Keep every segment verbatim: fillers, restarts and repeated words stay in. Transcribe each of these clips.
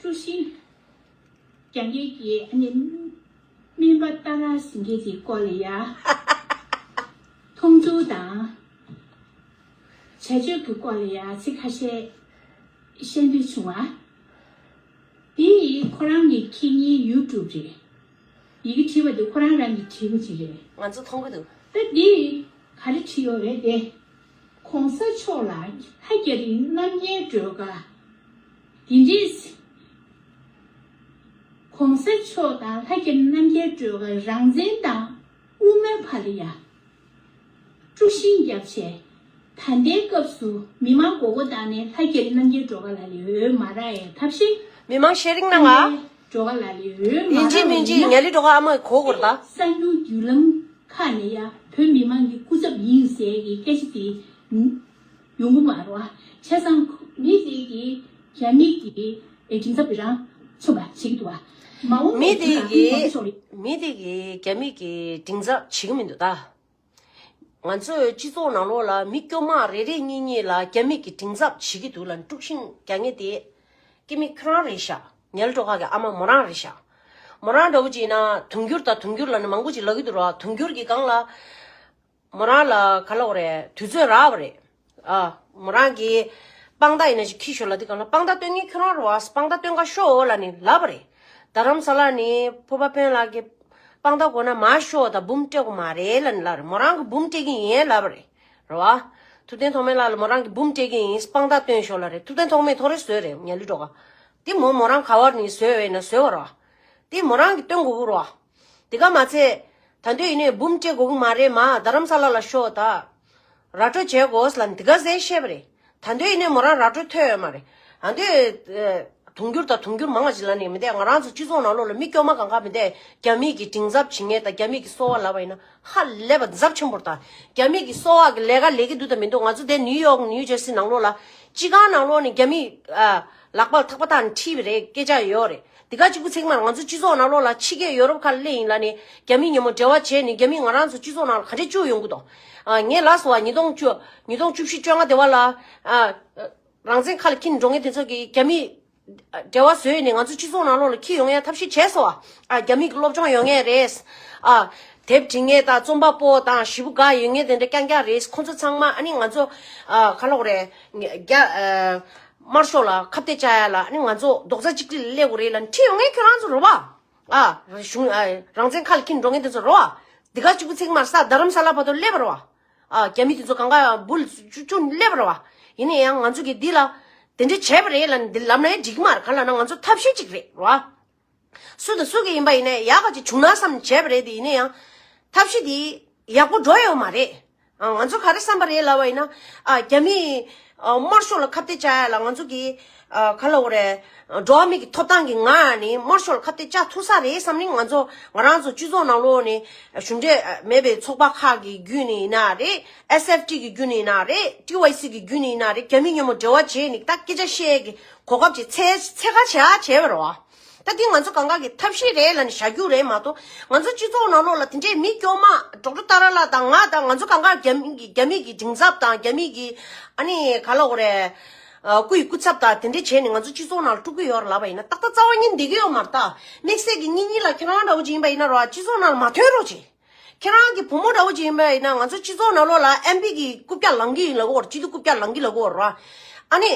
དཀྲུག་ཤིང་རྒྱག་མཁན་གྱི་ཨ་ནི་སྨན་པ་ཏཱ་ར་ཟེར་མཁན་གྱི་སྐོར་ལ་ཡ། མཐོང་ཚུལ་དང་བྱ་སྤྱོད་ཀྱི་སྐོར་ལ་ཡ་ཚིག་ཁ་ཤས་བཤད་འདོད་བྱུང་བ། དེ་ཡིས་ཁོ་རང་གི་ཁེ་ཉིན་ཡུ་ཊུབ་རེད། ཡི་གེ་བྲིས་པ་དེ་ཁོ་རང་རང་གིས་བྲིས་པ་ཅིག་རེད། ང་ཚོ་མཐོང་གི་འདུག་ད་འདི་ག་རེ་བྲིས་ཡོད་རེད་དེ། ༸གོང་ས་མཆོག་ལ་ལྷ་རྒྱ་རི་རྣམ་རྒྱལ་སྒྲོལ་དཀར། དེ་འདྲས། ༸གོང་ས་མཆོག་དང་ལྷ་རྒྱ་རི་རྣམ་རྒྱལ་སྒྲོལ་དཀར་རང་བཙན་དང་དབུ་མའི་བར་ལ་ཡ། དཀྲུག་ཤིང་བརྒྱབ་བྱས། ད་ལྟའི་སྐབས་སུ་མི་མང་མགོ་སྐོར་བཏང་ནས་ལྷ་རྒྱ་རི་རྣམ་རྒྱལ་སྒྲོལ་དཀར་ལགས་ལ་འོས་མ་རག་ཡས་ཐབས་ཤེས། མི་མང་ཤེར་རིང་གནང་ང་། སྒྲོལ་དཀར་ལགས་ལ་འོས་མ་ཡིན་གཅིག་རག་མིན་གཅིག་ཡིན་ན། ངལ་ལི་སྒྲོལ་དཀར་ཨ་མ་གོ་དགོས་རེད་ད། གསར་འགྱུར་བརྒྱུད་ལམ་ཁག་ནས་ཡ་བོད་མི་མང་གི་སྐུ་ཚབ་ཡིན་ཟེར་གྱི་སྐད་ཆ་དེ་ཡོང་གི་མ་རེད་བ། བྱས་ཙང་མི་དེ་གིས་རྒྱ་མི་གི་ཨེ་མགྲིན་ཚབ་རང་མཚོན་པ་བྱེད་ཀྱི་འདུག་བ། མ་འོངས་མི་དེ་གི་གི་མི་དེ་གི་རྒྱ་མི་གི་མགྲིན་ཚབ་བྱེད་ཀྱི་མི་འདུག་ད། ང་ཚོའི་སྤྱི་ཚོགས་ནང་ལོགས་ལ་མི་སྐྱོ་མ་རེ་རེ་གཉིས་གཉིས་ལ་རྒྱ་མི་གི་མགྲིན་ཚབ་བྱེད་ཀྱི་འདུག་ལ་དཀྲུག་ཤིང་རྒྱག་མཁན་དེ་སྐྱེ་མི་ཁྱོད་རང་རེད་ཤག་ངལ་གྲོ་ཁ་གི་ཨ་མ་མོ་རང་རེད་ཤག་མོ་རང་འདྲ་བོ་ཅིག་ཡིན་ན་དུང་འགྱུར་དང་དུང་འགྱུར་ལ་ནི་མང་པོ་ཅིག་ལབ་ཀྱི་འདུག་ར། དུང་འགྱུར་གྱི་སྒང་ལ་མོ་རང་ལ་ག་ལབ་དགོས་རེད། དུས་ཚོད་རག་པ་རེད། ཨ། མོ་རང་གིས་དཔང་རྟགས་ཡིན་ན་ཞིག་ཁྱི་ཤོར་ལ་དེ་གང་ལ་དཔང་རྟགས་སྟོན་མཁན་ཁྱོད་རང་རེད་བ། དཔང་རྟགས་སྟོན་ག་ཤོག་ལ་ནི་ལབ་པ་རེད། རྡ་རམ་ས་ལ་ནི་ཕུར་པ་དཔོན་ལགས་ཀྱིས་དཔང་རྟགས་དགོས་ན་མར་ཤོག་དང་འབུམ་སྤྲད་དགོས་མ་རེད་ལ་ནི་ལབ་རེད། མོ་རང་གིས་འབུམ་སྤྲད་ཀྱི་ཡིན་ལབ་པ་རེད། རེད་བ། ཐུབ་བསྟན་ཐོགས་མེད་ལགས་ལ་མོ་རང་གིས་འབུམ་སྤྲད་ཀྱི་ཡིན་དཔང་རྟགས་སྟོན་ཤོག་ལབ་རེད། ཐུབ་བསྟན་ཐོགས་མེད་ཐོ་རེ་བཟོས་རེད་ངལ་ལི་སྒྲོལ་དཀར། དེ་མོ་མོ་རང་ག་བར་ནི་བཟོས་བས་ན་བཟོས་བ་རེད་བ། དེ་མོ་རང་གིས་སྟོན་དགོས་ཀྱི་རེད་བ། དེ་ག་མ་ཚད། ད་དུང་ཡིན་ནའི་འབུམ་སྤྲད་དགོས་ཀྱི་མ་རེད་མ་རྡ་རམ་ས་ལ་ལ་ཤོག་ད། ར་སྤྲོད་བྱེད་དགོས་ལ་འདི་ག་ཟེར་བཤད་པ་རེད། ད་དུང་ཡིན་ནའི་མོ་རང་ར་སྤྲོད་ཐོས་ཡོད་མ་རེད། ཨ་འདི། དུང་འགྱུར་དང་དུང་འགྱུར་མང་བ་ཞིག་ལ་ནི་མི་འདས། ང་རང་ཚོ་སྤྱི་ཚོགས་ནང་ལོགས་ལ་མི་སྐྱོ་མ་གང་ག་མི་འདས། རྒྱ་མི་གི་མགྲིན་ཚབ་བྱེད་མཁན་དང་རྒྱ་མི་གི་སོ་བ་ལབ་པ་ཡིན་ན་ཧ་ལས་པ་ཚབས་ཆེན་པོ་རེད་ད། རྒྱ་མི་གི་སོ་བ་གི་ལས་ཀ་ལས་ཀྱི་འདུག་དང་མི་འདུག་ང་ཚོ་དེ་ནིའུ་ཡོག་ནིའུ་ཇར་སི་ནང་ལོགས་ལ། སྤྱི་ཁང་ནང་ལོགས་ནས་རྒྱ་མི། ཨ། ལག་པ་ལ་ཐག་པ་བཏགས་ནས་ཁྲིད་པ་རེད་སྐད་ཆ་ཡོད་རེད། དེ་ག་གཅིག་པུ་ཚིག་མར་ང་ཚོ་སྤྱི་ཚོགས་ནང་ལོགས་ལ་ཕྱི་རྒྱལ་ཡོ་རོབ་ཁག་ལ་སླེབས་ཡིན་ལ་ནི་རྒྱ་མི་མཉམ་པོ་འབྲེལ་བ་བྱས་ནས་རྒྱ་མི་ང་རང་ཚོ་སྤྱི་ཚོགས་ནང་ལ་ག་འདྲས་བཅུག་ཡོང་གི་འདུག་ཨ། ངས་ལབ་སོང་བ་ཉིས་སྟོང་བཅུ། ཉིས་སྟོང་བཅུ་བཞི་བཅོ་ལྔ་དེ་བ་ལ། ཨ། རང་བཙན་ཁ་ལ་འཁྱེར་འགྲོ་མཁན་དེ་ཚོ་གིས་རྒྱ་མི། འབྲེལ་བ་བཟོས་ནས་ང་ཚོ་སྤྱི་ཚོགས་ནང་ལོགས་ལ་འཁྱེར་ཡོང་ཡ་ཐབས་ཤེས་བྱས་སོང་བ། ཨ། རྒྱ་མི་གི་སློབ་སྦྱོང་ཡོད་མཁན་རེད། ཨ། དེབ་འབྲི་མཁན་དང་རྩོམ་པ་པོ་དང་ཞེ་པོ་དགའ་ཡོད་མཁན་དེ་འདྲ་རྐྱང་རྐྱང་རེད། ཁོང་ཚོ་ཚང་མ་ཨ་ནི་ང་ཚོ། ཨ། ག་ལབ་དགོས་རེད། རྒྱ། ཨ། དམར་ཤོག་ལ་ཁ་གཏད་བཅག་ཡ་ལ་ཨ་ནི་ང་ཚོ་རྡོག་རྩ་གཅིག་སྒྲིལ་སླེབས་དགོས་རེད་ལ་ཁྲིད་ཡོང་མཁན་ཁྱོད་རང་ཚོ་རེད་བ། ཨ། གཞུང་། ཨ། རང་བཙན་ཁ་ལ་འཁྱེར་འགྲོ་མཁན་དེ་ཚོ་རེད་བ། འདི་ག་གཅིག་པུ་ཚིག་མར་ས་རྡ་རམ་ས་ལ་བར་དུ་སླེབས་པ་རེད་བ། ཨ། རྒྱ་མི་དེ་ཚོ་གང་ག་འབུལ་བཅུ་བཅུ་སླེབས་པ་རེད་བ། ཡིན་ན་ཡང་ང་ཚོ་གིས་འདི་ལ་དེ་འདྲ་བྱས་པ་རེད་ལ་འདི་ལབ་ན་ཡང་འགྲིག་གི་མ་རེད། ག་ལབ་ན་ང་ཚོ་ཐབས་ཤེས་གཅིག་རེད་བ། སུ་དང་སུ་གིས་ཡིན་པ་ཡིན་ན་ཡག་ག་ཅིག་བྱུང་ན་བསམ་བྱས་པ་རེད་དེ། ཡིན་ན་ཡང་ཐབས་ཤེས་དེ་ཡག་པོ་འགྲོ་ཡོད་མ་རེད། ཨ། ང་ཚོ་ག་རེ་བསམ་པ་རེད་ལབ་པ་ཡིན་ན། ཨ། རྒྱ་མིས། ཨ། དམར་ཤོག་ལ་ཁ་གཏད་བཅག་ཡ་ལ་ང་ཚོ་གིས། ཨ། ག་ལབ་དགོས་རེད། འགྲོ་བ་མི་གི་ཐོབ་ཐང་གི་ངང་ནས་དམར་ཤོག་ལ་ཁ་གཏད་བཅག་ཐུབ་ས་རེད་བསམ་ནས་ང་ཚོ་ང་རང་ཚོ་སྤྱི་ཚོགས་ནང་ལོགས་ནས་གཞུང་འབྲེལ་མེད་པའི་ཚོགས་པ་ཁག་གི་བརྒྱུད་ནས་ཡིན་ན་རེད། ཨེས་ཨེཕ་ཊི་གི་བརྒྱུད་ནས་ཡིན་ན་རེད། ཊི་ཝའི་སི་གི་བརྒྱུད་ནས་ཡིན་ན་རེད། རྒྱ་མི་མཉམ་པོ་འབྲེལ་བ་བྱས་ནས་ད་སྐད་ཆ་བཤད་ཀྱི་གོ་སྐབས་ཅིག་འཚོལ་འཚོལ་ག་བྱེད་ཡ་བྱས་པ་རེད་བ། ད་འདི་ང་ཚོ་གང་ག་གི་ཐབས་ཤེས་རེད་ལབ་ནས་བཞག་རྒྱུ་རེད་མ་གཏོགས། ང་ཚོ་སྤྱི་ཚོགས་ནང་ལོགས་ལ་དེ་འདྲའི་མི་སྐྱོ་མ་ཌོག་ཊར་ཏཱ་ར་ལགས་དང་ང་དང་ང་ཚོ་གང་ག་རྒྱ་མི་གི་རྒྱ་མི་གི་མགྲིན་ཚབ་དང་རྒྱ་མི་གི་ཨ་ནི་ག་ལབ་དགོས་རེད། ཨ། སྐུ་ཡི་སྐུ་ཚབ་དང་དེ་འདྲས་བྱས་ནས་ང་ཚོ་སྤྱི་ཚོགས་ནང་ལ་དཀྲུག་གི་ཡོད་རེད་ལབ་པ་ཡིན་ན་ཏག་ཏག་རྩ་བ་ཉིད་བསྡད་ཀྱི་ཡོད་མ་རེད་ད། དམིགས་བསལ་གྱི་གཉིས་གཉིས་ལ་ཁྱེད་རང་འདྲ་བོ་ཅིག་ཡིན་པ་ཡིན་ན་རོ། སྤྱི་ཚོགས་ནང་ལ་མ་ཐོན་རོགས་བྱེད། ཁྱེད་རང་གི་བུ་མོ་འདྲ་བོ་ཅིག་ཡིན་པ་ཡིན་ན་ང་ཚོ་སྤྱི་ཚོགས་ནང་ལོགས་ལ་ཨེམ་པི་གི་རྐུབ་བཀྱག་ལངས་ཀྱི་ཡིན་ལབ་ཀྱི་ཡོད་རེད། སྤྱི་འཐུས་རྐུབ་བཀྱག་ལངས་ཀྱི་ལབ་ཀྱི་ཡོད་རེད་ར། ཨ་ནི།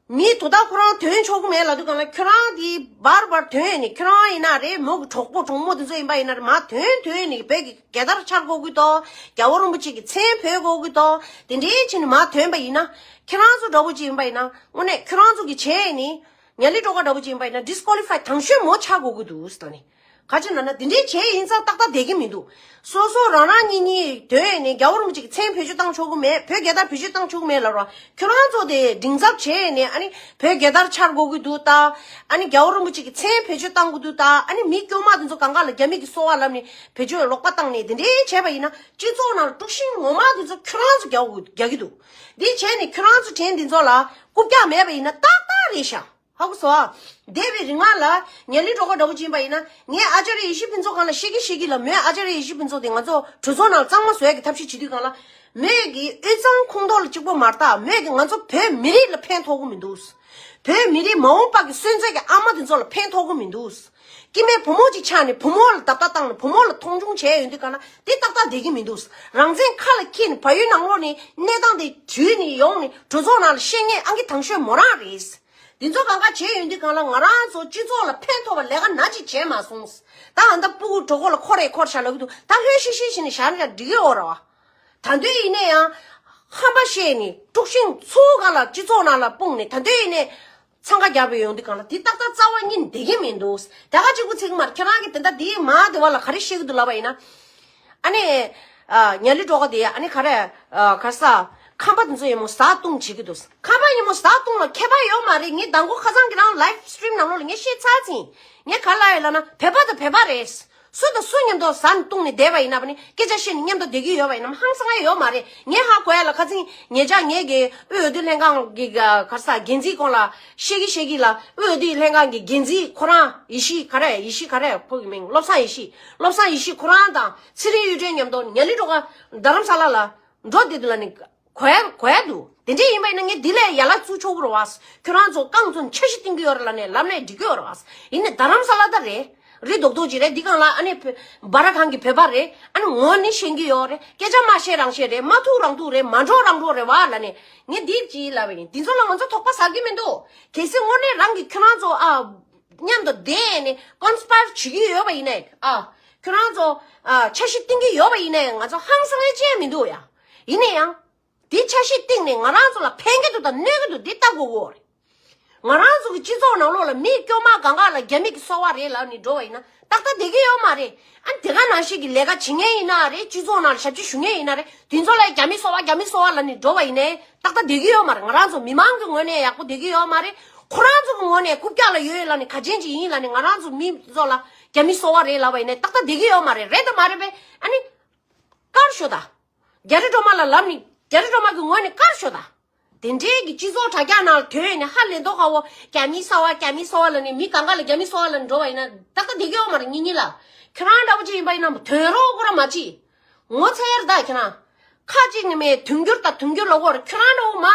མི་དོ་བདག་ཁོ་རང་ཐོན་ཆོག་གི་མེད་ལབ་དུས་སྒང་ལ་ཁྱོད་རང་འདི་བར་བར་ཐོན་ནས་ཁྱོད་རང་ཡིན་ན་རེད། མོ་གི་གྲོགས་པོ་གྲོགས་མོ་དེ་ཚོ་ཡིན་པ་ཡིན་ན་རེད། མར་ཐོན་ཐོན་ནས་བོད་ཀྱི་རྒྱལ་དར་འཕྱར་དགོས་ཀྱི་འདུག་རྒྱལ་བ་རིན་པོ་ཆེ་གི་མཚན་འབོད་དགོས་ཀྱི་འདུག་དེ་འདྲའི་བྱས་ནས་མར་ཐོན་པ་ཡིན་ན་ཁྱེད་རང་ཚོ་འདྲ་བོ་ཅིག་ཡིན་པ་ཡིན་ན་དངོས་གནས་ཁྱོད་རང་ཚོ་གི་བྱས་ནས་ངལ་ལི་སྒྲོལ་དཀར་འདྲ་བོ་ཅིག་ཡིན་པ་ཡིན་ན་ཌི་སི་ཀོ་ལི་ཕའི་དང་ཤོས་མོ་ཆགས་དགོས་ཀྱི་འདུག་ཟེར་ནས། ག་ཅི་ན་ན་དེ་འདྲའི་བྱས་ཡིན་ཙང་ཏག་ཏག་བསྡད་ཀྱི་མི་འདུག་སོ་སོ་རང་རང་གཉིས་གཉིས་ཐོན་ནས་རྒྱལ་བ་རིན་པོ་ཆེ་གི་མཚན་བེད་སྤྱོད་བཏང་ཆོག་གི་མེད། བོད་རྒྱལ་དར་བེད་སྤྱོད་བཏང་ཆོག་གི་མེད་ལབ་རོགས། ཁྱོད་རང་ཚོ་དེ་མགྲིན་ཚབ་བྱས་ནས་ཨ་ནི་བོད་རྒྱལ་དར་འཕྱར་དགོས་ཀྱི་འདུག་ད། ཨ་ནི་རྒྱལ་བ་རིན་པོ་ཆེ་གི་མཚན་བེད་སྤྱོད་བཏང་དགོས་འདུག་ད། ཨ་ནི་མི་སྐྱོ་མ་དེ་ཚོ་གང་ག་ལ་རྒྱ་མི་གི་སོ་བ་ལབ་ནས་བེད་སྤྱོད་ལོག་པ་བཏང་ནས་དེ་འདྲའི་བྱས་པ་ཡིན་ན་སྤྱི་ཚོགས་ནང་དཀྲུག་ཤིང་ངོ་མ་དེ་ཚོ་ཁྱོད་རང་ཚོ་རྒྱག་དགོས་རྒྱག་གི་འདུག་འདི་བྱས་ནས་ཁྱོད་རང་ཚོ་དྲན་འདི་ཚོ་ལ་རྐུབ་བཀྱག་མེད་པ་ཡིན་ན་ཏག་ཏག་རེད་ཤག་ཧ་གོ་སོང་ཨ། འདས་པའི་རིང་ལ་ངལ་ལི་སྒྲོལ་དཀར་འདྲ་བོ་ཅིག་ཡིན་པ་ཡིན་ན་ངས་ཨ་ཅཱརྱ་ཡེ་ཤེས་ཕུན་ཚོགས་སྒང་ལ་བཤད་ཀྱི་བཤད་ཀྱི་ལ། མོས་ཨ་ཅཱརྱ་ཡེ་ཤེས་ཕུན་ཚོགས་དེ་ང་ཚོ་གྲོས་ཚོགས་ནང་གཙང་མ་བཟོ་ཡ་གི་ཐབས་ཤེས་བྱེད་དུས་སྒང་ལ་ མོས་ཀྱི་དབུས་གཙང་ཁོངས་གཏོགས་ལ་གཅིག་པོ་མ་རེད། མོས་ཀྱི་ང་ཚོ་བོད་མི་རིགས་ལ་ཕན་ཐོགས་ཀྱི་མི་འདུག་བོད་མི་རིགས་མ་འོངས་པ་གི་གསོན་ཚོད་ཀྱི་ཨ་མ་དེ་ཚོ་ལ་ཕན་ཐོགས་ཀྱི་མི་འདུག་སྐྱེ་དམན་བུ་མོ་ཅིག་ཆགས་ནས་བུ་མོ་ལ་རྡབ་རྡབ་བཏང་ནས་བུ་མོ་ལ་མཐོང་ཆུང་བྱས་ཡོང་དུས་གང་ལ་དེ་ཏག་ཏག་བསྡད་ཀྱི་མི་འདུག་རང་བཙན་ཁ་ལ་འཁྱེར་ནས་བལ་ཡུལ་ནང་ལོགས་ནས་གནས་སྟངས་དེ་དྲུད་ནས་ཡོང་ནས་གྲོས་ཚོགས་ནང་ལ་བཤད་མཁན་ཨང་ཀི་དང་ཤོས་མོ་རང་རེད། འདི་ཚོ་གང་ག་བྱས་ཡོང་དུས་གང་ལ་ང་རང་ཚོ་སྤྱི་ཚོགས་ལ་ཕན་ཐོགས་པ་ལས་ཀ་ན་ཅིག་བྱས་མ་སོང་། ད་ཨ་མདའ་སྤུ་གུ་གྲོད་ཁོག་ལ་འཁོར་རེ་འཁོར་བཞག་ལབ་ཀྱི་འདུག་ད་ལྷོད་ཤིག་ཤིག་བྱས་ནས་བཞག་ན་འགྲིག་གི་ཡོད་རེད་བ། ད་དུང་ཡིན་ནའི་ཡང་ཧམ་པ་བཤད་ནས་དཀྲུག་ཤིང་ཚུར་ག་ལ་སྤྱི་ཚོགས་ནང་ལ་སྤུངས་ནས་ད་དུང་ཡིན་ནའི་འཚང་ཁ་རྒྱབ་པའི་ཡོང་དུས་གང་ལ་དེ་ཏག་ཏག་རྩ་བ་ཉིད་བསྡད་ཀྱི་མི་འདུག་ད་ག་གཅིག་པུ་ཚིག་མར་ཁྱེད་རང་གིས་དེ་འདྲ་དེ་མ་དེ་བ་ལ་ག་རེ་བཤད་ཀྱི་འདུག་ལབ་པ་ཡིན་ན། ཨ་ནི། ཉ་ལི་སྒྲོ་ག་དེ་ཨ་ནི་ག་རེ། ག་ས། ཁམས་པ་དེ་ཚོ་ཡིན་མོ་ཟ་བཏུང་བྱེད་ཀྱི་འདུག་ཁམས་པ་ཡིན་མོ་ཟ་བཏུང་ལ་ཁྱད་པར་ཡོད་མ་རེད། ངས་མདང་དགོང་ཁ་སང་གི་རང་live stream་ནང་ལོགས་ལ་ངས་བཤད་ཚར་ཟིན། ངས་ག་ལ་ཡོད་ལབ་ན་བོད་པ་དང་བོད་པ་རེད། སུ་དང་སུ་མཉམ་དུ་ཟ་ནས་བཏུང་ནས་བསྡད་པ་ཡིན་ན་བ་ནི་སྐད་ཆ་བཤད་ནས་མཉམ་དུ་བསྡད་ཀྱི་ཡོད་པ་ཡིན་ནམ་ཧང་སང་ཡ་ཡོད་མ་རེད། ངས་ཧ་གོ་ཡ་ལ་ཁ་སང་ཉེ་ཆར་ངས་གི་དབུས་འོས་བསྡུ་ལྷན་ཁང་གི་ག་ས་འགན་འཛིན་ཁོང་ལ་བཤད་ཀྱི་བཤད་ཀྱི་ལ་དབུས་འོས་བསྡུ་ལྷན་ཁང་གི་འགན་འཛིན་ཁོ་རང་ཡེ་ཤེས་ག་རེ་ཡེ་ཤེས་ག་རེ་ཕོ་གི་མིང་བློ་བཟང་ཡེ་ཤེས་བློ་བཟང་ཡེ་ཤེས་ཁོ་རང་དང་ཚེ་རིང་གཡུ་སྒྲོན་མཉམ་དུ་ཉ་ལི་སྒྲོ་ག་རྡ་རམ་ས་ལ་ལ་འགྲོ་བསྡད་འདུག་ལ་ནི། གོ་ཡ་གོ་ཡ་འདུག་དེ་འདྲས་ཡིན་པ་ཡིན་ན་ངས་འདི་ལས་ཡ་ལ་བཙུགས་ཆོག་གི་རེད་བ། ཁྱོད་རང་ཚོ་རྐང་ཚོ་འཆར་གཞི་བཏིང་གི་ཡོད་རེད་ལབ་ནས་ལབ་ནས་འགྲིག་གི་ཡོད་རེད་བ། ཡིན་ནའི་རྡ་རམ་ས་ལ་ད་རེད། རི་རྡོག་རྡོག་ཅིག་རེད། འདི་སྒང་ལ་ཨ་ནི་བོད་སྦ་ར་ཁང་གི་བོད་པ་རེད། ཨ་ནི་ངོ་ནི་ཤེས་ཀྱི་ཡོད་རེད། སྐད་ཆ་མ་བཤད་རང་བཤད་རེད། མ་ཐུག་རང་ཐུག་རེད། མ་འགྲོ་རང་འགྲོ་རེད་བ་ལབ་ནས་ངས་འདི་ཅིག་ལབ་པ་ཡིན། འདི་ཚོ་ལ་ང་ཚོ་དོགས་པ་ཟ་གི་མི་འདུག་གལ་སྲིད་དངོས་གནས་རང་གི་ཁྱོད་རང་ཚོ་ཨ་མཉམ་དུ་བསྡད་ནས་conspire་བྱེད་ཀྱི་ཡོད་པ་ཡིན་ནའི་ཨ་ཁྱོད་རང་ཚོ་ཨ་འཆར་གཞི་བཏིང་གི་ཡོད་པ་ཡིན་ནའི་ང་ཚོ་ཧང་སང་ཡ་ཅི་ཡང་མི་འདུག་ཡ། ཡིན་ན་ཡང་། དེ་འཆར་གཞི་བཏིང་ནས་ང་རང་ཚོ་ལ་ཕན་གྱི་འདུག་དང་གནོད་ཀྱི་འདུག་འདི་ལྟ་དགོས་ཀྱི་ཡོད་རེད། ང་རང་ཚོ་གི་སྤྱི་ཚོགས་ནང་ལོགས་ལ་མི་སྐྱོ་མ་གང་ག་ལ་རྒྱ་མི་གི་སོ་བ་རེད་ལབ་ནས་འགྲོ་བ་ཡིན་ན་ཏག་ཏག་བསྡད་ཀྱི་ཡོད་མ་རེད། ཨ་ནི་དེ་ག་ནང་བཞིན་གྱི་ལས་ཀ་བྱེད་མཁན་ཡིན་ན་རེད། སྤྱི་ཚོགས་ནང་ལ་ཞབས་ཕྱི་ཞུ་མཁན་ཡིན་ན་རེད། དེ་ཚོ་ལ་རྒྱ་མི་སོ་བ་རྒྱ་མི་སོ་བ་ལབ་ནས་འགྲོ་བ་ཡིན་ནའི་ཏག་ཏག་བསྡད་ཀྱི་ཡོད་མ་རེད། ང་རང་ཚོ་མི་མང་གི་ངོས་ནས་ཡག་པོ་བསྡད་ཀྱི་ཡོད་མ་རེད། ཁོ་རང་ཚོ་གི་ངོས་ནས་རྐུབ་བཀྱག་ལ་ཡོད་ལབ་ནས་ག་ཅན་ཅིག་ཡིན་ལབ་ནས་ང་རང་ཚོ་མི་ཚོ་ལ་རྒྱ་མི་སོ་བ་རེད་ལབ་པ་ཡིན་ནའི་ཏག་ཏག་བསྡད་ཀྱི་ཡོད་མ་རེད། རེད་དང་མ་རེད་པས་ཨ་ནི། བཀར་ཤོག་ད། རྒྱ་རི་སྒྲོལ་མ་ལ་ལབ་ནི་རྒྱ་རི་སྒྲོལ་མ་གི་ངོས་ནས་བཀར་ཤོག་ད། དེ་འདྲའི་གི་སྤྱི་ཚོགས་དྲ་རྒྱ་ནང་ལ་ཐོན་ནས་ཧ་ལས་མདོག་ཁ་བོ་རྒྱ་མི་སོ་བ་རྒྱ་མི་སོ་བ་ལབ་ནས་མི་གང་ག་ལ་རྒྱ་མི་སོ་བ་ལབ་ནས་འགྲོ་བ་ཡིན་ན་ཏག་ཏག་བསྡད་ཀྱི་ཡོད་མ་རེད། ཉིན་ཉིན་ལ་ཁྱོད་རང་འདྲ་པོ་ཅིག་ཡིན་པ་ཡིན་ན་ཐོན་རོགས་ཁོ་ར་མ་བྱེད། ངོ་ཚ་ཡ་རེད་ད་ཁྱེད་རང་། ཁ་ཅིག་ནི་མེད་དུང་འགྱུར་དང་དུང་འགྱུར་ལ་གོ་རེད། ཁྱོད་རང་འདྲ་པོ་མ་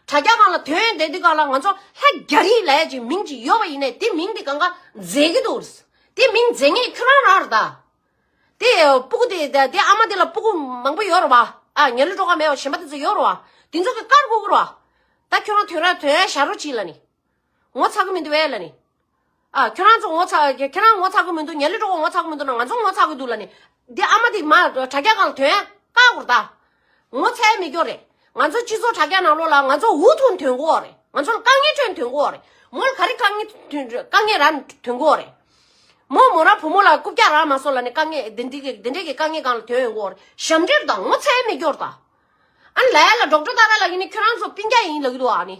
དྲ་རྒྱ་སྒང་ལ་ཐོན་བསྡད་དུས་གང་ལ་ང་ཚོ་ལྷ་རྒྱ་རི་ལབ་ཡ་ཅིག་མིང་ཅིག་ཡོད་པ་ཡིན་ནའི་དེ་མིང་དེ་གང་ག་འཛད་ཀྱི་འདུག་དེ་མིང་འཛད་མཁན་ཁྱོད་རང་རང་རེད་ད། དེ་སྤུ་གུ་དེ་དེ་དེ་ཨ་མ་དེ་ལ་སྤུ་གུ་མང་པོ་ཡོད་རེད་བ། ཨ་ཉ་ལི་སྒྲོལ་དཀར་མེད་པ་གཞན་པ་དེ་ཚོ་ཡོད་རེད་བ། དེ་ཚོ་གི་བཀར་དགོས་ཀྱི་རེད་བ། ད་ཁྱོད་རང་དོན་ར་དོན་ཡ་བཞག་རོགས་གྱིས་ལབ་ནི། ངོ་ཚ་གི་མི་འདུག་བས་ལབ་ནི། ཨ་ཁྱོད་རང་ཚོ་ངོ་ཚ་ཁྱེད་རང་ངོ་ཚ་གི་མི་འདུག་ཉ་ལི་སྒྲོལ་དཀར་ངོ་ཚ་གི་མི་འདུག་ན་ང་ཚོ་ངོ་ཚ་གི་འདུག་ལབ་ནི། དེ་ཨ་མ་དེ་མ་དྲ་རྒྱ་སྒང་ལ་དོན་ཡ་བཀག་དགོས་རེད་ད། ངོ་ཚ་ཡ་མི་སྐྱོ་རེད། ང་ཚོ་སྤྱི་ཚོགས་དྲ་རྒྱ་ནང་ལོགས་ལ་ང་ཚོ་འུ་ཐུག་ཐོན་གོ་རེད། ང་ཚོ་ལ་དཀའ་ངལ་ཐོན་ཐོན་གོ་རེད། མོ་ལ་ག་རེ་དཀའ་ངལ་ཐོན་དཀའ་ངལ་རག་ཐོན་གོ་རེད། མོ་མོ་རང་བུ་མོ་ལ་རྐུབ་བཀྱག་རག་མ་སོང་ལབ་ནས་དཀའ་ངལ་འདི་འདི་གི་འདི་འདྲའི་གི་དཀའ་ངལ་སྒང་ལ་ཐོན་ཡོང་གོ་རེད། ཞབས་འདྲེན་དང་ངོ་ཚ་ཡ་མི་སྐྱོ་རེད་ད། ཨ་ནི་ལ་ཡ་ལ་ཌོག་ཊར་ཏཱ་ར་ལགས་ཡིན་ནི་ཁྱོད་རང་ཚོ་སྤུན་ཀྱག་ཡིན་ལབ་ཀྱི་འདུག་ཨ་ནི།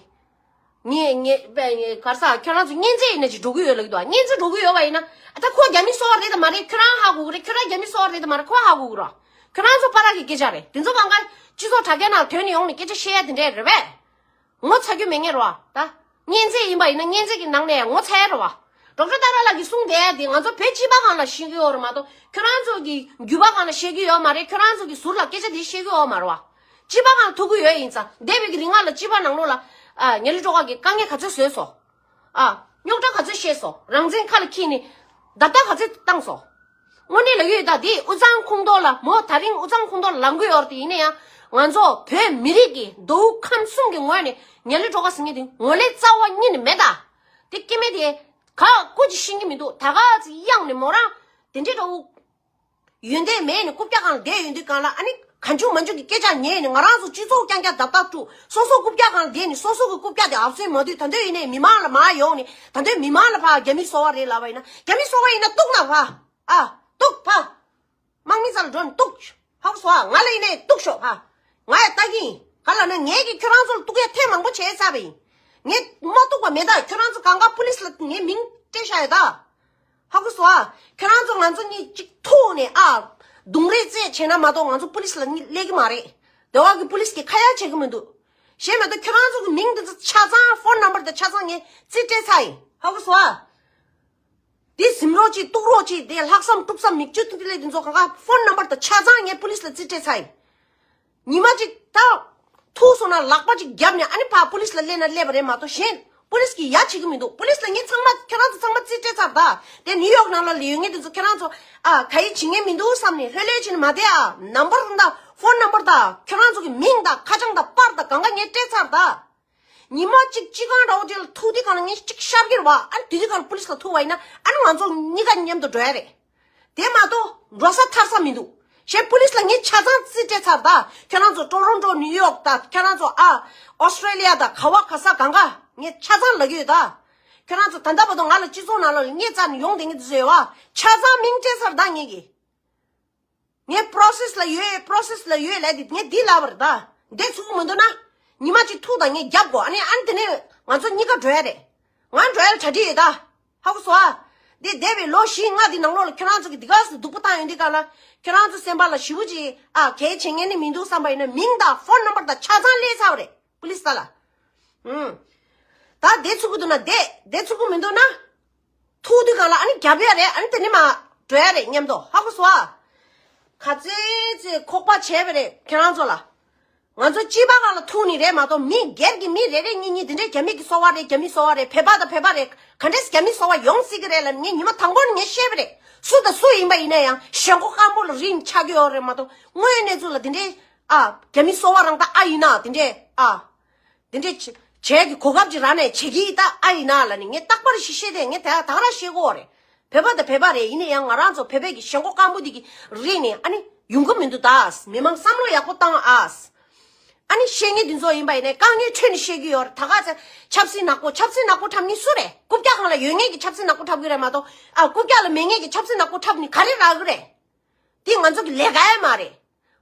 ངས་ངས་པས་ངས་ག་རེ་ཟ་ཁྱོད་རང་ཚོ་གཉེན་ཚན་ཡིན་ན་ཅིག་འགྲོ་གི་ཡོད་ལབ་ཀྱི་འདུག་ཨ་གཉེན་ཚན་འགྲོ་གི་ཡོད་པ་ཡིན་ན་ཨ་ད་ཁོ་རྒྱ་མི་སོ་བ་རེད་དམ་མ་རེད་ཁྱོད་རང་ཧ་གོ་གི་རེད། ཁྱོད་རང་རྒྱ་མི་སོ་བ་རེད་དམ་མ་རེད་ཁོ་ཧ་གོ་གི་རེད། ཁྱོད་རང་ཚོ་པ་ར་གི་སྐད་ཆ་རེད། དེ་ཚོ་གང་ག་སྤྱི་ཚོགས་དྲ་རྒྱ་ནང་ཐོན་ནས་ཡོང་ནས་སྐད་ཆ་བཤད་ཡ་དེ་འདྲས་རེད་པས། ངོ་ཚ་རྒྱུ་མེད་ངེས་རེད་བ་ད། གཉེན་ཚན་ཡིན་པ་ཡིན་ན་གཉེན་ཚན་གྱི་ནང་ནས་ངོ་ཚ་ཡ་རེད་བ། ཌོག་ཊར་ཏཱ་ར་ལགས་ཀྱིས་གསུངས་བསྡད་ཡ་དེ་ང་ཚོ་བོད་སྤྱི་པ་སྒང་ལ་བཤད་ཀྱི་ཡོད་རེད་མ་གཏོགས་ཁྱོད་རང་ཚོ་གི་རྒྱུད་པ་སྒང་ལ་བཤད་ཀྱི་ཡོད་མ་རེད། ཁྱོད་རང་ཚོ་གི་ཟུར་ལ་སྐད་ཆ་དེ་བཤད་ཀྱི་ཡོད་མ་རེད་བ། སྤྱི་པ་སྒང་ལ་ཐུག་གི་ཡོད་ཡིན་ཙང་འདས་པའི་གི་རིང་ལ་སྤྱི་པ་ནང་ལོགས་ལ་ཨ་ཉ་ལི་སྒྲོལ་དཀར་གྱིས་དཀའ་ངལ་ག་ཚོད་བཟོས་སོང་། ཨ། རྙོག་དྲ་ག་ཚོད་བཤད་སོང་། རང་བཙན་ཁ་ལ་འཁྱེར་ནས་བརྡབ་བརྡབ་ག་ཚོད་བཏང་སོང་། དངོས་གནས་ལབ་ཀྱི་ཡོད་ད་དེ་དབུས་གཙང་ཁོངས་གཏོགས་ལ་མོ་ད་རིང་དབུས་གཙང་ཁོངས་གཏོགས་ལ་ལངས་ཀྱི་ཡོད་རེད་དེ་ཡིན་ན་ཡང་ང་ཚོ་བོད་མི་རིགས་ཀྱི་མདོ་དབུས་ཁམས་གསུམ་གྱི་ངོས་ནས་ཉ་ལི་སྒྲོལ་དཀར་ཟེར་མཁན་དེ་ངོ་ལས་རྩ་བ་ཉིད་ནས་མེད་ད། དེ་སྐྱེ་དམན་དེ་ག་སྐུ་ཅིག་ཤེས་ཀྱི་མི་འདུག་ད་ག་ཚོད་གཡེང་ནས་མོ་རང་དེ་འདྲའི་འདྲ་བོ། ཡོན་ཏན་མེད་ནས་རྐུབ་བཀྱག་སྒང་ལ་བསྡད་ཡོང་དུས་སྒང་ལ་ཨ་ནི་གང་བྱུང་མང་བྱུང་གི་སྐད་ཆ་ཉན་ནས་ང་རང་ཚོ་སྤྱི་ཚོགས་རྐྱང་རྐྱང་རྡབ་རྡབ་དཀྲུག་སོ་སོ་རྐུབ་བཀྱག་སྒང་ལ་བསྡད་ནས་སོ་སོ་གི་རྐུབ་བཀྱག་དེ་ཨབ་སོན་མ་དུས་ད་འདོད་ཡིན་ནའི་མི་མང་ལ་མར་ཡོང་ནས་ད་འདོད་མི་མང་ལ་ཕར་རྒྱ་མི་སོ་བ་རེད་ལབ་པ་ཡིན་ན་རྒྱ་མི་སོ་བ་ཡིན་ན་གཏུག་ན་ཕར་ཨ་གཏུག་ཕར། དམག་མི་རྩ་ལ་འགྲོ་ནས་གཏུག་ཧ་གོ་སོང་ཨ། ང་ལ་ཡིན་ནའི་གཏུག་ཤོག་ཕ། ང་ཡ་ལྟ་གི་ཡིན། ག་ལ་ན་ངས་ཀྱི་ཁྱོད་རང་ཚོ་ལ་གཏུག་ཡ་ཐེངས་མང་པོ་བྱས་ཚར་བ་ཡིན། ངས་མ་གཏུག་པ་མེད་ད། ཁྱོད་རང་ཚོ་གང་ག་པུ་ལིས་ལ་ངའི་མིང་སྤྲད་བཞག་ཡོད་ད། ཧ་གོ་སོང་ཨ། ཁྱོད་རང་ཚོ་ང་ཚོ་གཉིས་གཅིག་ཐུག་ནས་ཨ། རྡུང་རེས་རྩེད་བྱས་ན་མ་གཏོགས་ང་ཚོ་པུ་ལིས་ལ་གཉིས་སླེབས་ཀྱི་མ་རེད། དེ་བ་གི་པུ་ལིས་ཀྱིས་ཁ་ཡ་བྱེད་ཀྱི་མི་འདུག་གཞན་མ་གཏོགས་ཁྱོད་རང་ཚོ་གི་མིང་འདི་ཚོ་ཆ་ཚང་ཕོན་ནམ་བར་དང་ཆ་ཚང་ངས་རྩིས་སྤྲད་ཚར་ཡིན། ཧ་གོ་སོང་ཨ། དེ་ཟིན་རོགས་གྱིས་གཏུག་རོགས་གྱིས་དེ་ལྷག་བསམ་དཀྲུག་བསམ་མིག་ཆུ་ཐིག་ཐིག་ལས་དེ་ཚོ་གང་ག་ཕོན་ནམ་བར་དང་ཆ་ཚང་ངས་པུ་ལིས་ལ་རྩིས་སྤྲད་ཚར་ཡིན། ཉི་མ་གཅིག་ད་ཐུག་སོང་ན་ལག་པ་གཅིག་བརྒྱབ་ནས་ཨ་ནི་ཕར་པུ་ལིས་ལ་སླེབས་ན་སླེབས་པ་རེད་མ་གཏོགས་གཞན་པུ་ལིས་གིས་ཡ་བྱེད་ཀྱི་མི་འདུག་པུ་ལིས་ལ་ངས་ཚང་མ་ཁྱེད་རང་ཚོ་ཚང་མ་རྩིས་སྤྲད་ཚར་ད། དེ་ནིའུ་ཡོག་ནང་ལ་ཡོད་མཁན་དེ་ཚོ་ཁྱེད་རང་ཚོ་ཨ་ག་ཡི་བྱེད་མཁན་མི་འདུག་བསམ་ནས་ལྷོད་ལྷོད་བྱས་ནས་མ་བསྡད་ཨ། ནམ་བར་ད་ཕོན་ནམ་བར་ད་ཁྱེད་རང་ཚོ་གི་མིང་ད་ཁ་བྱང་ད་པར་ད་གང་ག་ངས་སྤྲད་ཚར་ད། ཉི་མ་གཅིག་སྤྱི་ཁང་འདྲ་བོ་དེ་ལ་ཐུག་དུས་གང་ལ་ངས་གཅིག་ཤར་གྱི་རེད་བ། ཨ་ནི་དེ་དུས་གང་ལ་པུ་ལིས་ལ་ཐུག་པ་ཡིན་ན་ཨ་ནི་ང་ཚོ་གཉིས་ཀ་མཉམ་དུ་འགྲོ་ཡ་རེད། དེ་མ་གཏོགས་འགྲོ་ས་ཐར་ས་མི་འདུག་གཞན་པུ་ལིས་ལ་ངས་ཆ་ཚང་རྩིས་སྤྲད་ཚར་ད། ཁྱེད་རང་ཚོ་ཊོ་རོན་ཊོ་ནིའུ་ཡོག་ད་ཁྱེད་རང་ཚོ་ཨ་ཨོ་སི་ཊྲེ་ལི་ཡ་ད་ག་བ་ག་ས་གང་ག་ངས་ཆ་ཚང་ལབ་ཀྱི་ཡོད་ད། ཁྱེད་རང་ཚོ་ད་ལྟ་བར་དུ་ང་ལ་སྤྱི་ཚོགས་ནང་ལ་སྙད་བཙལ་ནས་ཡོང་བསྡད་མཁན་དེ་ཚོ་ཡོད་བ། ཆ་ཚང་མིང་སྤྲད་ཚར་ད་ངས་ཀྱིས། ངས་པོ་རོ་སེ་སི་ལ་ཡོད་པོ་རོ་སེ་སི་ལ་ཡོད་ལབ་དེ་ངས་འདི་ལབ་པ་རེད་ད། འདི་ཚུགས་ཀྱི་མི་འདུག་ན། ཉི་མ་གཅིག་ཐུག་དང་ངས་རྒྱབ་དགོས། ཨ་ནི་ཨ་ནི་དེ་ནས་ང་ཚོ་གཉིས་ཀ་འགྲོ་ཡ་རེད། ང་འགྲོ་ཡ་ལ་གྲ་སྒྲིག་ཡོད་ད། ཧ་གོ་སོང་ཨ། འདི་འདས་པའི་ལོ་བཞི་ལྔ་འདི་ནང་ལོགས་ལ་ཁྱོད་རང་ཚོ་གི་འདི་ག་སེ་སྡུག་པོ་བཏང་ཡོང་དུས་ག་ལ་ཁྱོད་རང་ཚོ་སེམས་པ་ལ་ཞེ་པོ་ཅིག་ཨ་གལ་ཆེ་ངེས་ནི་མི་འདུག་བསམ་པ་ཡིན་ན་མིང་དང་ཕོན་ནམ་བར་དང་ཆ་ཚང་སླེབས་ཚར་བ་རེད། པུ་ལིས་ད་ལ། ཨུམ། ད་བསྡད་ཚུགས་ཀྱི་འདུག་ན་བསྡད། བསྡད་ཚུགས་ཀྱི་མི་འདུག་ན། ཐུག་དུས་གང་ལ་ཨ་ནི་རྒྱབ་ཡ་རེད། ཨ་ནི་དེ་ནི་མ་འགྲོ་ཡ་རེད་མཉམ་དུ། ཧ་གོ་སོང་ཨ། ག་ཚོད་ཚོད་ཁོག་པ་བྱས་པ་རེད་ཁྱེད་རང་ཚོ་ལ། ང་ཚོ་སྤྱི་པ་གང་ལ་ཐུག་ནི་རེད་མ་གཏོགས་མི་སྒེར་གྱི་མི་རེ་རེ་གཉིས་གཉིས་དེ་འདྲའི་རྒྱ་མི་གི་སོ་བ་རེད། རྒྱ་མི་སོ་བ་རེད། བོད་པ་དང་བོད་པ་རེད། ག་འདྲས་རྒྱ་མི་སོ་བ་ཡོང་སྲིད་ཀྱི་རེད་ལ་ངས་ཉི་མ་དང་པོ་ནས་ངས་བཤད་པ་རེད། སུ་དང་སུ་ཡིན་པ་ཡིན་ན་ཡང་ཞེན་ཁོག་སྐམ་པོ་ལ་རིན་ཆགས་ཀྱི་ཡོད་རེད་མ་གཏོགས་དངོས་གནས་ཚུལ་ལ་དེ་འདྲའི་ཨ་རྒྱ་མི་སོ་བ་རང་ད་ཨ་ཡིན་ན་དེ་འདྲའི་ཨ། དེ་འདྲའི་བྱས་ཀྱི་གོ་སྐབས་ཅིག་རག་ནས་བྱེད་ཀྱི་ད་ཨ་ཡིན་ན་ལ་ནི་ངས་རྟག་པར་ཞིག་བཤད་དེ་ངས་ད་ད་ག་རང་བཤད་གོ་རེད། བོད་པ་དང་བོད་པ་རེད། ཡིན་ན་ཡང་ང་རང་ཚོ་བོད་པའི་གི་ཞེན་ཁོག་སྐམ་པོ་འདི་གི་རིགས་ནས་ཨ་ནི་ཡོང་གི་མི་འདུག་ད། མི་མང་བསམ་བློ་ཡག་པོ་བཏང་ཨ། ཨ་ནི་བཤད་ངེས་འདི་ཚོ་ཡིན་པ་ཡིན་ནས་དཀའ་ངལ་ཁྲོད་ནས་བཤད་ཀྱི་ཡོད་རེད། ད་ག་ཚ་ཆབ་སྲིད་ནག་པོ་ཆབ་སྲིད་ནག་པོ་འཁྲབ་ནི་སུ་རེད། རྐུབ་བཀྱག་སྒང་ལ་ཡོད་ངེས་ཀྱི་ཆབ་སྲིད་ནག་པོ་འཁྲབ་གི་རེད་མ་གཏོགས་ཨ་རྐུབ་བཀྱག་ལ་མེད་ངེས་ཀྱི་ཆབ་སྲིད་ནག་པོ་འཁྲབ་ནི་ག་རེ་རག་གི་རེད། དེ་ང་ཚོ་གི་ལས་ཀ་ཡང་མ་རེད།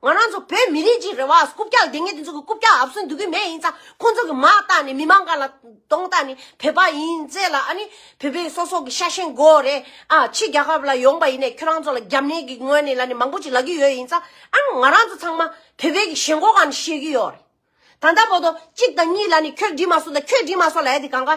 ང་རང་ཚོ་བོད་མི་རིགས་ཅིག་རེད་བ། རྐུབ་བཀྱག་ལ་བསྡད་མཁན་དེ་ཚོ་གི་རྐུབ་བཀྱག་ཨབ་སུན་འདུག་གི་མེད། ཡིན་ཙང་ཁོང་ཚོ་གི་མ་བཏང་ནས་མི་མང་སྒང་ལ་གདོང་བཏགས་ནས་བོད་པ་ཡིན་ཚེ་ལ་ཨ་ནི་བོད་པའི་སོ་སོ་གི་ཤ་ཞེན་དགོས་རེད། ཨ་ཕྱི་རྒྱལ་ཁབ་ལ་ཡོང་པ་ཡིན་ནས་ཁྱོད་རང་ཚོ་ལ་རྒྱབ་གཉེར་གི་ངོས་ནས་ལ་ནི་མང་པོ་ཅིག་ལབ་ཀྱི་ཡོད། ཡིན་ཙང་ཨ་ང་རང་ཚོ་ཚང་མ་བོད་པའི་གི་ཞེན་ཁོག་སྒང་ནས་བཤད་ཀྱི་ཡོད་རེད། ད་ལྟ་བར་དུ་གཅིག་དང་གཉིས་ལ་ནི་ཁྱོད་འགྲིག་མ་སོང་ད་ཁྱོད་འགྲིག་མ་སོང་ལབ་ཡ་དེ་གང་ག་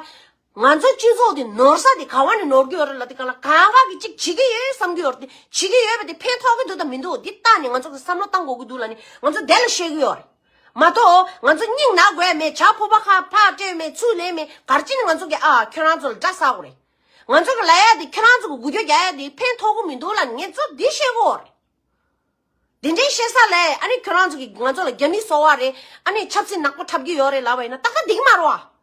ང་ཚོ་སྤྱི་ཚོགས་དེ་ནོར་ས་དེ་ག་བ་ནས་ནོར་གྱི་ཡོད་རེད་ལབ་དེ་གང་ལ་གང་ག་གི་གཅིག་བྱེད་ཀྱི་ཡོད་བསམ་གྱི་ཡོད་རེད། དེ་བྱེད་ཀྱི་ཡོད་པ་དེ་ཕན་ཐོགས་ཀྱི་འདུག་དང་མི་འདུག་འདི་ལྟ་ནས་ང་ཚོ་གི་བསམ་བློ་བཏང་དགོས་ཀྱི་འདུག་ལབ་ནས་ང་ཚོ་དེ་ལ་བཤད་ཀྱི་ཡོད་རེད། མ་གཏོགས་ང་ཚོ་སྙིང་ན་དགོས་ཡ་མེད། ཇ་ཕོར་པ་ཁ་ཕར་སྤྲད་མེད། ཚུར་ལེན་མེད། ག་རེ་བྱས་ནས་ང་ཚོ་གི་ཨ་ཁྱོད་རང་ཚོ་ལ་དགྲ་ཟ་དགོས་རེད། ང་ཚོ་གི་ལབ་ཡ་དེ་ཁྱོད་རང་ཚོ་གི་འགུལ་སྐྱོད་རྒྱག་ཡ་དེ་ཕན་ཐོགས་ཀྱི་མི་འདུག་ལབ་ནས་ངས་ཚོ་འདི་བཤད་དགོས་རེད། དེ་འདྲའི་བཤད་ས་ལས་ཨ་ནི་ཁྱོད་རང་ཚོ་གིས་ང་ཚོ་ལ་རྒྱ་མི་སོ་བ་རེད། ཨ་ནི་ཆབ་སྲིད་ནག་པོ་འཁྲབ་ཀྱི་ཡོད་རེད་ལབ་པ་ཡིན་ན་ཏག་ཏག་འགྲིག་མ་རེད་བ།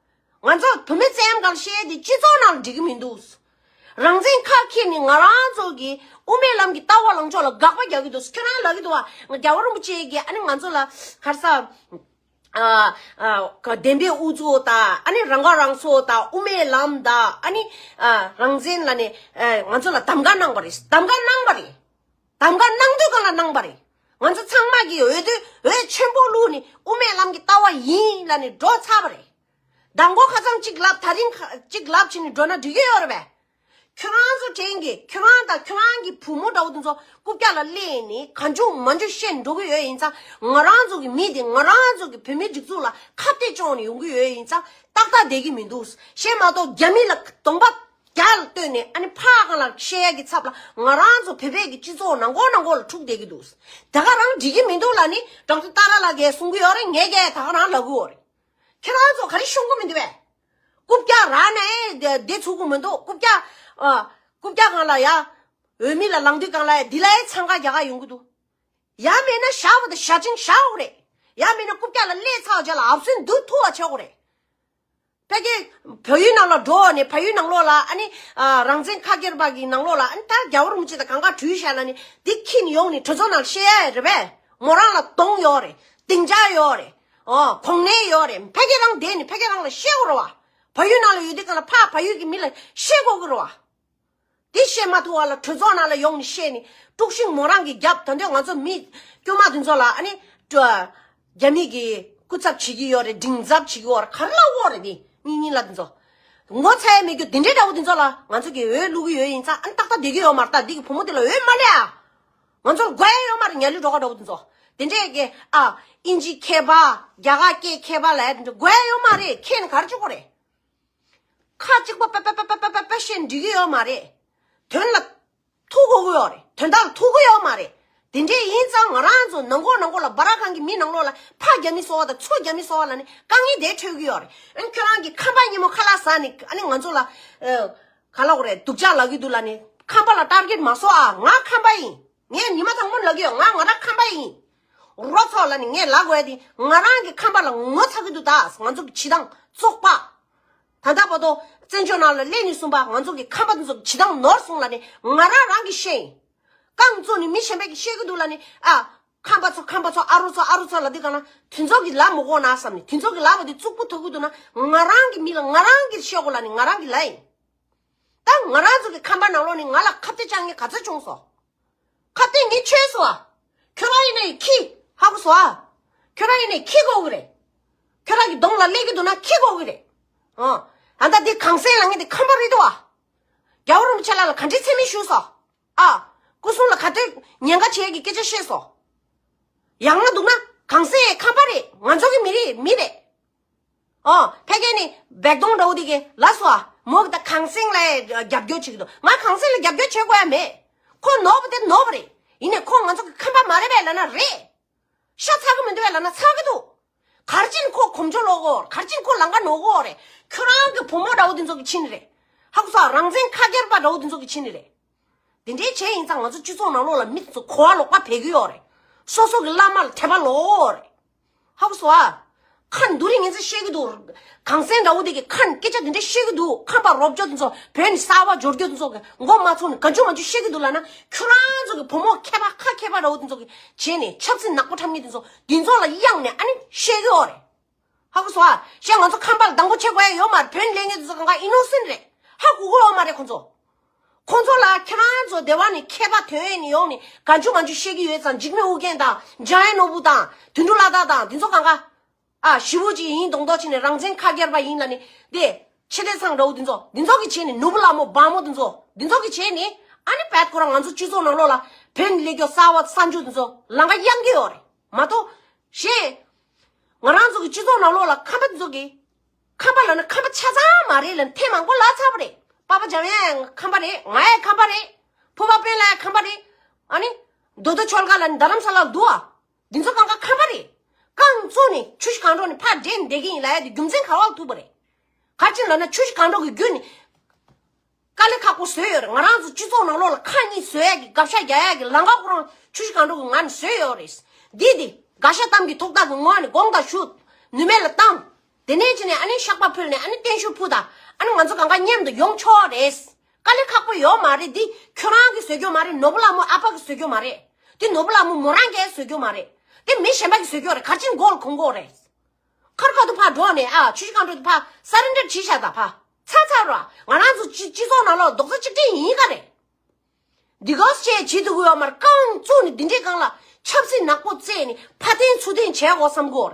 ང་ཚོ་བུད་མེད་བཙན་གང་བཤད་དེ་སྤྱི་ཚོགས་ནང་ལ་འགྲིག་གི་མི་འདུག་རང་བཙན་ཁ་འཁྱེར་ནས་ང་རང་ཚོ་གི་དབུ་མའི་ལམ་གྱི་ལྟ་བ་ལངས་ཕྱོགས་ལ་དགག་པ་རྒྱག་གི་འདུག་ཁྱོད་རང་ལབ་ཀྱི་འདུག་བ། རྒྱལ་བ་རིན་པོ་ཆེ་གིས་ཨ་ནི་ང་ཚོ་ལ་ག་རེ་ཟ། ཨ་ཨ་བདེན་པའི་ཨུ་ཚུགས་དང་ཨ་ནི་རང་ཁ་རང་གསོ་དང་དབུ་མའི་ལམ་དང་ཨ་ནི་ཨ་རང་བཙན་ལ་ནི་ཨ་ང་ཚོ་ལ་གདམ་ག་གནང་བ་རེད། གདམ་ག་གནང་བ་རེད། གདམ་ག་གནང་དུས་གང་ལ་གནང་བ་རེད། ང་ཚོ་ཚང་མ་གིས་འོས་བསྡུ་འོས་ཆེན་པོ་བླུགས་ནས་དབུ་མའི་ལམ་གྱི་ལྟ་བ་ཡིན་ལབ་ནས་འགྲོ་ཚར་བ་རེད། མདང་དགོང་ཁ་སང་གཅིག་ལབ་ད་རིང་ཁ་གཅིག་ལབ་བྱས་ནས་འགྲོ་ན་འགྲིག་གི་ཡོད་རེད་པས། ཁྱོད་རང་ཚོ་དྲན་གི་ཁྱོད་རང་དང་ཁྱོད་རང་གི་བུ་མོ་འདྲ་བོ་དེ་ཚོ་རྐུབ་བཀྱག་ལ་སླེབས་ནས་གང་བྱུང་མང་བྱུང་བཤད་འགྲོ་གི་ཡོད་ཡིན་ཙང་ང་རང་ཚོ་གི་མི་དེ་ང་རང་ཚོ་གི་བོད་མི་སྒྲིག་འཛུགས་ལ་ཁ་གཏད་གཅོག་ནས་ཡོང་གི་ཡོད་ཡིན་ཙང་ཏག་ཏག་བསྡད་ཀྱི་མི་འདུག་བཤད་མ་གཏོགས་རྒྱ་མི་ལ་གདོང་པ་རྒྱ་ལ་ལྟོས་ནས་ཨ་ནི་ཕར་གང་ལ་བཤད་ཡ་གི་ཚབ་ལ་ང་རང་ཚོ་བོད་པའི་གི་སྤྱི་ཚོགས་ནང་ཁོག་ནང་ཁོག་ལ་འཁྲུག་བསྡད་ཀྱི་འདུག་ད་ག་རང་འགྲིག་གི་མི་འདུག་ལབ་ནི་དྲང་ཚུ་ཏཱ་ར་ལགས་ཀྱིས་གསུང་གི་ཡོད་རེད། ངས་ཀྱང་ད་ག་རང་ལབ་གི་ཡོད་རེད། ཁྱེད་རང་ཚོ་ག་རེ་ཤོང་གི་མི་འདུག་པས། རྐུབ་བཀྱག་རག་ནའི་བསྡད་ཚུགས་གི་མི་འདུག་རྐུབ་བཀྱག་ཨ། རྐུབ་བཀྱག་སྒང་ལ་ཡ། འོས་མི་ལ་ལངས་དུས་སྒང་ལ་ཡ་འདི་ལ་ཡ་འཚང་ཁ་རྒྱག་ག་ཡོང་གི་འདུག་ཡ་མེད་ན་བཞག་པ་དང་བཞག་ཅིང་བཞག་དགོས་རེད། ཡ་མེད་ན་རྐུབ་བཀྱག་ལ་སླེབས་ཚར་བ་རྗེས་ལ་ཨབ་སུན་འདུག་ཐུག་པ་བྱེད་དགོས་རེད། ཕ་གི་བལ་ཡུལ་ནང་ལ་འགྲོ་ནས་བལ་ཡུལ་ནང་ལོགས་ལ་ཨ་ནི་ཨ་རང་བཙན་ཁ་སྒེར་པ་གི་ནང་ལོགས་ལ་ཨ་ནི་ད་རྒྱལ་བ་རིན་པོ་ཆེ་དང་གང་ག་གྲོས་བཞག་ལ་ནི་འདི་ཁྱེར་ནས་ཡོང་ནས་གྲོས་ཚོགས་ནང་བཤད་ཡ་རེད་པས། མོ་རང་ལ་གདོང་ཡོད་རེད། སྡིངས་ཆ་ཡོད་རེད། ཨོ་གོང་ནས་ཡོད་རེད། ཕ་གི་རང་བསྡད་ནས་ཕ་གི་རང་ལ་བཤད་དགོས་རེད་བ། བལ་ཡུལ་ནང་ལ་ཡོད་དུས་གང་ལ་ཕར་བལ་ཡུལ་གྱི་མི་ལ་བཤད་དགོས་ཀྱི་རེད་བ། དེ་བཤད་མ་ཐུབ་པ་ལ་གྲོས་ཚོགས་ནང་ལ་ཡོང་ནས་བཤད་ནས་དཀྲུག་ཤིང་མོ་རང་གིས་བརྒྱབ། ད་དུང་ང་ཚོ་མི་དཀྱུས་མ་དེ་ཚོ་ལ་ཨ་ནི་རྒྱ་མི་གི་སྐུ་ཚབ་བྱེད་ཀྱི་ཡོད་རེད། མགྲིན་ཚབ་བྱེད་ཀྱི་ཡོད་རེད། ག་རེ་ལབ་ཡོད་རེད། དེ་གཉིས་གཉིས་ལ་དེ་ཚོ་ངོ་ཚ་ཡ་མེད་རྒྱུ་དེ་འདྲའི་འདྲ་བོ་དེ་ཚོ་ལ་ང་ཚོ་གིས་འོས་བླུག་གི་ཡོད་ཡིན་ཙང་ཨ་ནི་ཏག་ཏག་བསྡད་ཀྱི་ཡོད་མ་རེད། ད་འདི་གི་བུ་མོ་དེ་ལ་འོས་མ་སླེབས་ཨ། ང་ཚོ་ལ་དགོས་ཡ་ཡོད་མ་རེད། ཉ་ལུས་སྒྲོག་ག་འདྲ་བོ་དེ་ཚོ་དེ་འདྲས་ཀྱི་ཨ་ཨིན་ཇི་མཁས་པ་རྒྱ་གར་སྐད་མཁས་པ་ལབ་ཡ་དེ་འདྲ་དགོས་ཡ་ཡོད་མ་རེད། ཁྱེད་ནི་ག་རེ་བྱེད་དགོས་རེད། ཁ་གཅིག་པ་པ་པ་པ་པ་པ་བཤད་འགྲིག་གི་ཡོད་མ་རེད། དོན་ལ་ཐུག་དགོས་ཀྱི་ཡོད་རེད། དོན་དག་ལ་ཐུག་གི་ཡོད་མ་རེད། དེ་འདྲས་ཡིན་ཙང་ང་རང་ཚོ་ནང་ཁོག་ནང་ཁོག་ལ་སྦ་ར་ཁང་གི་མི་ནང་ལོགས་ལ་ཕ་རྒྱ་མི་གསོ་བ་དང་ཚུར་རྒྱ་མི་གསོ་བ་ལ་ནི་དཀའ་ངལ་དེ་འཕྲད་ཀྱི་ཡོད་རེད། ཨ་ནི་ཁྱོད་རང་གི་ཁམས་པ་སྙེ་མོ་ཁ་ལག་ཟ་ནི་ཨ་ནི་ང་ཚོ་ལ་ག་ལབ་དགོས་རེད། སྡུག་ཅག་ལབ་ཀྱི་འདུག་ལབ་ནི་ཁམས་པ་ལ་ཊར་གེཊ་མ་བཟོ་ཨ། ང་ཁམས་པ་ཡིན། ངས་ཉི་མ་དང་པོ་ལབ་ཀྱི་ཡོད། ང་ང་རང་ཁམས་པ་ཡིན། རོ་ཚོ་ལབ་ནི་ངས་ལབ་དགོས་ཡ་དེ་ང་རང་གི་ཁམས་པ་ལ་ངོ་ཚ་གི་འདུག་ད་ང་ཚོ་གི་བྱེད་སྟངས་བཙོག་པ། ད་ལྟ་བར་དུ་བཙན་བྱོལ་ནང་ལ་སླེབས་ནས་བཟུང་པ་ང་ཚོ་གི་ཁམས་པ་དེ་ཚོ་གི་བྱེད་སྟངས་ནོར་སོང་ལབ་ནི་ང་རང་རང་གི་ཤེས་ཡིན། རྐང་བཙུགས་ནས་མི་གཞན་པས་ཀྱིས་བཤད་ཀྱི་འདུག་ལབ་ནི་ཨ། ཁམས་པ་ཚོ་ཁམས་པ་ཚོ་ཨ་རོ་ཚོ་ཨ་རོ་ཚོ་ལབ་དུས་གང་ན་དེ་ཚོ་གིས་ལབ་མི་དགོས་ན་བསམ་ནས་དེ་ཚོ་གིས་ལབ་པ་དེ་རྩུབ་པོ་ཐོག་གི་འདུག་ན་ང་རང་གི་མི་ལ་ང་རང་གིས་བཤད་དགོས་ལབ་ནི་ང་རང་གི་ལབ་ཡིན། ད་ང་རང་ཚོ་གི་ཁམས་པ་ནང་ལོགས་ནས་ང་ལ་ཁ་གཏད་བཅག་མཁན་ག་ཚོད་བྱུང་སོང་། ཁ་གཏད་ངས་ཆོད་སོང་ཨ། ཁྱོད་རང་ཡིན་ནའི་ཁྱི་ཧ་གོ་སོང་ཨ། ཁྱོད་རང་ཡིན་ནའི་ཁྱི་དགོས་གི་རེད། ཁྱོད་རང་གི་གདོང་ལ་སླེབས་ཀྱི་འདུག་ན་ཁྱི་དགོས་གི་རེད། ཨ། ད་ལྟ་འདི་གངས་སེང་ལབ་མཁན་དེ་ཁམས་པ་རེད་འདུག་ཨ། རྒྱལ་བ་རིན་པོ་ཆེ་ལགས་ལ་ག་འདྲའི་མཚན་སྨད་ཞུས་སོང་། ཨ། སྐུ་སྲུང་ལ་ག་དུས་ཉེན་ཁ་བྱེད་ཀྱི་སྐད་ཆ་བཤད་སོང་། ཡང་ན་འདུག་ན་གངས་སེང་ཁམས་པ་རེད། ང་ཚོ་གི་མི་རེད། མི་རེད། ཨོ། ཕ་གི་ནི་བེག་དོང་འདྲ་བོ་དེ་གི་ལ་སོ་ཨ། མོ་གི་ད་གངས་སེང་ལ་རྒྱབ་སྐྱོར་བྱེད་ཀྱི་འདུག་ང་གངས་སེང་ལ་རྒྱབ་སྐྱོར་བྱེད་དགོས་ཡ་མེད། ཁོ་ནོར་བ་དེ་ནོར་བ་རེད། ཡིན་ནའི་ཁོ་ང་ཚོ་གི་ཁམས་པ་མ་རེད་པས་ལབ་ན་རེད། ཤ་ཚ་གི་མི་འདུག་པས་ལབ་ན་ཚ་གི་འདུག་ག་རེ་བྱས་ནས་ཁོ་གོམ་བགྲོད་ལོག་གོ། ག་རེ་བྱས་ནས་ཁོ་ལམ་ཁ་ནོར་གོ་རེད། ཁྱོད་རང་གི་བུ་མོ་འདྲ་བོ་དེ་ཚོ་གི་ཕྱིན་ནི་རེད། ཧ་གོ་སོང་། རང་བཙན་ཁ་སྒེར་པ་འདྲ་བོ་དེ་ཚོ་གི་ཕྱིན་ནི་རེད། དེ་འདྲའི་བྱས་ཡིན་ཙང་ང་ཚོ་སྤྱི་ཚོགས་ནང་ལོགས་ལ་མི་དེ་ཚོ་གོ་བ་ལོག་པ་བྱེད་ཀྱི་ཡོད་རེད། སོ་སོ་གི་བླ་མ་ལ་དད་པ་ལོག་གོ་རེད། ཧ་གོ་སོང་ཨ། ཁ་འདུ་རིང་ངན་ཚེ་བཤད་ཀྱི་འདུག་གངས་སེང་འདྲ་བོ་དེ་གི་ཁ་སྐད་ཆ་དེ་འདྲ་བཤད་ཀྱི་འདུག་ཁམས་པ་རོབ་ཅོ་དེ་ཚོ་བོད་ནས་གསར་པ་འབྱོར་རྒྱུ་དེ་ཚོ་གི་མགོ་མ་ཚོས་ནས་ག་ཅུ་མ་ཅུ་བཤད་ཀྱི་འདུག་ལབ་ན་ཁྱོད་རང་ཚོ་གི་བུ་མོ་མཁས་པ་ཁ་མཁས་པ་འདྲ་བོ་དེ་ཚོ་གི་བྱས་ནས་ཆབ་སྲིད་ནག་པོ་འཁྲབ་མཁན་དེ་ཚོ་དེ་ཚོ་ལ་གཡེང་ནས་ཨ་ནི་བཤད་ཀྱི་ཡོད་རེད། ཧ་གོ་སོང་ཨ། བཤད་ང་ཚོ་ཁམས་པ་ལ་སྡང་པོ་བྱེད་དགོས་ཡ་ཡོད་མ་རེད། བོད་ནས་སླེབས་མཁན་དེ་ཚོ་གང་ག་ཨི་ནོ་སེན་རེད། ཧ་གོ་གི་ཡོད་མ་རེད་ཁོ་ཚོ། ཁོང་ཚོ་ལ་ཁྱེད་རང་ཚོ་སྡེ་བ་ནས་མཁས་པ་ཐོན་ནས་ཡོང་ནས་གང་བྱུང་མང་བྱུང་བཤད་ཀྱི་ཡོད་ཙང་འཇིགས་མེད་ཨོ་རྒྱན་དང་འཇམ་དབྱངས་ནོར་བུ་དང་དོན་གྲུབ་བླ་དྭགས་དང་འདི་ཚོ་གང་ག་ཨ་ཞི་བོ་ཅིག་ཡིན་མདོག་མདོག་བྱས་ནས་རང་བཙན་ཁ་སྒེར་པ་ཡིན་ལབ་ནས་དེ་ཕྱི་དེ་ཚང་འདྲ་བོ་འདི་ཚོ་འདི་ཚོ་གི་བྱས་ནས་ནོར་བུ་ལྷ་མོ་སྦར་མོ་འདི་ཚོ་འདི་ཚོ་གི་བྱས་ནས་ཨ་ནི་བད་ཁོ་རང་ང་ཚོ་སྤྱི་ཚོགས་ནང་ལོགས་ལ་བོད་ནས་སླེབས་རྒྱུ་གསར་བ་གསར་འཇུག་འདི་ཚོ་ལམ་ཁ་གཡང་གི་ཡོད་རེད་མ་གཏོགས་གཞན། ང་རང་ཚོ་གི་སྤྱི་ཚོགས་ནང་ལོགས་ལ་ཁམས་པ་ཚོ་གི་ཁམས་པ་ལབ་ན་ཁམས་པ་ཆ་ཚང་མ་རེད་ལབ་ཐེངས་མང་པོ་ལབ་ཚར་བ་རེད། པ་ཕ་འཇམ་དབྱངས་ཁམས་པ་རེད། ང་ཡང་ཁམས་པ་རེད། ཕུ་པ་དཔོན་ལགས་ཁམས་པ་རེད། ཨ་ནི་རྡོ་རྡོ་ཆོལ་ཁ་ལབ་ནི་རྡ་རམ་ས་ལ་འདུག་ཨ། འདི་ཚོ་གང་ག་ཁམས་པ་རེད། རྐང་བཙུགས་ནས་ཆུ་བཞི་སྒང་དྲུག་ནས་ཕར་འདྲེན་བསྡད་ཀྱི་ཡིན་ལབ་ཡ་དེ་རྒྱུ་མཚན་ག་བ་ལ་ཐུག་པ་རེད། ག་ཅི་ལབ་ན་ཆུ་བཞི་སྒང་དྲུག་གི་བརྒྱུད་ནས། དཀའ་ལས་ཁག་པོ་བཟོས་ཡོད་རེད། ང་རང་ཚོ་སྤྱི་ཚོགས་ནང་ལོགས་ལ་ཁ་གཉིས་བཟོ་ཡག་གི་དགག་བཞག་རྒྱག་ཡག་གི་ལམ་ཁ་ཁོ་རང་ཆུ་བཞི་སྒང་དྲུག་གི་ངང་ནས་བཟོས་ཡོད་རེད། འདི་འདི་དགག་བཞག་གཏམ་གྱི་ཐོག་ཐག་གི་ངོ་ནས་དགོངས་དག་ཞུ། ནུས་མེད་ལ་བཏང་། དེ་ནས་ཅི་ནས་ཨ་ནི་བཤགས་པ་ཕུལ་ནས་ཨ་ནི་བརྟན་བཞུགས་ཕུལ་དང་ཨ་ནི་ང་ཚོ་གང་ག་མཉམ་དུ་ཡོང་ཆོག་རེད། དཀའ་ལས་ཁག་པོ་ཡོད་མ་རེད། འདི་ཁྱོད་རང་གིས་བཟོས་རྒྱུ་མ་རེད། ནོར་བུ་ལྷ་མོ་ཨ་ཕ་གིས་བཟོས་རྒྱུ་མ་རེད། འདི་ནོར་བུ་ལྷ་མོ་མོ་རང་གིས་བཟོས་རྒྱུ་མ་རེད། འདི་མི་གཞན་པ་གིས་བཟོས་རྒྱུ་རེད། ག་རེ་བྱས་ནས་མགོ་ལ་གོན་དགོས་རེད། མཁར་ཁ་ཐུག་ཕར་འགྲོ་ནས་ཨ་ཆུ་བཞི་སྒང་དྲུག་ཏུ་ཕར་སར་རེན་ཌར་བྱས་བཞག་དང་ཕར་ཚར་ཚར་རོ། ང་རང་ཚོ་སྤྱི་སྤྱི་ཚོགས་ནང་ལོགས་རྡོག་རྩ་གཅིག་སྒྲིལ་ཡིན་ག་རེད། འདི་གོ་ཅེས་བྱེད་ཐུབ་ཀྱི་ཡོད་མ་རེད། རྐང་བཙུགས་ནས་འདི་འདྲའི་སྒང་ལ་ཆབ་སྲིད་ནག་པོ་རྩེས་ནས་ཕར་འཐེན་ཚུར་འཐེན་བྱས་འོ་བསམ་གོ།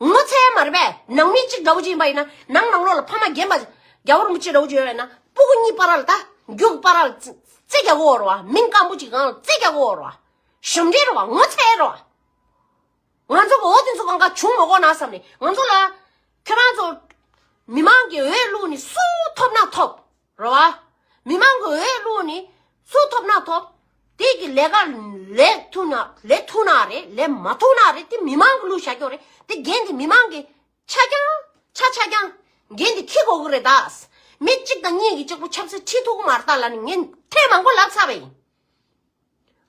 ངོ་ཚ་ཡ་མ་རེད་པས། ནང་མི་གཅིག་འདྲ་བོ་ཅིག་ཡིན་པ་ཡིན་ན་ནང་ནང་ལོགས་ལ་ཕ་མ་རྒན་པ་རྒྱལ་བ་རིན་པོ་ཆེ་འདྲ་བོ་ཅིག་ཡོད་པ་ཡིན་ན་སྤུ་གུ་གཉིས་བར་ལ་ད་རྒྱུག་བར་ལ་རྩེ་རྒྱག་གོ་རེད་བ། མིང་སྐམ་པོ་ཅིག་སྒང་ལ་རྩེ་རྒྱག་གོ་རེད་བ། ཞབས་འདྲེན་རེད་བ། ངོ་ཚ་ཡ་རེད་བ། ང་ཚོ་གི་འོ་དེ་ཚོ་གང་ག་བྱུང་མ་དགོས་ན་བསམ་ནས་ང་ཚོ་ལ་ཁྱེད་རང་ཚོ་མི་མང་གི་འོས་བླུགས་ནས་སུ་ཐོབ་ན་ཐོབ་རེད་བ། མི་མང་གི་འོས་བླུགས་ནས་སུ་ཐོབ་ན་ཐོབ། དེ་གི་ལས་ཀ་ལས་ཐུབ་ན་ལས་ཐུབ་ན་རེད། ལས་མ་ཐུབ་ན་རེད། དེ་མི་མང་གི་བླུགས་བཞག་རྒྱུ་རེད། དེ་འགན་དེ་མི་མང་གི་ཆ་རྐྱང་ཆ་ཆ་རྐྱང་འགན་དེ་འཁྱེར་དགོས་ཀྱི་རེད་ད། མི་གཅིག་དང་གཉིས་ཀྱིས་གཅིག་པོ་ཆབ་སྲིད་ཁྲིད་ཐུབ་ཀྱི་མ་རེད་ད་ལབ་ནས་ངས་ཐེངས་མང་པོ་ལབ་ཚར་བ་ཡིན།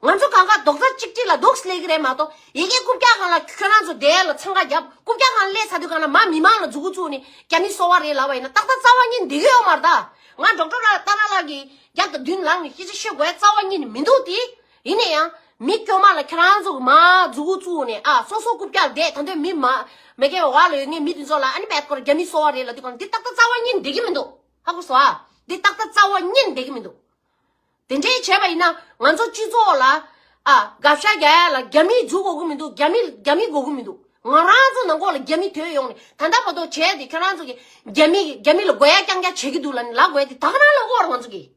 ང་ཚོ་གང་ག་རྡོག་རྩ་གཅིག་སྒྲིལ་ལ་རྡོག་སླེབས་ཀྱི་རེད་མ་གཏོགས་ཡ་གི་རྐུབ་བཀྱག་སྒང་ལ་ཁྱོད་རང་ཚོ་བསྡད་ལ་འཚང་ཁ་རྒྱབ། རྐུབ་བཀྱག་སྒང་ལ་སླེབས་ཚར་དུས་སྒང་ལ་མ་མི་མང་ལ་མཛུབ་གུ་བཙུགས་ནས་རྒྱ་མི་གསོ་བ་རེད་ལབ་པ་ཡིན་ན་ཏག་ཏག་རྩ་བ་ཉིད་འགྲིག་གི་ཡོད་མ་རེད་ད། ང་ཌོག་ཊར་ཏཱ་ར་ལགས་ཀྱི་རྒྱབ་དང་མདུན་ལངས་ནས་སྐད་ཆ་བཤད་དགོས་རྩ་བ་ཉིད་ནས་མི་འདུག་དེ་ཡིན་ན་ཡང་མི་དཀྱུས་མ་ལ་ཁྱོད་རང་ཚོ་གི་མ་མཛུབ་གུ་བཙུགས་ནས་ཨ་སོ་སོ་རྐུབ་བཀྱག་བསྡད་ད་འདོད་མི་མ་མ་གི་འོག་ལ་ཡོད་མཁན་མི་དེ་ཚོ་ལ་ཨ་ནི་བད་ཁོ་ར་རྒྱ་མི་གསོ་བ་རེད་ལབ་དུས་སྒང་ལ་འདི་ཏག་ཏག་རྩ་བ་ཉིད་ནས་འགྲིག་གི་མི་འདུག་ཧ་གོ་སོང་ཨ། འདི་ཏག་ཏག་རྩ་བ་ཉིད་ནས་འགྲིག་གི་མི་འདུག་དེ་འདྲའི་བྱས་པ་ཡིན་ན་ང་ཚོ་སྤྱི་ཚོགས་ལ་ཨ་དགག་བཞག་རྒྱག་ཡ་ལ་རྒྱ་མི་འཛུགས་དགོས་ཀྱི་མི་འདུག་རྒྱ་མི་རྒྱ་མི་དགོས་ཀྱི་མི་འདུག་ང་རང་ཚོ་ནང་ཁོག་ལ་རྒྱ་མི་དོད་ཡོང་ནས་ད་ལྟ་བར་དུ་བྱས་ཏེ་ཁྱོད་རང་ཚོ་གིས་རྒྱ་མི་རྒྱ་མི་ལ་དགོས་ཡ་རྐྱང་རྐྱང་བྱེད་ཀྱི་འདུག་ལབ་ནས་ལབ་དགོས་ཡ་དེ་ད་ག་རང་ལབ་དགོས་རེད་ང་ཚོ་གིས།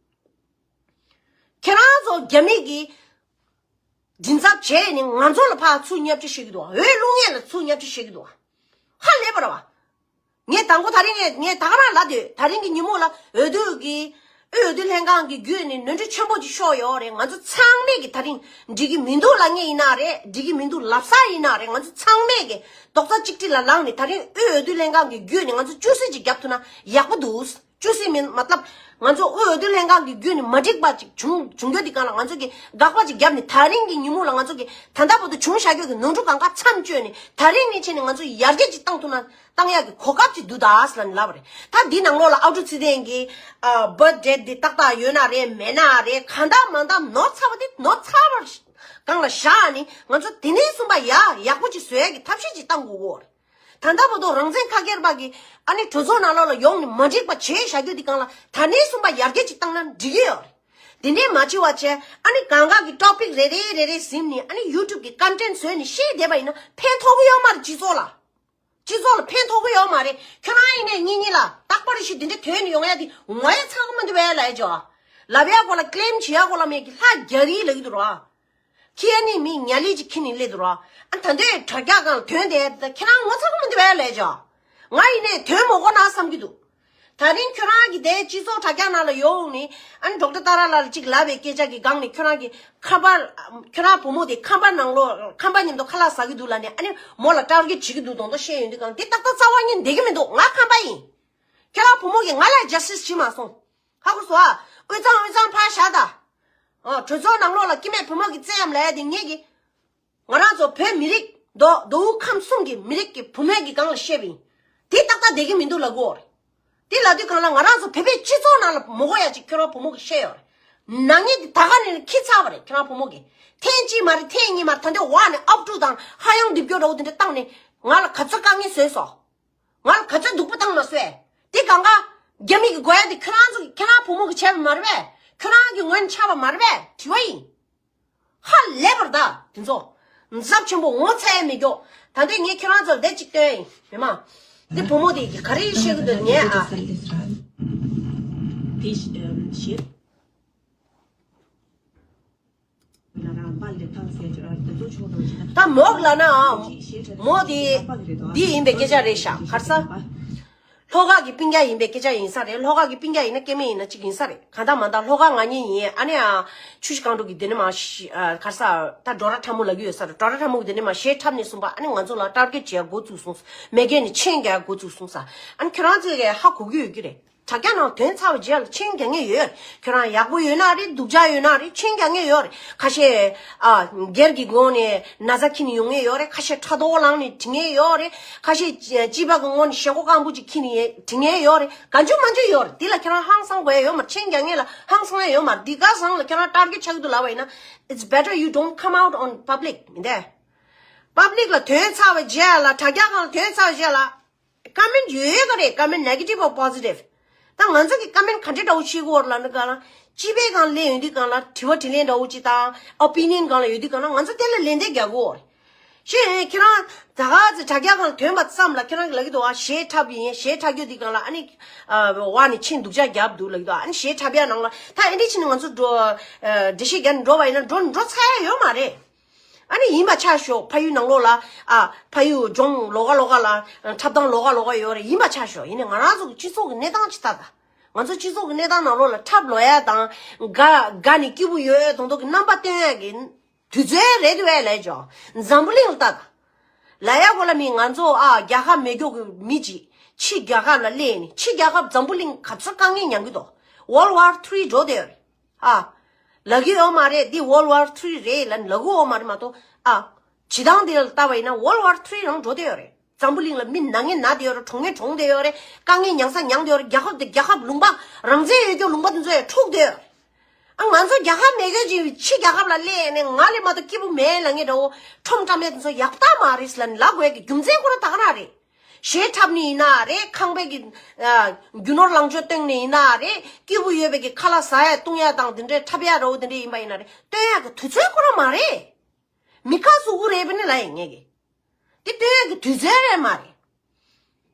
ཁྱོད་རང་ཚོ་རྒྱ་མི་གིས་མགྲིན་ཚབ་བྱས་ནས་ང་ཚོ་ལ་ཕར་ཚུར་བརྙས་བཅོས་བྱེད་ཀྱི་འདུག་འོས་བླུག་མཁན་ལ་ཚུར་བརྙས་བཅོས་བྱེད་ཀྱི་འདུག་ཧ་ལས་པ་རེད་བ། ངས་དང་པོ་ད་རིང་ངས་ངས་ད་ག་རང་ལབ་དུས་ད་རིང་གི་ཉིན་མོ་ལ་འོས་བསྡུ་གི་ དབུས་འོས་བསྡུ་ལྷན་ཁང་གི་བརྒྱུད་ནས་ནོར་འཁྲུལ་ཆེན་པོ་ཅིག་ཤོར་ཡོད་རེད། ང་ཚོ་ཚང་མས་ཀྱི་ད་རིང་འགྲིག་གི་མི་འདུག་ལབ་མཁན་ཡིན་ན་རེད། འགྲིག་གི་མི་འདུག་ལབ་ས་ཡིན་ན་རེད། ང་ཚོ་ཚང་མས་ཀྱི་རྡོག་རྩ་གཅིག་སྒྲིལ་ལ་ལངས་ནས་ད་རིང་དབུས་འོས་བསྡུ་ལྷན་ཁང་གི་བརྒྱུད་ནས་ང་ཚོ་བཅུ་སྲིད་ཅིག་རྒྱབ་ཐུབ་ན་ཡག་པོ་འདུག་བཅུ་སྲིད་མིན་མ་ལབ། ང་ཚོ་དབུས་འོས་བསྡུ་ལྷན་ཁང་གི་བརྒྱུད་ནས་མ་འགྲིག་པ་ཅིག་བྱུང་བྱུང་རྒྱུ་དེ་སྒང་ལ་ང་ཚོ་གི་དགག་པ་ཅིག་བརྒྱབ་ནས་ད་རིང་གི་ཉིན་མོ་ལ་ང་ཚོ་གི་ད་ལྟ་བར་དུ་བྱུང་བཞག་རྒྱུ་གི་ནོར་འཁྲུལ་གང་ག་མཚམས་གཅོད་ནས་ད་རིང་ནས་བྱས་ནས་ང་ཚོ་ཡར་རྒྱས་ཅིག་བཏང་ཐུབ་ན། བཏང་ཡག་གི་གོ་སྐབས་ཅིག་འདུག་ད་ཟེར་ལབ་པ་རེད། ད་འདི་ནང་ལོགས་ལ་ཨའུ་ཊར་སི་ཊི་ཡན་གྱི་ཨ་བར་ཐི་ཌེ་ཊི་འདི་ཏག་ཏག་ཡོད་ན་རེད། མེད་ན་རེད། གང་ལྟར་མ་ལྟར་ནོར་ཚ་བ་འདི་ནོར་ཚ་བ་སྒང་ལ་བཞག་ནས་ང་ཚོ་དེ་ནས་གསུམ་པ་ཡ་ཡག་པོ་ཅིག་བཟོ་ཡག་གི་ཐབས་ཤེས་ཅིག་བཏང་དགོས་ཀྱི་ཡོད་རེད། ད་ལྟ་བར་དུ་རང་བཙན་ཁ་སྒེར་པ་གི་ཨ་ནི་གྲོས་ཚོགས་ནང་ལོགས་ལ་ཡོང་ནས་མ་འགྲིག་པ་བྱས་བཞག་རྒྱུ་འདི་སྒང་ལ་ད་ནས་གསུམ་པ་ཡར་རྒྱས་ཅིག་བཏང་ན་འགྲིག་གི་ཡོད་རེད། དེ་འདྲས་མ་བྱེད་པ་བྱས་ཨ་ནི་གང་ག་གི་ཊོ་པིག་རེ་རེ་རེ་རེ་ཟིན་ནས་ཨ་ནི་ཡུ་ཊུབ་གི་ཀོན་ཊེན་ཊི་བཟོས་ནས་བཤད་བསྡད་པ་ཡིན་ན་ཕན་ཐོགས་ཀྱི་ཡོད་མ་རེད། སྤྱི་ཚོགས་ལ། སྤྱི་ཚོགས་ལ་ཕན་ཐོགས་ཀྱི་ཡོད་མ་རེད། ཁྱོད་རང་ཡིན་ནའི་གཉིས་གཉིས་ལ་རྟག་པར་ཞིག་འདི་འདྲ་ཐོན་ནས་ཡོང་ཡ་དེ་ངོ་ཡ་ཚ་གི་མི་འདུག་བས་ལབ་ཡ་ཅོ། ལབ་ཡ་གོ་ལ་ཀི་ལེམ་བྱེད་ཡ་གོ་ལ་མེད་ཀི་ལྷ་རྒྱ་རིགས་ལབ་ཀྱི་འདུག་ར། ཁྱེད་ནི་མི་ཉ་ལི་ཅིག་ཁྱེར་ནས་སླེབས་འདུག་ར། ཨ་ད་འདོད་དྲ་རྒྱ་སྒང་ཐོན་དེ་ད་ཁྱེད་རང་ངོ་ཚ་གི་མི་འདུག་བས་ལབ་ཡ་ཅོ། ང་ཡིན་ནའི་ཐོན་མ་དགོས་ན་བསམ་གྱི་འདུག་ད་རིང་ཁྱོད་རང་གི་དེ་སྤྱི་ཚོགས་དྲ་རྒྱ་ནང་ལ་ཡོང་ནས་ཨ་ནི་ཌོག་ཊར་ཏཱ་ར་ལགས་ལ་ཅིག་ལབ་པའི་སྐད་ཆ་གི་སྒང་ནས་ཁྱོད་རང་གི་ཁ་པར་ཁྱོད་རང་བུ་མོ་དེ་ཁང་པ་ནང་ལོགས་ཁང་པ་མཉམ་དུ་ཁ་ལག་ཟ་གི་འདུག་ལབ་ནས་ཨ་ནི་མོ་ལ་ཊར་གེཊ་བྱེད་ཀྱི་འདུག་མདོག་མདོག་བཤད་ཡོང་དུས་སྒང་དེ་ཏག་ཏག་རྩ་བ་ཉིད་བསྡད་ཀྱི་མི་འདུག་ང་ཁང་པ་ཡིན། ཁྱོད་རང་བུ་མོ་གིས་ང་ལ་ཇ་སི་ཊིས་བྱེད་མ་སོང་། ཧ་གོ་སོང་ཨ། དབུས་གཙང་དབུས་གཙང་ཕར་བཞག་ད། ཨ་གྲོས་ཚོགས་ནང་ལོགས་ལ་སྐྱེ་དམན་བུ་མོ་གི་བཙན་གཡེམ་ལབ་ཡ་དེ་ངེད་ཀྱི། ང་རང་ཚོ་བོད་མི་རིགས་མདོ་མདོ་དབུས་ཁམས་གསུམ་གྱི་མི་རིགས་ཀྱི་བུ་མོ་གི་སྒང་ལ་བཤད་པ་ཡིན། དེ་ཏག་ཏག་བསྡད་ཀྱི་མི་འདུག་ལབ་དགོས་རེད། དེ་ལབ་དུས་སྒང་ལ་ང་རང་ཚོ་བོད་པའི་སྤྱི་ཚོགས་ནང་ལ་མ་དགོས་ཡ་ཅིག་ཁྱོད་རང་བུ་མོ་གིས་བཤད་ཡོད་རེད། ནག་ཉེས་དེ་ད་ག་ནས་ཁྱི་ཚ་བ་རེད་ཁྱོད་རང་བུ་མོ་གིས། ཐེངས་གཅིག་མ་རེད། ཐེངས་གཉིས་མ་རེད། ད་འདི་འོག་ནས་ཨབ་ཕྲུག་དང་ཧ་ཡང་རྡིབ་སྐྱོ་འདྲ་བོ་དེ་འདྲ་བཏང་ནས་ང་ལ་ག་ཚོད་དཀའ་ངལ་བཟོས་སོང་། ང་ལ་ག་ཚོད་སྡུག་པོ་བཏང་མ་སོང་། དེ་གང་ག་རྒྱ་མི་གི་དགོས་ཡ་དེ་ཁྱོད་རང་ཚོ་ཁྱོད་རང་བུ་མོ་གིས་བྱས་པ་མ་རེད་པས། ཁྱོད་རང་གི་ངོས་ནས་ཆགས་པ་མ་རེད་པས། དྲི་བ་ཡིན། ཧ་ལས་པར་གདའ་དེ་ཚོ། འཛབ་ཆེན་པོ་ངོ་ཚ་ཡ་མི་འགྱོ། ད་ལྟའི་ངས་ཁྱོད་རང་ཚོར་བདེ་གཅིག་སྟོན་ཡིན་མི་མ། དེ་བུ་མོ་དེ་གི་ག་རེ་བཤད་གི་འདུག་ངས་ཨ། དེ་ཞེས། ད་མོག་ལ་ན་མོ་དེ་འདི་ཡིན་པའི་སྐད་ཆ་རེད་ཤག་ག་རེ་ཟ། ལྷོ་ཁ་གི་སྤུན་ཀྱག་ཡིན་པའི་སྐད་ཆ་ཡིན་ས་རེད། ལྷོ་ཁ་གི་སྤུན་ཀྱག་ཡིན་ན་སྐྱེ་དམན་ཡིན་ན་གཅིག་ཡིན་ས་རེད། གང་ལྟར་མ་ལྟར་ལྷོ་ཁ་ང་གཉིས་ཡིན། ཨ་ནི་ཨ་ཆུ་བཞི་སྒང་དྲུག་གི་དེ་ནས་མ་ཤི་ཨ་ག་རེ་ཟ། ད་འགྲོ་ར་ཁྲ་མོ་ལབ་ཀྱི་ཡོད་ས་རེད། འགྲོ་ར་ཁྲ་མོ་གི་དེ་ནས་མ་གཞས་འཁྲབ་ནས་གསུངས་པ། ཨ་ནི་ང་ཚོ་ལ་ཊར་གེཊ་བྱེད་ཡ་འགོ་བཙུགས་སོང་། མེ་རྒྱལ་ནས་མཆན་རྒྱག་ཡ་འགོ་བཙུགས་སོང་ས། ཨ་ནི་ཁྱོད་རང་ཚོས་ཧ་གོ་གི་ཡོད་ཀྱི་རེད། དྲ་རྒྱ་ནང་ཐོན་ཚར་བའི་རྗེས་ལ་མཆན་རྒྱག་མཁན་ཡོད། ཁྱོད་རང་ཡག་པོ་ཡོད་ན་རེད། སྡུག་ཅག་ཡོད་ན་རེད། མཆན་རྒྱག་མཁན་ཡོད་རེད། ཁ་ཤས་ཨ་སྒེར་གྱི་སྒོ་ནས་ན་ཚ་འཁྱེར་ནས་ཡོང་མཁན་ཡོད་རེད། ཁ་ཤས་ཕྲག་དོག་ལངས་ནས་བྲིས་མཁན་ཡོད་རེད། ཁ་ཤས་སྤྱི་པ་གི་ངོས་ནས་ཞེ་ཁོག་སྐམ་པོ་ཅིག་འཁྱེར་ནས་བྲིས་མཁན་ཡོད་རེད། གང་བྱུང་མང་བྱུང་ཡོད་རེད། དེ་ལ་ཁྱོད་རང་ཧང་སང་དགོས་ཡ་ཡོད་མ་རེད། མཆན་རྒྱག་མཁན་ལ་ཧང་སང་ཡ་ཡོད་མ་རེད། དེ་ག་སང་ལ་ཁྱོད་རང་ཊར་གེཊ་ཆགས་ཀྱི་འདུག་ལབ་པ་ཡིན་ན། It's better you don't come out on public མི་འདས། པབ་ལིག་ལ་ཐོན་ཚར་བའི་རྗེས་ལ་དྲ་རྒྱ་སྒང་ལ་ཐོན་ཚར་བའི་རྗེས་ལ། ཀོ་མེན་ཡོད་ཡོད་ག་རེད། ཀོ་མེན་ནེ་གེ་ཊིབ་ཨོར་པོ་ཟི་ཊིབ། ད་ང་ཚོ་གི་ཀོ་མེན་ག་འདྲ་འདྲ་བོ་བྱེད་དགོས་ལབ་ན་ག་ལ། སྤྱི་པའི་སྒང་ལ་ཡོང་དུས་སྒང་ལ་དྲི་བ་དྲིས་ལན་འདྲ་བོ་ཅིག་དང་ཨོ་པི་ནི་ཡན་སྒང་ལ་ཡོང་དུས་སྒང་ལ་ང་ཚོ་དེ་ལ་ལན་འདེབས་རྒྱག་དགོས་རེད། ཤེས་ཡོན་ཁྱེད་རང་ད་ག་ཚོད་དྲ་རྒྱ་སྒང་ལ་ཐོན་པ་ཙམ་ལ་ཁྱེད་རང་གི་ལབ་ཀྱི་འདུག་ཨ། གཞས་འཁྲབ་ཡིན། གཞས་འཁྲབ་རྒྱུ་དེ་སྒང་ལ་ཨ་ནི་ཨ་བ་ནི་ཆིན་སྡུག་ཅག་རྒྱབ་འདུག་ལབ་ཀྱི་འདུག་ཨ་ནི་གཞས་འཁྲབ་ཡ་ནང་ལ་ད་ཨེ་འདྲི་ཕྱིན་ནས་ང་ཚོ་འགྲོ་ཨ་འགྲེལ་བཤད་རྒྱག་ནས་འགྲོ་བ་ཡིན་ན་འགྲོ་འགྲོ་ཚར་ཡ་ཡོད་མ་རེད། ཨ་ནི་ཡིན་པ་ཆ་ཞོག་ཕ་ཡུལ་ནང་ལོགས་ལ་ཨ་ཕ་ཡུལ་ལྗོངས་ལོགས་ཀ་ལོགས་ཀ་ལ་འཁྲབ་སྟངས་ལོགས་ཀ་ལོགས་ཀ་ཡོད་རེད། ཡིན་པ་ཆ་ཞོག་ཡིན་ནའི་ང་རང་ཚོ་གི་སྤྱི་ཚོགས་ཀྱི་གནས་སྟངས་ཅིག་ལྟ་ད། ང་ཚོ་སྤྱི་ཚོགས་ཀྱི་གནས་སྟངས་ནང་ལོགས་ལ་འཁྲབ་ལོག་ཡ་དང་དགའ་དགའ་ནས་སྐྱིད་པོ་ཡོད་ཡ་དང་དོ་གི་རྣམ་པ་སྟོན་ཡ་གི་དུས་ཚོད་རེད་འདུག་བས་ལས་ཅོ། འཛམ་བུ་གླིང་ལ་ལྟ་ད། ལ་ཡ་གོ་ལ་མི་ང་ཚོ་ཨ་རྒྱལ་ཁབ་མེད་མཁན་གྱི་མི་ཅིག་ཕྱི་རྒྱལ་ཁབ་ལ་སླེབས་ནས་ཕྱི་རྒྱལ་ཁབ་འཛམ་བུ་གླིང་ག་ཚོད་དཀའ་ངལ་མྱངས་ཀྱི་འདུག World War Three འགྲོ་བསྡད་ཡོད་རེད། ཨ། ལབ་ཀྱི་ཡོད་མ་རེད། འདི་World War Three རེད་ལབ་ལབ་ཀྱི་ཡོད་མ་རེད་མ་གཏོགས་ཨ། བྱེད་སྟངས་འདི་ལ་ལྟ་བ་ཡིན་ན་World War Three རང་འགྲོ་བསྡད་ཡོད་རེད། འཛམ་བུ་གླིང་ལ་མི་ན་མཁན་ན་བསྡད་ཡོད་རེད། གྲོངས་མཁན་གྲོངས་བསྡད་ཡོད་རེད། དཀའ་ངལ་མྱངས་ས་མྱངས་བསྡད་ཡོད་རེད། རྒྱལ་ཁབ་དེ་རྒྱལ་ཁབ་ལུང་པ་རང་བཙན་ཡོད་རྒྱུ་ལུང་པ་དེ་ཚོ་ཡང་འཁྲུག་བསྡད་ཡོད་རེད། ཨ་ང་ཚོ་རྒྱལ་ཁབ་མེད་མཁན་ཅིག་ཕྱི་རྒྱལ་ཁབ་ལ་སླེབས་ནས་ང་ལས་མ་གཏོགས་སྐྱིད་པོ་མེད་ལབ་མཁན་འདྲ་བོ་ཁྲོམ་བཀྲམ་མཁན་དེ་ཚོ་ཡག་པོ་མ་རེད་ལབ་ནས་ལབ་དགོས་ཀྱི་རྒྱུ་མཚན་ཁོ་རང་ད་ག་རང་རེད། གཞས་འཁྲབ་ནི་ཡིན་ན་རེད། ཁང་པའི་གི་ཨ་རྒྱུ་ནོར་ལོངས་སྤྱོད་སྟོན་ནི་ཡིན་ན་རེད། སྐྱིད་པོ་ཡོད་པའི་གི་ཁ་ལག་ཟ་ཡ་བཏུང་ཡ་དང་དེ་འདྲའི་འཁྲབ་ཡ་འདྲ་བོ་དེ་འདྲ་ཡིན་པ་ཡིན་ན་རེད། སྟོན་ཡ་གི་དུས་ཚོད་ཁོ་རང་མ་རེད། མི་ཁ་སུ་གུ་རེད་པ་ནི་ལ་ཡིན་ངེས་གི། དེ་སྟོན་ཡ་གི་དུས་ཚོད་རེད་མ་རེད།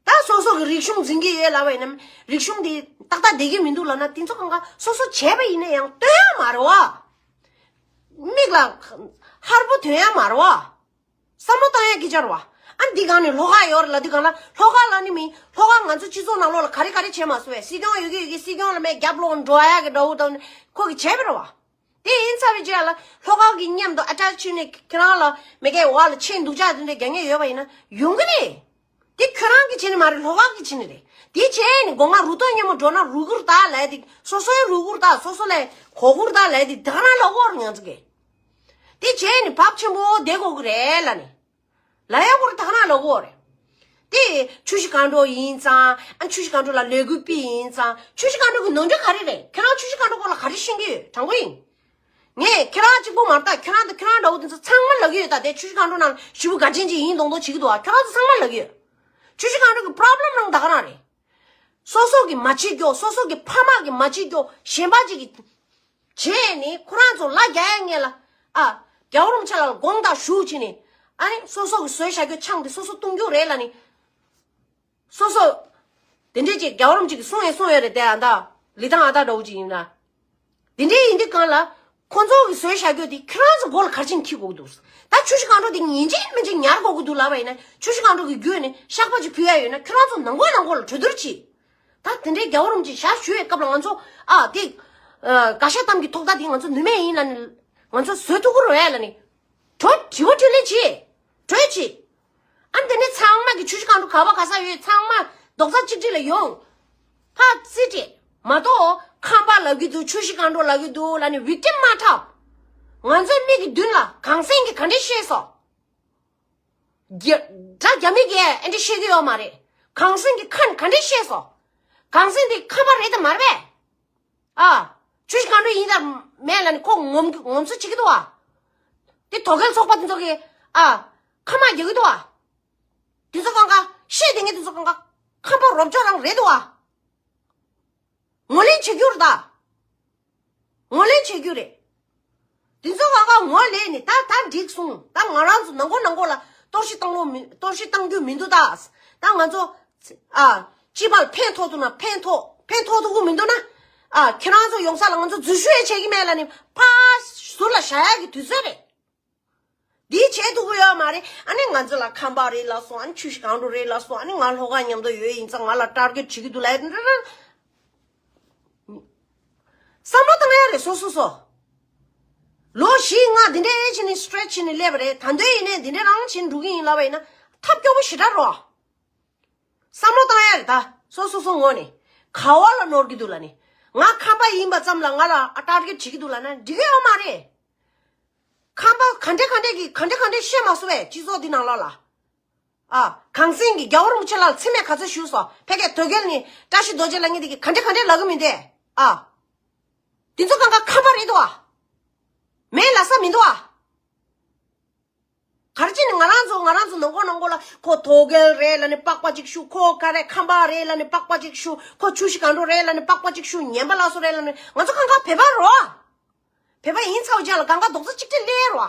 ད་སོ་སོ་གི་རིག་གཞུང་འཛིན་གྱི་ཡོད་ལབ་པ་ཡིན་ན་རིག་གཞུང་དེ་ཏག་ཏག་བསྡད་ཀྱི་མི་འདུག་ལབ་ན་དེ་ཚོ་གང་ག་སོ་སོ་བྱས་པ་ཡིན་ན་ཡང་སྟོན་ཡ་མ་རེད་བ། མིག་ལ་ཧར་པོ་ཐོན་ཡ་མ་རེད་བ། བསམ་བློ་བཏང་ཡ་སྐད་ཆ་རེད་བ། ཨ་འདི་གང་ནས་ལྷོ་ཁ་ཡོད་རེད་ལབ་དུས་གང་ལ་ལྷོ་ཁ་ལ་ནི་མིན་ལྷོ་ཁ་ང་ཚོ་སྤྱི་ཚོགས་ནང་ལོགས་ལ་ག་རེ་ག་རེ་བྱས་མ་སོང་བས་སྲིད་སྐྱོང་ཡོད་ཀྱི་ཡོད་ཀྱི་སྲིད་སྐྱོང་ལ་མེད་རྒྱབ་ལོག་འགྲོ་ཡག་གི་འདྲ་བོ་དང་ཁོ་གི་བྱས་པ་རེད་བ། དེ་ཡིན་ཚར་བའི་རྗེས་ལ་ལྷོ་ཁ་གི་མཉམ་དུ་ཨ་ཊེཆ་བྱས་ནས་ཁྱེད་རང་ལ་མི་སྒེར་བ་ལ་ཆེས་སྡུག་ཅག་དེ་འདྲའི་རྒྱག་མཁན་ཡོད་པ་ཡིན་ན་ཡོང་གི་རེད། དེ་ཁྱོད་རང་གིས་བྱས་ནི་མ་རེད་ལྷོ་ཁ་གིས་བྱས་ནི་རེད། དེ་བྱས་ནི་སྒོ་ང་རུ་ཏོག་སྙོམས་པོ་འགྲོ་ན་རུ་གུར་དག་ལས་དེ་སོ་སོའི་རུ་གུར་དག་སོ་སོ་ལས་གོ་གུར་དག་ལས་དེ་ད་ག་རང་ལ་དབོར་ང་ཚོ་གིས། དེ་བྱས་ནི་བབ་ཆེན་པོ་བསྡད་དགོས་ཀྱི་རེད་ལ་ནི། ལ་ཡ་གུར་ད་ག་རང་ལ་དབོར་རེད། དེ་ཆུ་བཞི་སྒང་དྲུག་ཡིན་ཙང་ཨ་ཆུ་བཞི་སྒང་དྲུག་ལ་ལས་འགུལ་སྤེལ་ཡིན་ཙང་ཆུ་བཞི་སྒང་དྲུག་གི་ནོར་འཁྲུལ་ག་རེ་རེད་ཁྱེད་རང་ཆུ་བཞི་སྒང་དྲུག་སྐོར་ལ་ག་རེ་ཤེས་ཀྱི་ཡོད་དྲང་པོ་ཡིན། ངས་ཁྱེད་རང་གཅིག་པོ་མ་རེད་ད་ཁྱེད་རང་དང་ཁྱེད་རང་འདྲ་བོ་དེ་ཚོ་ཚང་མ་ལབ་ཀྱི་ཡོད་ད་དེ་ཆུ་བཞི་སྒང་དྲུག་ནང་ཞེ་པོ་དགའ་ཆེན་ཅིག་ཡིན་མདོག་མདོག་བྱེད་ཀྱི་འདུག་ཨ་ཁྱེད་རང་ཚོ་ཚང་མ་ལབ་ཀྱི་ཡོད། ཆུ་བཞི་སྒང་དྲུག་གི་པྲོབ་ལེམ་རང་ད་ག་རང་རེད། སོ་སོ་གི་མ་བྱེད་རྒྱུ་སོ་སོ་གི་ཕ་མ་གི་མ་བྱེད་རྒྱུ་གཞན་པ་ཅིག་གི་བྱས་ནས་ཁོ་རང་ཚོ་ལ་རྒྱ་ཡ་ངེས་ལ་ཨ་རྒྱལ་བ་རིན་པོ་ཆེ་ལ་དགོངས་དག་ཞུ་བྱས་ནས་ཨ་ནི་སོ་སོ་གི་བཟོས་བཞག་རྒྱུ་ཆང་དེ་སོ་སོ་བཏུང་རྒྱུ་རེད་ལ་ནི། སོ་སོ། དེ་འདྲས་ཅིག་རྒྱལ་བ་རིན་པོ་ཆེ་གིས་གསུངས་ཡང་གསུངས་ཡོད་རེད་དེ་ཨ་ད། ལི་ཐང་ཨ་ད་འདྲ་བོ་ཅིག་ཡིན་ན། དེ་འདྲས་ཡིན་དུས་གང་ལ། ཁོ་ཚོ་གིས་བཟོས་བཞག་རྒྱུ་དེ་ཁྱོད་རང་ཚོ་མགོ་ལ་ག་རེ་བྱས་ནས་འཁྱེར་དགོས་ཀྱི་འདུག་ད་ཆུ་བཞི་སྒང་དྲུག་དེ་ཡིན་གཅིག་མིན་གཅིག་ཉར་དགོས་ཀྱི་འདུག་ལབ་པ་ཡིན་ན་ཆུ་བཞི་སྒང་དྲུག་གི་བརྒྱུད་ནས་བཤགས་པ་ཅིག་ཕུལ་ཡ་ཡོད་ན་ཁྱོད་རང་ཚོ་ནང་ཁུལ་ནང་ཁུལ་ལ་གྲོས་བསྡུར་གྱིས། ད་དེ་འདྲའི་རྒྱལ་བ་རིན་པོ་ཆེ་ཞབས་ཞུ་བའི་སྐབས་ལ་ང་ཚོ་ཨ་དེ། ཨ་དགའ་ཤ་གཏམ་གྱི་ཐོག་མཐའ་དེ་ང་ཚོ་ནུས་མེད་ཡིན་ལ་ནི། ང་ཚོ་བཟོད་ཐུབ་ཀྱི་རེད་ལ་ནི། གྲོས་དྲི་བ་དྲིས་ལན་བྱེད། གྲོས་བྱེད། ཨ་འདི་ནི་ཚང་མ་གི་ཆུ་བཞི་སྒང་དྲུག་ག་བ་ག་ས་ཡོད་ཚང་མ་རྡོག་རྩ་གཅིག་སྒྲིལ་ལ་ཡོང་། ཕར་རྩིས་སྤྲད། མ་གཏོགས་ཁམས་པ་ལབ་ཀྱི་འདུག་ཆུ་བཞི་སྒང་དྲུག་ལབ་ཀྱི་འདུག་ལབ་ནས་བིག་ཊིམ་མ་འཁྲབ། ང་ཚོའི་མིག་གི་མདུན་ལ་གངས་སེང་གིས་ག་འདྲས་བཤད་སོང་། རྒྱ་སྒྲ་རྒྱ་མི་གིས་ཨེ་འདྲས་བཤད་ཀྱི་ཡོད་མ་རེད། གངས་སེང་གི་ཁ་ནས་ག་འདྲས་བཤད་སོང་། གངས་སེང་འདི་ཁམས་པ་རེད་དམ་མ་རེད་པས། ཨ། ཆུ་བཞི་སྒང་དྲུག་ཡིན་དང་མེད་ལབ་ནས་ཁོ་ངོམ་ངོམ་སོ་བྱེད་ཀྱི་འདུག་བ། དེ་དོལ་རྒྱལ་ཚོགས་པ་དེ་ཚོ་གིས་ཨ། ཁ་མ་རྒྱག་གི་འདུག་བ། དེ་ཚོ་གང་ག་བཤད་དེ་ངས་དེ་ཚོ་གང་ག་ཁམས་པ་རོབ་ཅོག་རང་རེད་འདུག་བ། ངོས་ལེན་བྱེད་རྒྱུ་རེད་ད། ངོས་ལེན་བྱེད་རྒྱུ་རེད། དེ་ཚོ་གང་ག་ངོས་ལེན་ནས་ད་ད་འགྲིག་སོང་ད་ང་རང་ཚོ་ནང་ཁོ་ནང་ཁོ་ལ་གཏོར་བཤིག་བཏང་ལོ་མི་གཏོར་བཤིག་བཏང་རྒྱུ་མི་འདུག་ད། ད་ང་ཚོ་ཨ། སྤྱི་པ་ལ་ཕན་ཐོགས་ཐུབ་ན་ཕན་ཐོགས་ཕན་ཐོགས་ཐུབ་ཀྱི་མི་འདུག་ན། ཨ་ཁྱེད་རང་ཚོ་ཡོང་ས་ལ་ང་ཚོ་འཛུལ་ཞུགས་ཡང་བྱེད་ཀྱི་མེད་ལབ་ནས་ཕར་ཟུར་ལ་བཞག་ཡག་གི་དུས་ཚོད་རེད། འདི་བྱེད་ཐུབ་ཀྱི་ཡོད་མ་རེད། ཨ་ནི་ང་ཚོ་ལ་ཁམས་པ་རེད་ལབ་སོང་ཨ་ནི་ཆུ་བཞི་སྒང་དྲུག་རེད་ལབ་སོང་ཨ་ནི་ང་ལྷོ་ཁ་མཉམ་དུ་ཡོད་ཡིན་ཙང་ང་ལ་ཊར་གེཊ་བྱེད་ཀྱི་འདུག་ལབ་ཡ་འདྲ་འདྲ། བསམ་བློ་བཏང་ཡ་རེད་སོ་སོ་སོ། ལོ་བཞི་ལྔ་འདི་འདྲའི་བྱས་ནས་སི་ཊེ་རེཆ་བྱས་ནས་སླེབས་པ་རེད། ད་དུང་ཡིན་ནའི་འདི་འདྲ་རང་བྱས་ནས་འགྲོ་གི་ཡིན་ལབ་པ་ཡིན་ན་ཐབས་སྐྱོ་པོ་ཞེ་དྲག་རེད་བ། བསམ་བློ་བཏང་ཡ་རེད་ད་སོ་སོ་སོ་ངོས་ནས་ག་བ་ལ་ནོར་གྱི་འདུག་ལབ་ནས་ང་ཁམས་པ་ཡིན་པ་ཙམ་ལ་ང་ལ་ཨ་ཊར་གེཊ་བྱེད་ཀྱི་འདུག་ལབ་ན་འགྲིག་གི་ཡོད་མ་རེད། ཁམས་པ་ག་འདྲས་ག་འདྲས་ཀྱིས་ག་འདྲས་ག་འདྲས་བཤད་མ་སོང་བས་སྤྱི་ཚོགས་འདི་ནང་ལོགས་ལ། ཨ། གངས་སེང་གིས་རྒྱལ་བ་རིན་པོ་ཆེ་ལ་མཚན་སྨད་ག་ཚོད་ཞུས་སོང་ཕ་གིའི་དོལ་རྒྱལ་ནི་བཀྲ་ཤིས་རྡོ་རྗེ་ལབ་མཁན་དེ་གིས་ག་འདྲས་ག་འདྲས་ལབ་གི་མི་འདུག་ཨ། འདི་ཚོ་གང་ག་ཁམས་པ་རེད་འདུག་ཨ། མེད་ལབ་ས་མི་འདུག་ཨ། ག་རེ་བྱས་ནས་ང་རང་ཚོ་ང་རང་ཚོ་ནང་ཁོ་ནང་ཁོ་ལ་ཁོ་དོལ་རྒྱལ་རེད་ལབ་ནས་པགས་པ་ཅིག་བཤུ། ཁོ་ག་རེ་ཁམས་པ་རེད་ལབ་ནས་པགས་པ་ཅིག་བཤུ། ཁོ་ཆུ་བཞི་སྒང་དྲུག་རེད་ལབ་ནས་པགས་པ་ཅིག་བཤུ། ངན་པ་ལ་སོ་རེད་ལབ་ནས་ང་ཚོ་གང་ག་བོད་པ་རེད་བ། བོད་པ་ཡིན་ཚར་བ་ཅག་ལ་གང་ག་རྡོག་རྩ་གཅིག་སྒྲིལ་སླེབས་རེད་བ།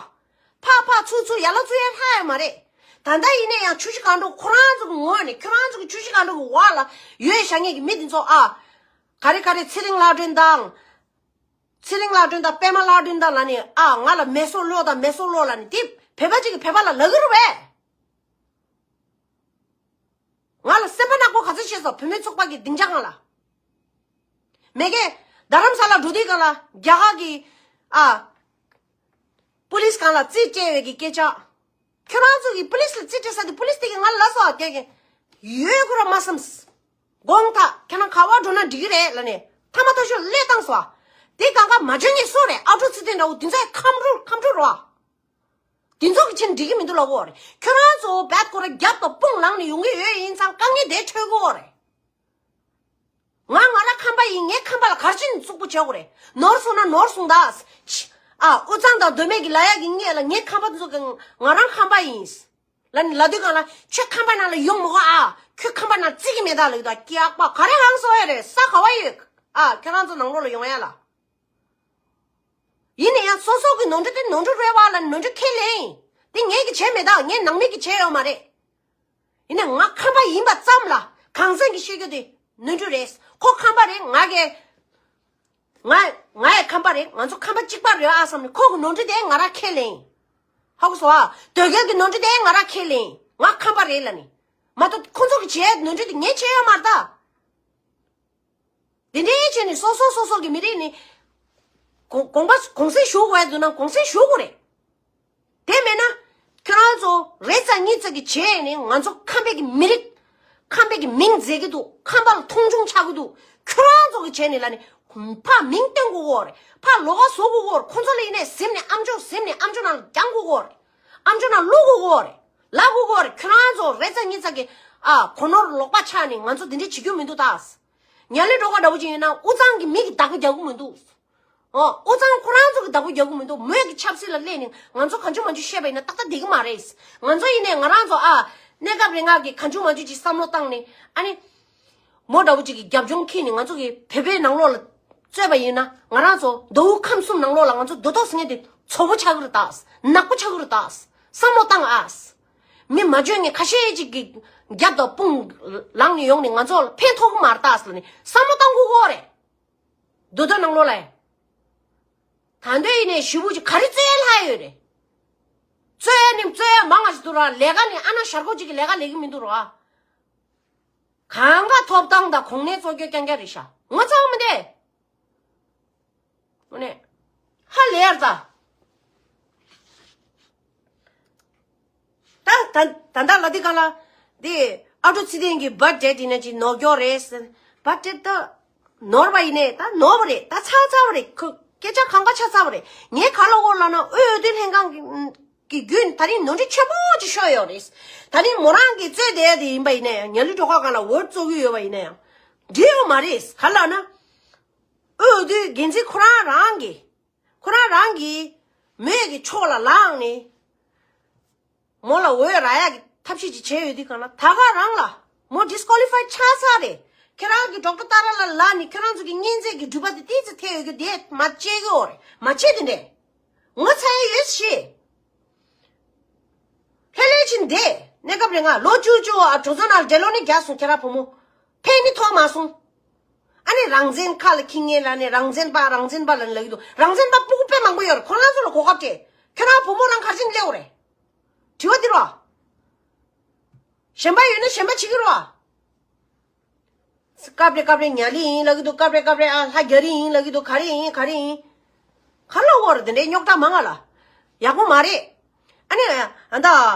ཕར་ཕར་ཚུར་ཚུར་ཡར་ལ་ཚུར་ཡར་ལྷག་ཡོད་མ་རེད། ད་ལྟ་ཡིན་ན་ཡང་ཆུ་བཞི་སྒང་དྲུག་ཁོ་རང་ཚོ་གི་ངོས་ནས་ཁྱོད་རང་ཚོ་གི་ཆུ་བཞི་སྒང་དྲུག་གི་འོག་ལ་ཡོད་བཞག་མཁན་གྱི་མི་འདི་ཚོ་ཨ། ག་རེ་ག་རེ་ཚེ་རིང་ལྷ་སྒྲོན་དང་། ཚེ་རིང་ལྷ་སྒྲོན་དང་པད་མ་ལྷ་སྒྲོན་དང་ལབ་ནས་ཨ་ང་ལ་མེ་སོར་སློག་དང་མེ་སོར་སློག་ལབ་ནས་དེ་བོད་པ་ཅིག་གིས་བོད་པ་ལ་ལབ་ཀྱི་རེད་པས། ང་ལ་སེམས་པ་ནག་པོ་ག་ཚོད་བྱས་སོང་བུད་མེད་ཚོགས་པ་གི་སྡིངས་ཆ་སྒང་ལ། མི་སྒེར་རྡ་རམ་ས་ལ་འགྲོ་དུས་སྒང་ལ་རྒྱ་གར་གྱི་ཨ། པུ་ལིས་སྒང་ལ་རྩིས་སྤྲད་པའི་གི་སྐད་ཆ། ཁྱོད་རང་ཚོ་གིས་པུ་ལིས་ལ་རྩིས་སྤྲད་ས་དེ་པུ་ལིས་དེ་གིས་ང་ལ་ལབ་སོང་ཨ་སྐད་ཀྱིན། ཡོད་ཁོ་ར་མ་བསམས། དགོངས་དག་ཁྱེད་རང་ག་བར་འགྲོ་ན་འགྲིག་གི་རེད་ལབ་ནས་ཐ་མ་ཐ་ཤོར་སླེབས་བཏང་སོང་ཨ། དེ་གང་ག་མ་བྱོན་ངེས་སོ་རེད་ཨ་ཁྲོ་ཚིག་དེ་འདྲ་བོ་དེ་ཚོ་ཁམས་ཁྲོ་ཁམས་ཁྲོ་རོ་ཨ། དེ་ཚོ་གི་ཕྱིན་འགྲིག་གི་མི་འདུག་ལབ་གོ་རེད། ཁྱོད་རང་ཚོ་བད་ཁོ་ར་རྒྱབ་དང་དཔུང་ལངས་ནས་ཡོང་གི་ཡོད་ཡིན་ཙང་དཀའ་ངལ་དེ་འཕྲད་གོ་རེད། ང་ང་རང་ཁམས་པ་ཡིན། ངས་ཁམས་པ་ལ་ག་རེ་བྱས་ནས་རྩུབ་པོ་བྱེད་དགོས་རེད། ནོར་སོང་ན་ནོར་སོང་ད། ཕྱི། ཨ། དབུས་གཙང་དང་མདོ་སྨད་ཀྱི་ལ་ཡག་གི་ངས་ལ་ངས་ཁམས་པ་ཚོ་གི་ང་རང་ཁམས་པ་ཡིན། ལ་ནི་ལ་དུས་གང་ལ་ཁྱོད་ཁམས་པ་ནང་ལ་ཡོང་མི་དགོས་ཨ། ཁྱོད་ཁམས་པ་ནང་བརྩི་གི་མེད་ད་ལ་ཡོད་ད་སྐྱག་པ་ག་རེ་ཧང་སོ་ཡ་རེད། ས་ག་བ་ཡོད་ཨ། ཁྱོད་རང་ཚོ་ནང་ལོགས་ལ་ཡོང་ཡ་ལ། ཡིན་ན་ཡང་སོ་སོ་གི་ནོར་འཁྲུལ་དེ་ནོར་འཁྲུལ་རེད་བ་ལ་ནོར་འཁྲུལ་ཁས་ལེན་ཡིན། དེ་ངས་གི་བྱས་མེད་ད། ངས་ནང་མི་གི་བྱས་ཡོད་མ་རེད། ཡིན་ན་ང་ཁམས་པ་ཡིན་པ་ཙམ་ལ་གངས་སེང་གི་བཤད་རྒྱུ་དེ་ནོར་འཁྲུལ་རེད། ཁོ་ཁམས་པ་རེད། ང་གི་ང་ང་ཡང་ཁམས་པ་རེད། ང་ཚོ་ཁམས་པ་གཅིག་པ་རེད་ཨ་བསམ་ནས་ཁོ་གི་ནོར་འཁྲུལ་དེ་ང་རང་ཁས་ལེན་ཡིན། ཧ་གོ་སོང་ཨ། དོལ་རྒྱལ་གི་ནོར་འཁྲུལ་དེ་ང་རང་ཁས་ལེན་ཡིན། ང་ཁམས་པ་རེད་ལབ་ནི། མ་གཏོགས་ཁོ་ཚོ་གི་བྱས་ནོར་འཁྲུལ་དེ་ངས་བྱས་ཡོད་མ་རེད་ད། དེ་འདྲའི་བྱས་ནས་སོ་སོ་སོ་སོ་གི་མི་རིགས་ནི། གོང་གོང་པ་གོང་སེང་ཞུ་དགོས་འདུག་ན་གོང་སེང་ཞུ་དགོས་རེད། དེ་མེད་ན། ཁྱོད་རང་ཚོ་རེ་ཙམ་གཉིས་ཙམ་གྱི་བྱས་ནས་ང་ཚོ་ཁམས་པའི་གི་མི་རིགས། ཁམས་པའི་གི་མིང་འཛད་ཀྱི་འདུག་ཁམས་པ་ལ་མཐོང་ཆུང་ཆགས་ཀྱི་འདུག་ཁྱོད་རང་ཚོ་གི་བྱས་ནས་ལ་ནི། ཕར་མིང་བཏོན་དགོས་གོ་རེད། ཕར་ལོགས་ཀ་བཟོ་དགོས་གོ་རེད། ཁོ་ཚོ་ལ་ཡིན་ནས་ཟིན་ནས་ཨམ་ཅོག་ཟིན་ནས་ཨམ་ཅོག་ནང་ལ་རྒྱང་དགོས་གོ་རེད། ཨམ་ཅོག་ནང་བླུག་དགོས་གོ་རེད། ལབ་དགོས་གོ་རེད། ཁྱོད་རང་ཚོ་རེ་ཙམ་གཉིས་ཙམ་གྱི་ཨ་གོ་ནོར་ལོག་པ་ཆགས་ནས་ང་ཚོ་འདི་འདྲ་བྱེད་རྒྱུ་མི་འདུག་ད། ཉ་ལི་སྒྲོལ་དཀར་འདྲ་བོ་ཅིག་ཡིན་ན་དབུས་གཙང་གི་མི་གི་བདག་པོ་རྒྱག་གི་མི་འདུག་ཨོ། དབུས་གཙང་ཁོ་རང་ཚོ་གི་བདག་པོ་རྒྱག་གི་མི་འདུག་མོས་ཀྱི་ཆབ་སྲིད་ལ་སླེབས་ནས་ང་ཚོ་གང་བྱུང་མང་བྱུང་བཤད་པ་ཡིན་ན་ཏག་ཏག་བསྡད་ཀྱི་མ་རེད། ང་ཚོ་ཡིན་ནས་ང་རང་ཚོ་ཨ། གནས་སྐབས་རེ་ང་གི་གང་བྱུང་མང་བྱུང་ཅིག་བསམ་བློ་བཏང་ནས་ཨ་ནི། མོ་འདྲ་བོ་ཅིག་གི་རྒྱབ་ལྗོངས་ཁྱེར་ནས་ང་ཚོ་གི་བོད་པའི་ནང་ལོགས་ལ་རྩོད་པ་ཡིན་ན་ང་རང་ཚོ་མདོ་དབུས་ཁམས་གསུམ་ནང་ལོགས་ལ་ང་ཚོ་འདུ་ཐོག་ཟེར་མཁན་དེ་ཚོ་པོ་ཆགས་ཀྱི་རེད་ད། ནག་པོ་ཆགས་ཀྱི་རེད་ད། བསམ་བློ་བཏང་ཨ། མི་མ་འཇོན་མཁན་ཁ་ཤས་ཅིག་གི་རྒྱབ་དང་དཔུང་ལངས་ནས་ཡོང་ནས་ང་ཚོ་ལ་ཕན་ཐོགས་ཀྱི་མ་རེད་ད་ཟེར་ནས་བསམ་བློ་བཏང་དགོས་ཀྱི་རེད། མདོ་སྟོད་ནང་ལོགས་ལ། ད་འདོད་ཡིན་ནའི་ཞེ་པོ་ཅིག་ག་རེ་རྩོད་ཡ་ལྷག་ཡོད་རེད། རྩོད་ཡ་ནི་རྩོད་ཡ་མང་ང་ཞིག་འདུག་ར། ལས་ཀ་ནི་ཨ་ན་ཞར་གོ་ཅིག་གི་ལས་ཀ་ལས་ཀྱི་མི་འདུག་ར། གང་ག་ཐོབ་ཐང་དང་གོང་ནས་བཙོག་སྐྱོ་རྐྱང་རྐྱང་རེད་ཤག་ངོ་ཚ་བ་མི་འདུག་དངོས་གནས། ཧ་ལས་ཡར་ད། ད་ད་ད་ད་ལ་འདི་ག་ལ། འདི་ཨ་ཀྲུག་ཚེ་བརྟན་གྱི་བར་ཐི་ཌེ་དེ་ནས་ཅིག་ནོར་སྐྱོ་རེད་ཟེར། བར་ཐི་ཌེ་ད་ནོར་བ་ཡིན་ནས་ད་ནོར་བ་རེད། ད་ཚར་ཚར་བ་རེད། ཁོ་སྐད་ཆ་གང་ག་ཆགས་ཚར་བ་རེད། ངས་ག་ལ་འོ་ལབ་ན་དབུས་འོས་བསྡུ་ལྷན་ཁང་གི་གི་བརྒྱུད་ད་རིང་ནོར་འཁྲུལ་ཆེན་པོ་ཅིག་ཤོར་ཡོད་རེད། ད་རིང་མོ་རང་གིས་རྩོད་བསྡད་དེ་ཡིན་པ་ཡིན་ན་ཡང་ཉ་ལི་སྒྲོལ་དཀར་སྒང་ལ་འོ་བཙོག་གི་ཡོད་པ་ཡིན་ན་ཡང་འགྲིག་ཡོད་མ་རེད། ག་ལབ་ན། དབུས་འོས་བསྡུའི་འགན་འཛིན་ཁོ་རང་རང་གིས། ཁོ་རང་རང་གིས་མོས་ཀྱི་ཕྱོགས་ལ་ལངས་ནས་མོ་ལ་འོས་རག་ཡག་གི་ཐབས་ཤེས་ཅིག་བྱས་ཡོད་དུས་གང་ལ་ད་ག་རང་ལ་མོ་ཌི་སི་ཀོ་ལི་ཕའི་ཆགས་ཚར་རེད། ཁྱེད་རང་གིས་ཌོག་ཊར་ཏཱ་ར་ལ་ལབ་ནས་ཁྱེད་རང་ཚོ་གི་གཉེན་ཚན་གྱི་འགྲུལ་པ་དེ་ཏོག་ཙམ་ཐེབས་ཡོད་རྒྱུ་དེ་མ་བྱེད་གི་འོ་རེད། མ་བྱེད་དེ་འདྲས། ངོ་ཚ་ཡ་ཡོད་ཤེས། ལྷོད་ལྷོད་ཕྱིན་བསྡད། གནས་སྐབས་རེ་ང་ལོ་བཅུ་བཅུ་བ་གྲོས་ཚོགས་ནང་འབྲེལ་ལོ་ནི་རྒྱག་སོང་། ཁྱེད་རང་བུ་མོ། ཕན་ནི་ཐོགས་མ་སོང་། ཨ་ནི་རང་བཙན་ཁ་ལ་ཁྱི་ངན་ལ་ནི་རང་བཙན་པ་རང་བཙན་པ་ལ་ནི་ལབ་ཀྱི་འདུག་རང་བཙན་པ་སྤུ་གུ་དཔེ་མང་པོ་ཡོད་རེད། ཁོ་རང་ཚོ་ལ་གོ་སྐབས་སྤྲད། ཁྱེད་རང་བུ་མོ་རང་ག་རེ་བྱས་ནས་སླེབས་འོ་རེད། དྲི་བ་འདི་རོ། གཞན་པ་ཡོད་ན་གཞན་པ་བྱེད་ཀྱི་རོ། སྐབས་རེ་སྐབས་རེ་ཉ་ལི་ཡིན་ལབ་ཀྱི་འདུག་སྐབས་རེ་སྐབས་རེ་ཨ་ལྷ་རྒྱ་རི་ཡིན་ལབ་ཀྱི་འདུག་ག་རེ་ཡིན་ག་རེ་ཡིན། ག་ལ་འོར་དེ་འདྲའི་རྙོག་དྲ་མང་ང་ལ། ཡག་པོ་མ་རེད། ཨ་ནི་ཨ་ད་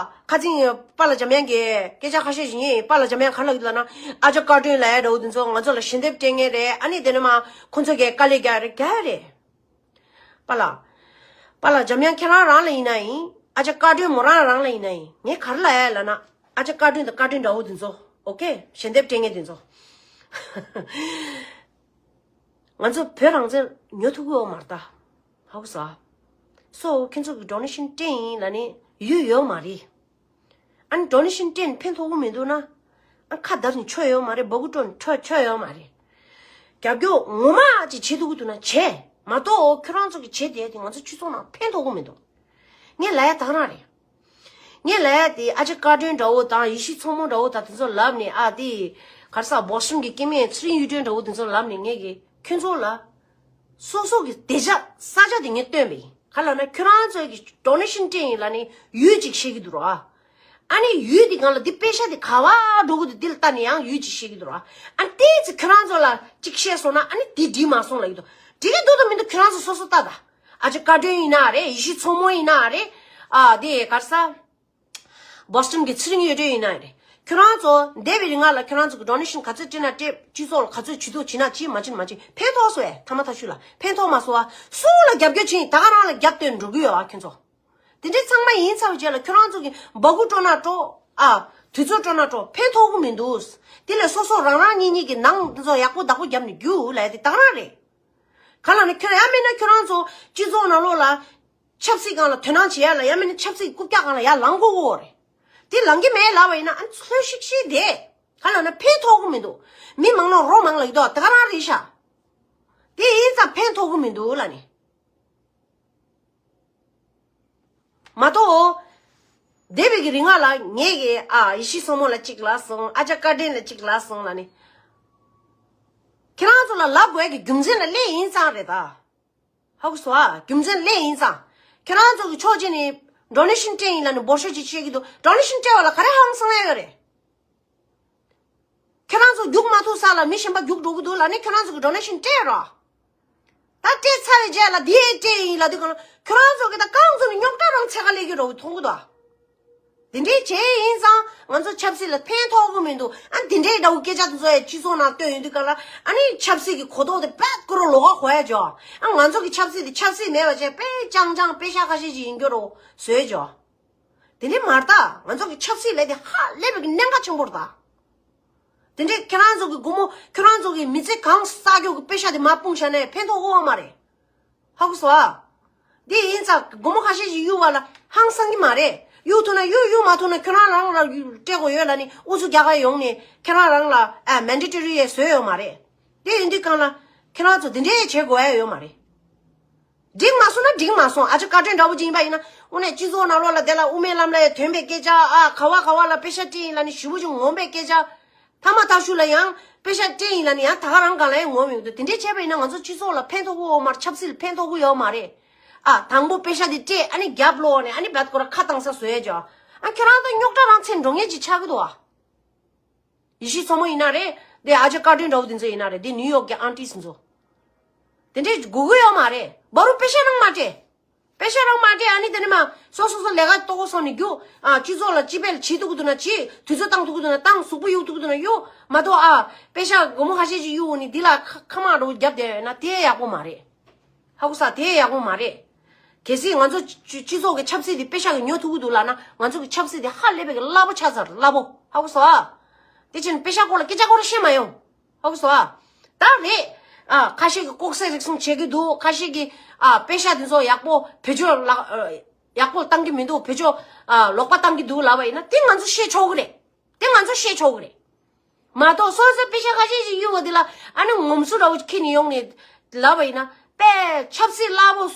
ཁ་ཚིང་པཱ་ལགས་འཇམ་དབྱངས་ཀྱི་སྐད་ཆ་ཁ་ཤས་ཤིག་ཡིན། པཱ་ལགས་འཇམ་དབྱངས་ག་ལབ་ཀྱི་འདུག་ལབ་ན། ཨ་ཅག་བཀའ་དྲུང་ལབ་ཡ་འདྲ་བོ་དེ་ཚོ་ང་ཚོ་ལ་ཞལ་འདེབས་སྤྲད་མཁན་རེད། ཨ་ནི་དེ་ནས་མ་ཁོ་ཚོ་གིས་དཀའ་ལས་རྒྱག་རེད་རྒྱག་རེད། པཱ་ལགས། པཱ་ལགས་འཇམ་དབྱངས་ཁྱེད་རང་རང་ལ་ཡིན་ན་ཡིན། ཨ་ཅག་བཀའ་དྲུང་མོ་རང་རང་ལ་ཡིན་ན་ཡིན། ངས་ག་རེ་ལབ་ཡ་ལབ་ན། ཨ་ཅག་བཀའ་དྲུང་དང་བཀའ་དྲུང་འདྲ་བོ་དེ་ཚོ། ཨོ་ཀེ། ཞལ་འདེབས་སྤྲད་མཁན་དེ་ཚོ། ང་ཚོ་བོད་རང་བཙན་ཉོ་ཐུབ་ཀྱི་ཡོད་མ་རེད་ད། ཧ་གོ་སོང་ཨ། སོ་ཁྱེད་ཚོ་གི་ཌོ་ནེ་ཤན་སྤྲད་ཡིན་ལབ་ནས་ཡོད་ཡོད་མ་རེད། ཨ་ནི་ཌོ་ནེ་ཤན་སྤྲད་ནས་ཕན་ཐོགས་ཀྱི་མི་འདུག་ན། ཨ་ཁ་བརྡབས་ནས་ཆོ་ཡོད་མ་རེད། སྦ་ཁུག་དཀྲོལ་ནས་ཆོ་ཆོ་ཡོད་མ་རེད། རྒྱབ་སྐྱོར་ངོ་མ་ཅིག་བྱེད་ཐུབ་ཀྱི་འདུག་ན་བྱེད། མ་གཏོགས་ཁྱོད་རང་ཚོ་གི་བྱེད་བསྡད་དེ་ང་ཚོ་སྤྱི་ཚོགས་ནང་ཕན་ཐོགས་ཀྱི་མི་འདུག་ངས་ལབ་ཡ་ད་ག་རང་རེད། ངས་ལབ་ཡ་དེ་ཨ་ཅག་བཀའ་དྲུང་འདྲ་བོ་དང་ཡེ་ཤེས་མཚོ་མོ་འདྲ་བོ་དང་དེ་ཚོ་ལབ་ནས། ཨ་དེ་ག་རེ་ཟེར། བོ་སི་ཊོན་གྱི་སྐྱེ་དམན་ཚེ་རིང་གཡུ་སྒྲོན་འདྲ་བོ་དེ་ཚོ་ལབ་ནས་ངས་གི་ཁྱོད་ཚོ་ལ་སོ་སོ་གི་བདེ་འཇགས་ས་ཆ་དེ་ངས་སྟོན་པ་ཡིན། ག་ལབ་ན་ཁྱོད་རང་ཚོ་གི་ཌོ་ནེ་ཤན་སྤྲད་ཡིན་ལབ་ནས་ཡུལ་ཅིག་བཤད་ཀྱི་འདུག་ར། ཨ་ནི་ཡུལ་དེ་སྒང་ལ་འདི་པེ་ཤ་དེ་ག་བ་འགྲོ་གི་འདུག་འདི་ལ་ལྟ་ནས་ཡང་ཡུལ་ཅིག་བཤད་ཀྱི་འདུག་ར། ཨ་ནི་ཏོག་ཙམ་ཁྱོད་རང་ཚོ་ལ་ཅིག་བཤད་སོང་ན་ཨ་ནི་དེ་འགྲིག་མ་སོང་ལབ་ཀྱི་འདུག་འགྲིག་གི་འདུག་དང་མི་འདུག་ཁྱོད་རང་ཚོ་སོ་སོ་ལྟ་ད། ཨ་ཅག་བཀའ་དྲུང་ཡིན་ན་རེད། ཡེ་ཤེས་མཚོ་མོ་ཡིན་ན་རེད། ཨ་དེ་ག་རེ་ཟེར། བོ་སི་ཊོན་གྱི་ཚེ་རིང་གཡུ་སྒྲོན་ཡིན་ན་རེད། ཁྱོད་རང་ཚོ་འདས་པའི་རིང་ལ་ཁྱོད་རང་ཚོ་གི་ཌོ་ནེ་ཤན་ག་ཚོད་སྤྲད་ན་སྤྲད། སྤྱི་ཚོགས་ལ་ག་ཚོད་ཇུས་གཏོགས་བྱེད་ན་བྱེད། མ་བྱེད་ན་མ་བྱེད། ཕན་ཐོགས་སོང་ཨེ། ཐ་མ་ཐག་ཆོད་ལ་ཕན་ཐོགས་མ་སོང་ཨ། སུ་ལ་རྒྱབ་སྐྱོར་བྱེད་ཡིན། ད་ག་རང་ལ་རྒྱབ་སྟོན་འགྲོ་གི་ཡོད་ཨ་ཁྱོད་ཚོ། དེ་འདྲའི་ཚང་མ་ཡིན་ཚར་བའི་རྗེས་ལ་ཁྱོད་རང་ཚོ་གི་སྦ་ཁུག་དཀྲོལ་ན་དཀྲོལ་ཨ། དུས་ཚོད་དཀྲོལ་ན་དཀྲོལ། ཕན་ཐོགས་གི་མི་འདུག་དེ་ལས་སོ་སོ་རང་རང་གཉིས་གཉིས་ཀྱི་ནང་དེ་ཚོ་ཡག་པོ་བདག་པོ་རྒྱབ་ནས་རྒྱུགས་ལབ་ཡ་དེ་ད་ག་རང་རེད། ག་ལབ་ན་ཁྱོད་ཡང་མིན་ན་ཁྱོད་རང་ཚོ་སྤྱི་ཚོགས་ནང་ལོགས་ལ། ཆབ་སྲིད་སྒང་ལ་དོ་སྣང་བྱེད་ཡ་ལ་ཡང་མིན་ན་ཆབ་སྲིད་རྐུབ་བཀྱག་སྒང་ལ་ཡར་ལངས་དགོས་ཀྱི་ཡོད་རེད། དེ་ལངས་ཀྱི་མེད་ལབ་པ་ཡིན་ན་ཨ་ནི་ལྷོད་ཤིག་ཤིག་བསྡད། ག་ལབ་ན་ཕན་ཐོགས་ཀྱི་མི་འདུག་མི་མང་ལོག་རོ་མང་ལ་ཡོད་དོ་ད་ག་རང་རེད་ཤག་དེ་ཡིན་ཙང་ཕན་ཐོགས་ཀྱི་མི་འདུག་ལབ་ནི། མ་གཏོགས། འདས་པའི་གི་རིང་ལ་ངས་གི་ཨ་ཡེ་ཤེས་མཚོ་མོ་ལ་གཅིག་ལབ་སོང་། ཨ་ཅག་བཀའ་དྲིན་ལ་གཅིག་ལབ་སོང་ལབ་ནི། ཁྱེད་རང་ཚོ་ལ་ལབ་དགོས་ཀྱི་རྒྱུ་མཚན་ལ་སླེབས་ཡིན་ཙང་རེད་ད། ཧ་གོ་སོང་ཨ། རྒྱུ་མཚན་སླེབས་ཡིན་ཙང་། ཁྱེད་རང་ཚོ་གི་ཕྱོགས་གཅིག་ནས་ ཌོ་ནེ་ཤན་སྤྲད་ཡིན་ལབ་ནས་འབོར་ཤོག་ཅིག་བཤད་ཀྱི་འདུག་ཌོ་ནེ་ཤན་སྤྲད་པ་ལ་ག་རེ་ཧང་སང་ཡ་ཡོད་རེད། ཁྱོད་རང་ཚོ་རྒྱུགས་མ་ཐུབ་ས་ལ་མི་གཞན་པ་རྒྱུགས་འགྲོ་གི་འདུག་ལབ་ནས་ཁྱོད་རང་ཚོ་གི་ཌོ་ནེ་ཤན་སྤྲད་རོགས། ད་སྤྲད་ཚར་བའི་རྗེས་ལ་འདི་ཡས་སྤྲད་ཡིན་ལབ་དུས་གང་ལ་ཁྱོད་རང་ཚོ་གི་ད་རྐང་ཚོ་ནི་རྙོག་དྲ་རང་འཚོལ་ག་སླེབས་ཀྱི་རེད་མཐོང་གི་འདུག་དེ་འདྲའི་བྱས་ཡིན་ཙང་ང་ཚོ་ཆབ་སྲིད་ལ་ཕན་ཐོགས་ཀྱི་མི་འདུག་ཨ་དེ་འདྲའི་འདྲ་བོ་སྐད་ཆ་དེ་ཚོ་ཡང་སྤྱི་ཚོགས་ནང་བཏོན་ཡོང་དུས་གང་ལ་ཨ་ནི་ཆབ་སྲིད་ཀྱི་གོ་རྟོགས་དེ་རྦད་ཀོ་རོ་ལོག་ག་གོ་ཡ་ཅོ། ཨ་ང་ཚོ་གི་ཆབ་སྲིད་དེ་ཆབ་སྲིད་མེད་པ་བྱས་དཔེ་ཅང་ཅང་པེ་ཤ་ཁ་ཤས་ཤིག་ཡིན་རྒྱུ་རོ་བཟོས་ཅོ། དེ་འདྲའི་མ་རེད་ད། ང་ཚོ་གི་ཆབ་སྲིད་ལས་དེ་ཧ་ལས་པའི་གི་གནད་འགག་ཆེན་པོ་རེད་ད། དེ་འདྲའི་ཁྱེད་རང་ཚོ་གི་སྒོར་མོ་ཁྱེད་རང་ཚོ་གི་མི་ཚེ་གང་བསགས་རྒྱུ་གི་པེ་ཤ་དེ་མར་སྤུངས་བཞག་ནས་ཕན་ཐོགས་ཡོད་མ་རེད། ཧ་གོ་སོང་ཨ། དེ་ཡིན་ཙང་སྒོར་མོ་ཁ་ཤས་ཤིག་གཡུག་པ་ལ་ཧང་སང་གི་མ་རེད། གཡུག་ཐུབ་ན་གཡུག་གཡུག་མ་ཐུབ་ན་ཁྱོད་རང་རང་ལ་སྤྲད་དགོས་ཡོད་ལབ་ནས་ཨུ་ཚུགས་རྒྱག་ག་ཡོང་ནས་ཁྱེད་རང་རང་ལ་ཨ་མན་ཌེ་ཊོ་རི་ཡས་བཟོས་ཡོད་མ་རེད། དེ་ཡིན་དུས་གང་ལ་ཁྱེད་རང་ཚོ་དེ་འདྲའི་བྱེད་དགོས་ཡ་ཡོད་མ་རེད། འགྲིག་མ་སོང་ན་འགྲིག་མ་སོང་། ཨ་ཅག་བཀའ་དྲིན་འདྲ་བོ་ཅིག་ཡིན་པ་ཡིན་ན་དངོས་གནས་སྤྱི་ཚོགས་ནང་ལོགས་ལ་དེ་ལ་དབུ་མའི་ལམ་ལ་ཡང་ཐོན་པའི་སྐད་ཆ། ཨ་ག་བ་ག་བ་ལ་པེ་ཤ་སྤྲད་ཡིན་ལབ་ནས་ཞེ་པོ་ཅིག་ངོམ་པའི་སྐད་ཆ། མཐའ་མ་མཐའ་གཞུག་ལ་ཡང་པེ་ཤ་སྤྲད་ཡིན་ལབ་ནས་ཡང་ད་ག་རང་སྒང་ལ་ཡང་ངོམ་ཡོང་དུས་དེ་འདྲས་བྱས་པ་ཡིན་ན་ང་ཚོ་སྤྱི་ཚོགས་ལ་ཕན་ཐོགས་ཀྱི་ཡོད་མ་རེད། ཆབ་སྲིད་ལ་ཕན་ཐོགས་ཀྱི་ཡོད་མ་རེད། ཨ་དང་པོ་པེ་ཤ་དེ་སྤྲད་ཨ་ནི་རྒྱབ་ལོག་ནས་ཨ་ནི་བད་ཁོ་ར་ཁ་བཏང་ས་བཟོས་ཡ་ཅོ། ཨ་ཁྱོད་རང་ཚོ་རྙོག་དྲ་རང་ཚན་འགྲོ་ངེས་ཅིག་ཆགས་ཀྱི་འདུག་ཨ། ཡེ་ཤེས་མཚོ་མོ་ཡིན་ན་རེད། དེ་ཨ་ཅག་བཀའ་དྲིན་འདྲ་བོ་དེ་ཚོ་ཡིན་ན་རེད། དེ་ནིའུ་ཡོག་གི་ཨན་ཊི་སི་ཚོ། དེ་འདྲས་དགོས་ཀྱི་ཡོད་མ་རེད། བ་རུ་པེ་ཤ་རང་མ་སྤྲད། པེ་ཤ་རང་མ་སྤྲད་ཨ་ནི་དེ་ནི་མ་སོ་སོ་སོ་ལས་ཀ་ཏོག་ཙམ་ནས་རྒྱུགས། ཨ་སྤྱི་ཚོགས་ལ་ཅི་ཕན་བྱེད་ཐུབ་ཀྱི་འདུག་ན་བྱེད། དུས་ཚོད་བཏང་ཐུབ་ཀྱི་འདུག་ན་བཏང་། གཟུགས་པོ་གཡུག་ཐུབ་ཀྱི་འདུག་ན་གཡུག་མ་གཏོགས་ཨ་པེ་ཤ་སྒོར་མོ་ཁ་ཤས་ཅིག་གཡུག་ནས་འདི་ལ་ཁ་ཁ་མང་འདྲ་བོ་བརྒྱབ་བསྡད་ཡོད་ན་དེ་ཡག་པོ་མ་རེད། ཧ་གོ་ས། དེ་ཡག་པོ་མ་རེད། གལ་སྲིད་ང་ཚོ་སྤྱི་སྤྱི་ཚོགས་ཀྱི་ཆབ་སྲིད་དེ་པེ་ཤ་གིས་ཉོ་ཐུབ་ཀྱི་འདུག་ལབ་ན་ང་ཚོ་གི་ཆབ་སྲིད་དེ་ཧ་ལས་པའི་གི་སླ་པོ་ཆགས་ཚར། སླ་པོ། ཧ་གོ་སོང་ཨ། དེ་ཕྱིན་པེ་ཤ་སྐོར་ལ་སྐད་ཆ་སྐོར་བཤད་མ་ཡོང་། ཧ་གོ་སོང་ཨ། ད་རེད། ཨ་ཁ་ཤས་ཀྱིས་ལྐོག་ཟ་རེག་སོང་བྱེད་ཀྱི་འདུག་ཁ་ཤས་ཀྱིས་ཨ་པེ་ཤ་དེ་ཚོ་ཡག་པོ་བེད་སྤྱོད་ལ་ཨ་ཡག་པོ་བཏང་གི་མི་འདུག་བེད་སྤྱོད་ཨ་ལོག་པ་བཏང་གི་འདུག་ལབ་པ་ཡིན་ན་དེ་ང་ཚོ་བཤད་ཆོག་གི་རེད། དེ་ང་ཚོ་བཤད་ཆོག་གི་རེད། མ་གཏོགས་སོ་སོའི་པེ་ཤ་ཁ་ཤས་ཤིག་གཡུག་པ་དེ་ལ་ཨ་ནི་ངོམ་སོ་འདྲ་བོ་ཁྱེར་ནས་ཡོང་ནས་ལབ་པ་ཡིན་ན་དཔེ་ཆབ་སྲིད་སླ་པོ་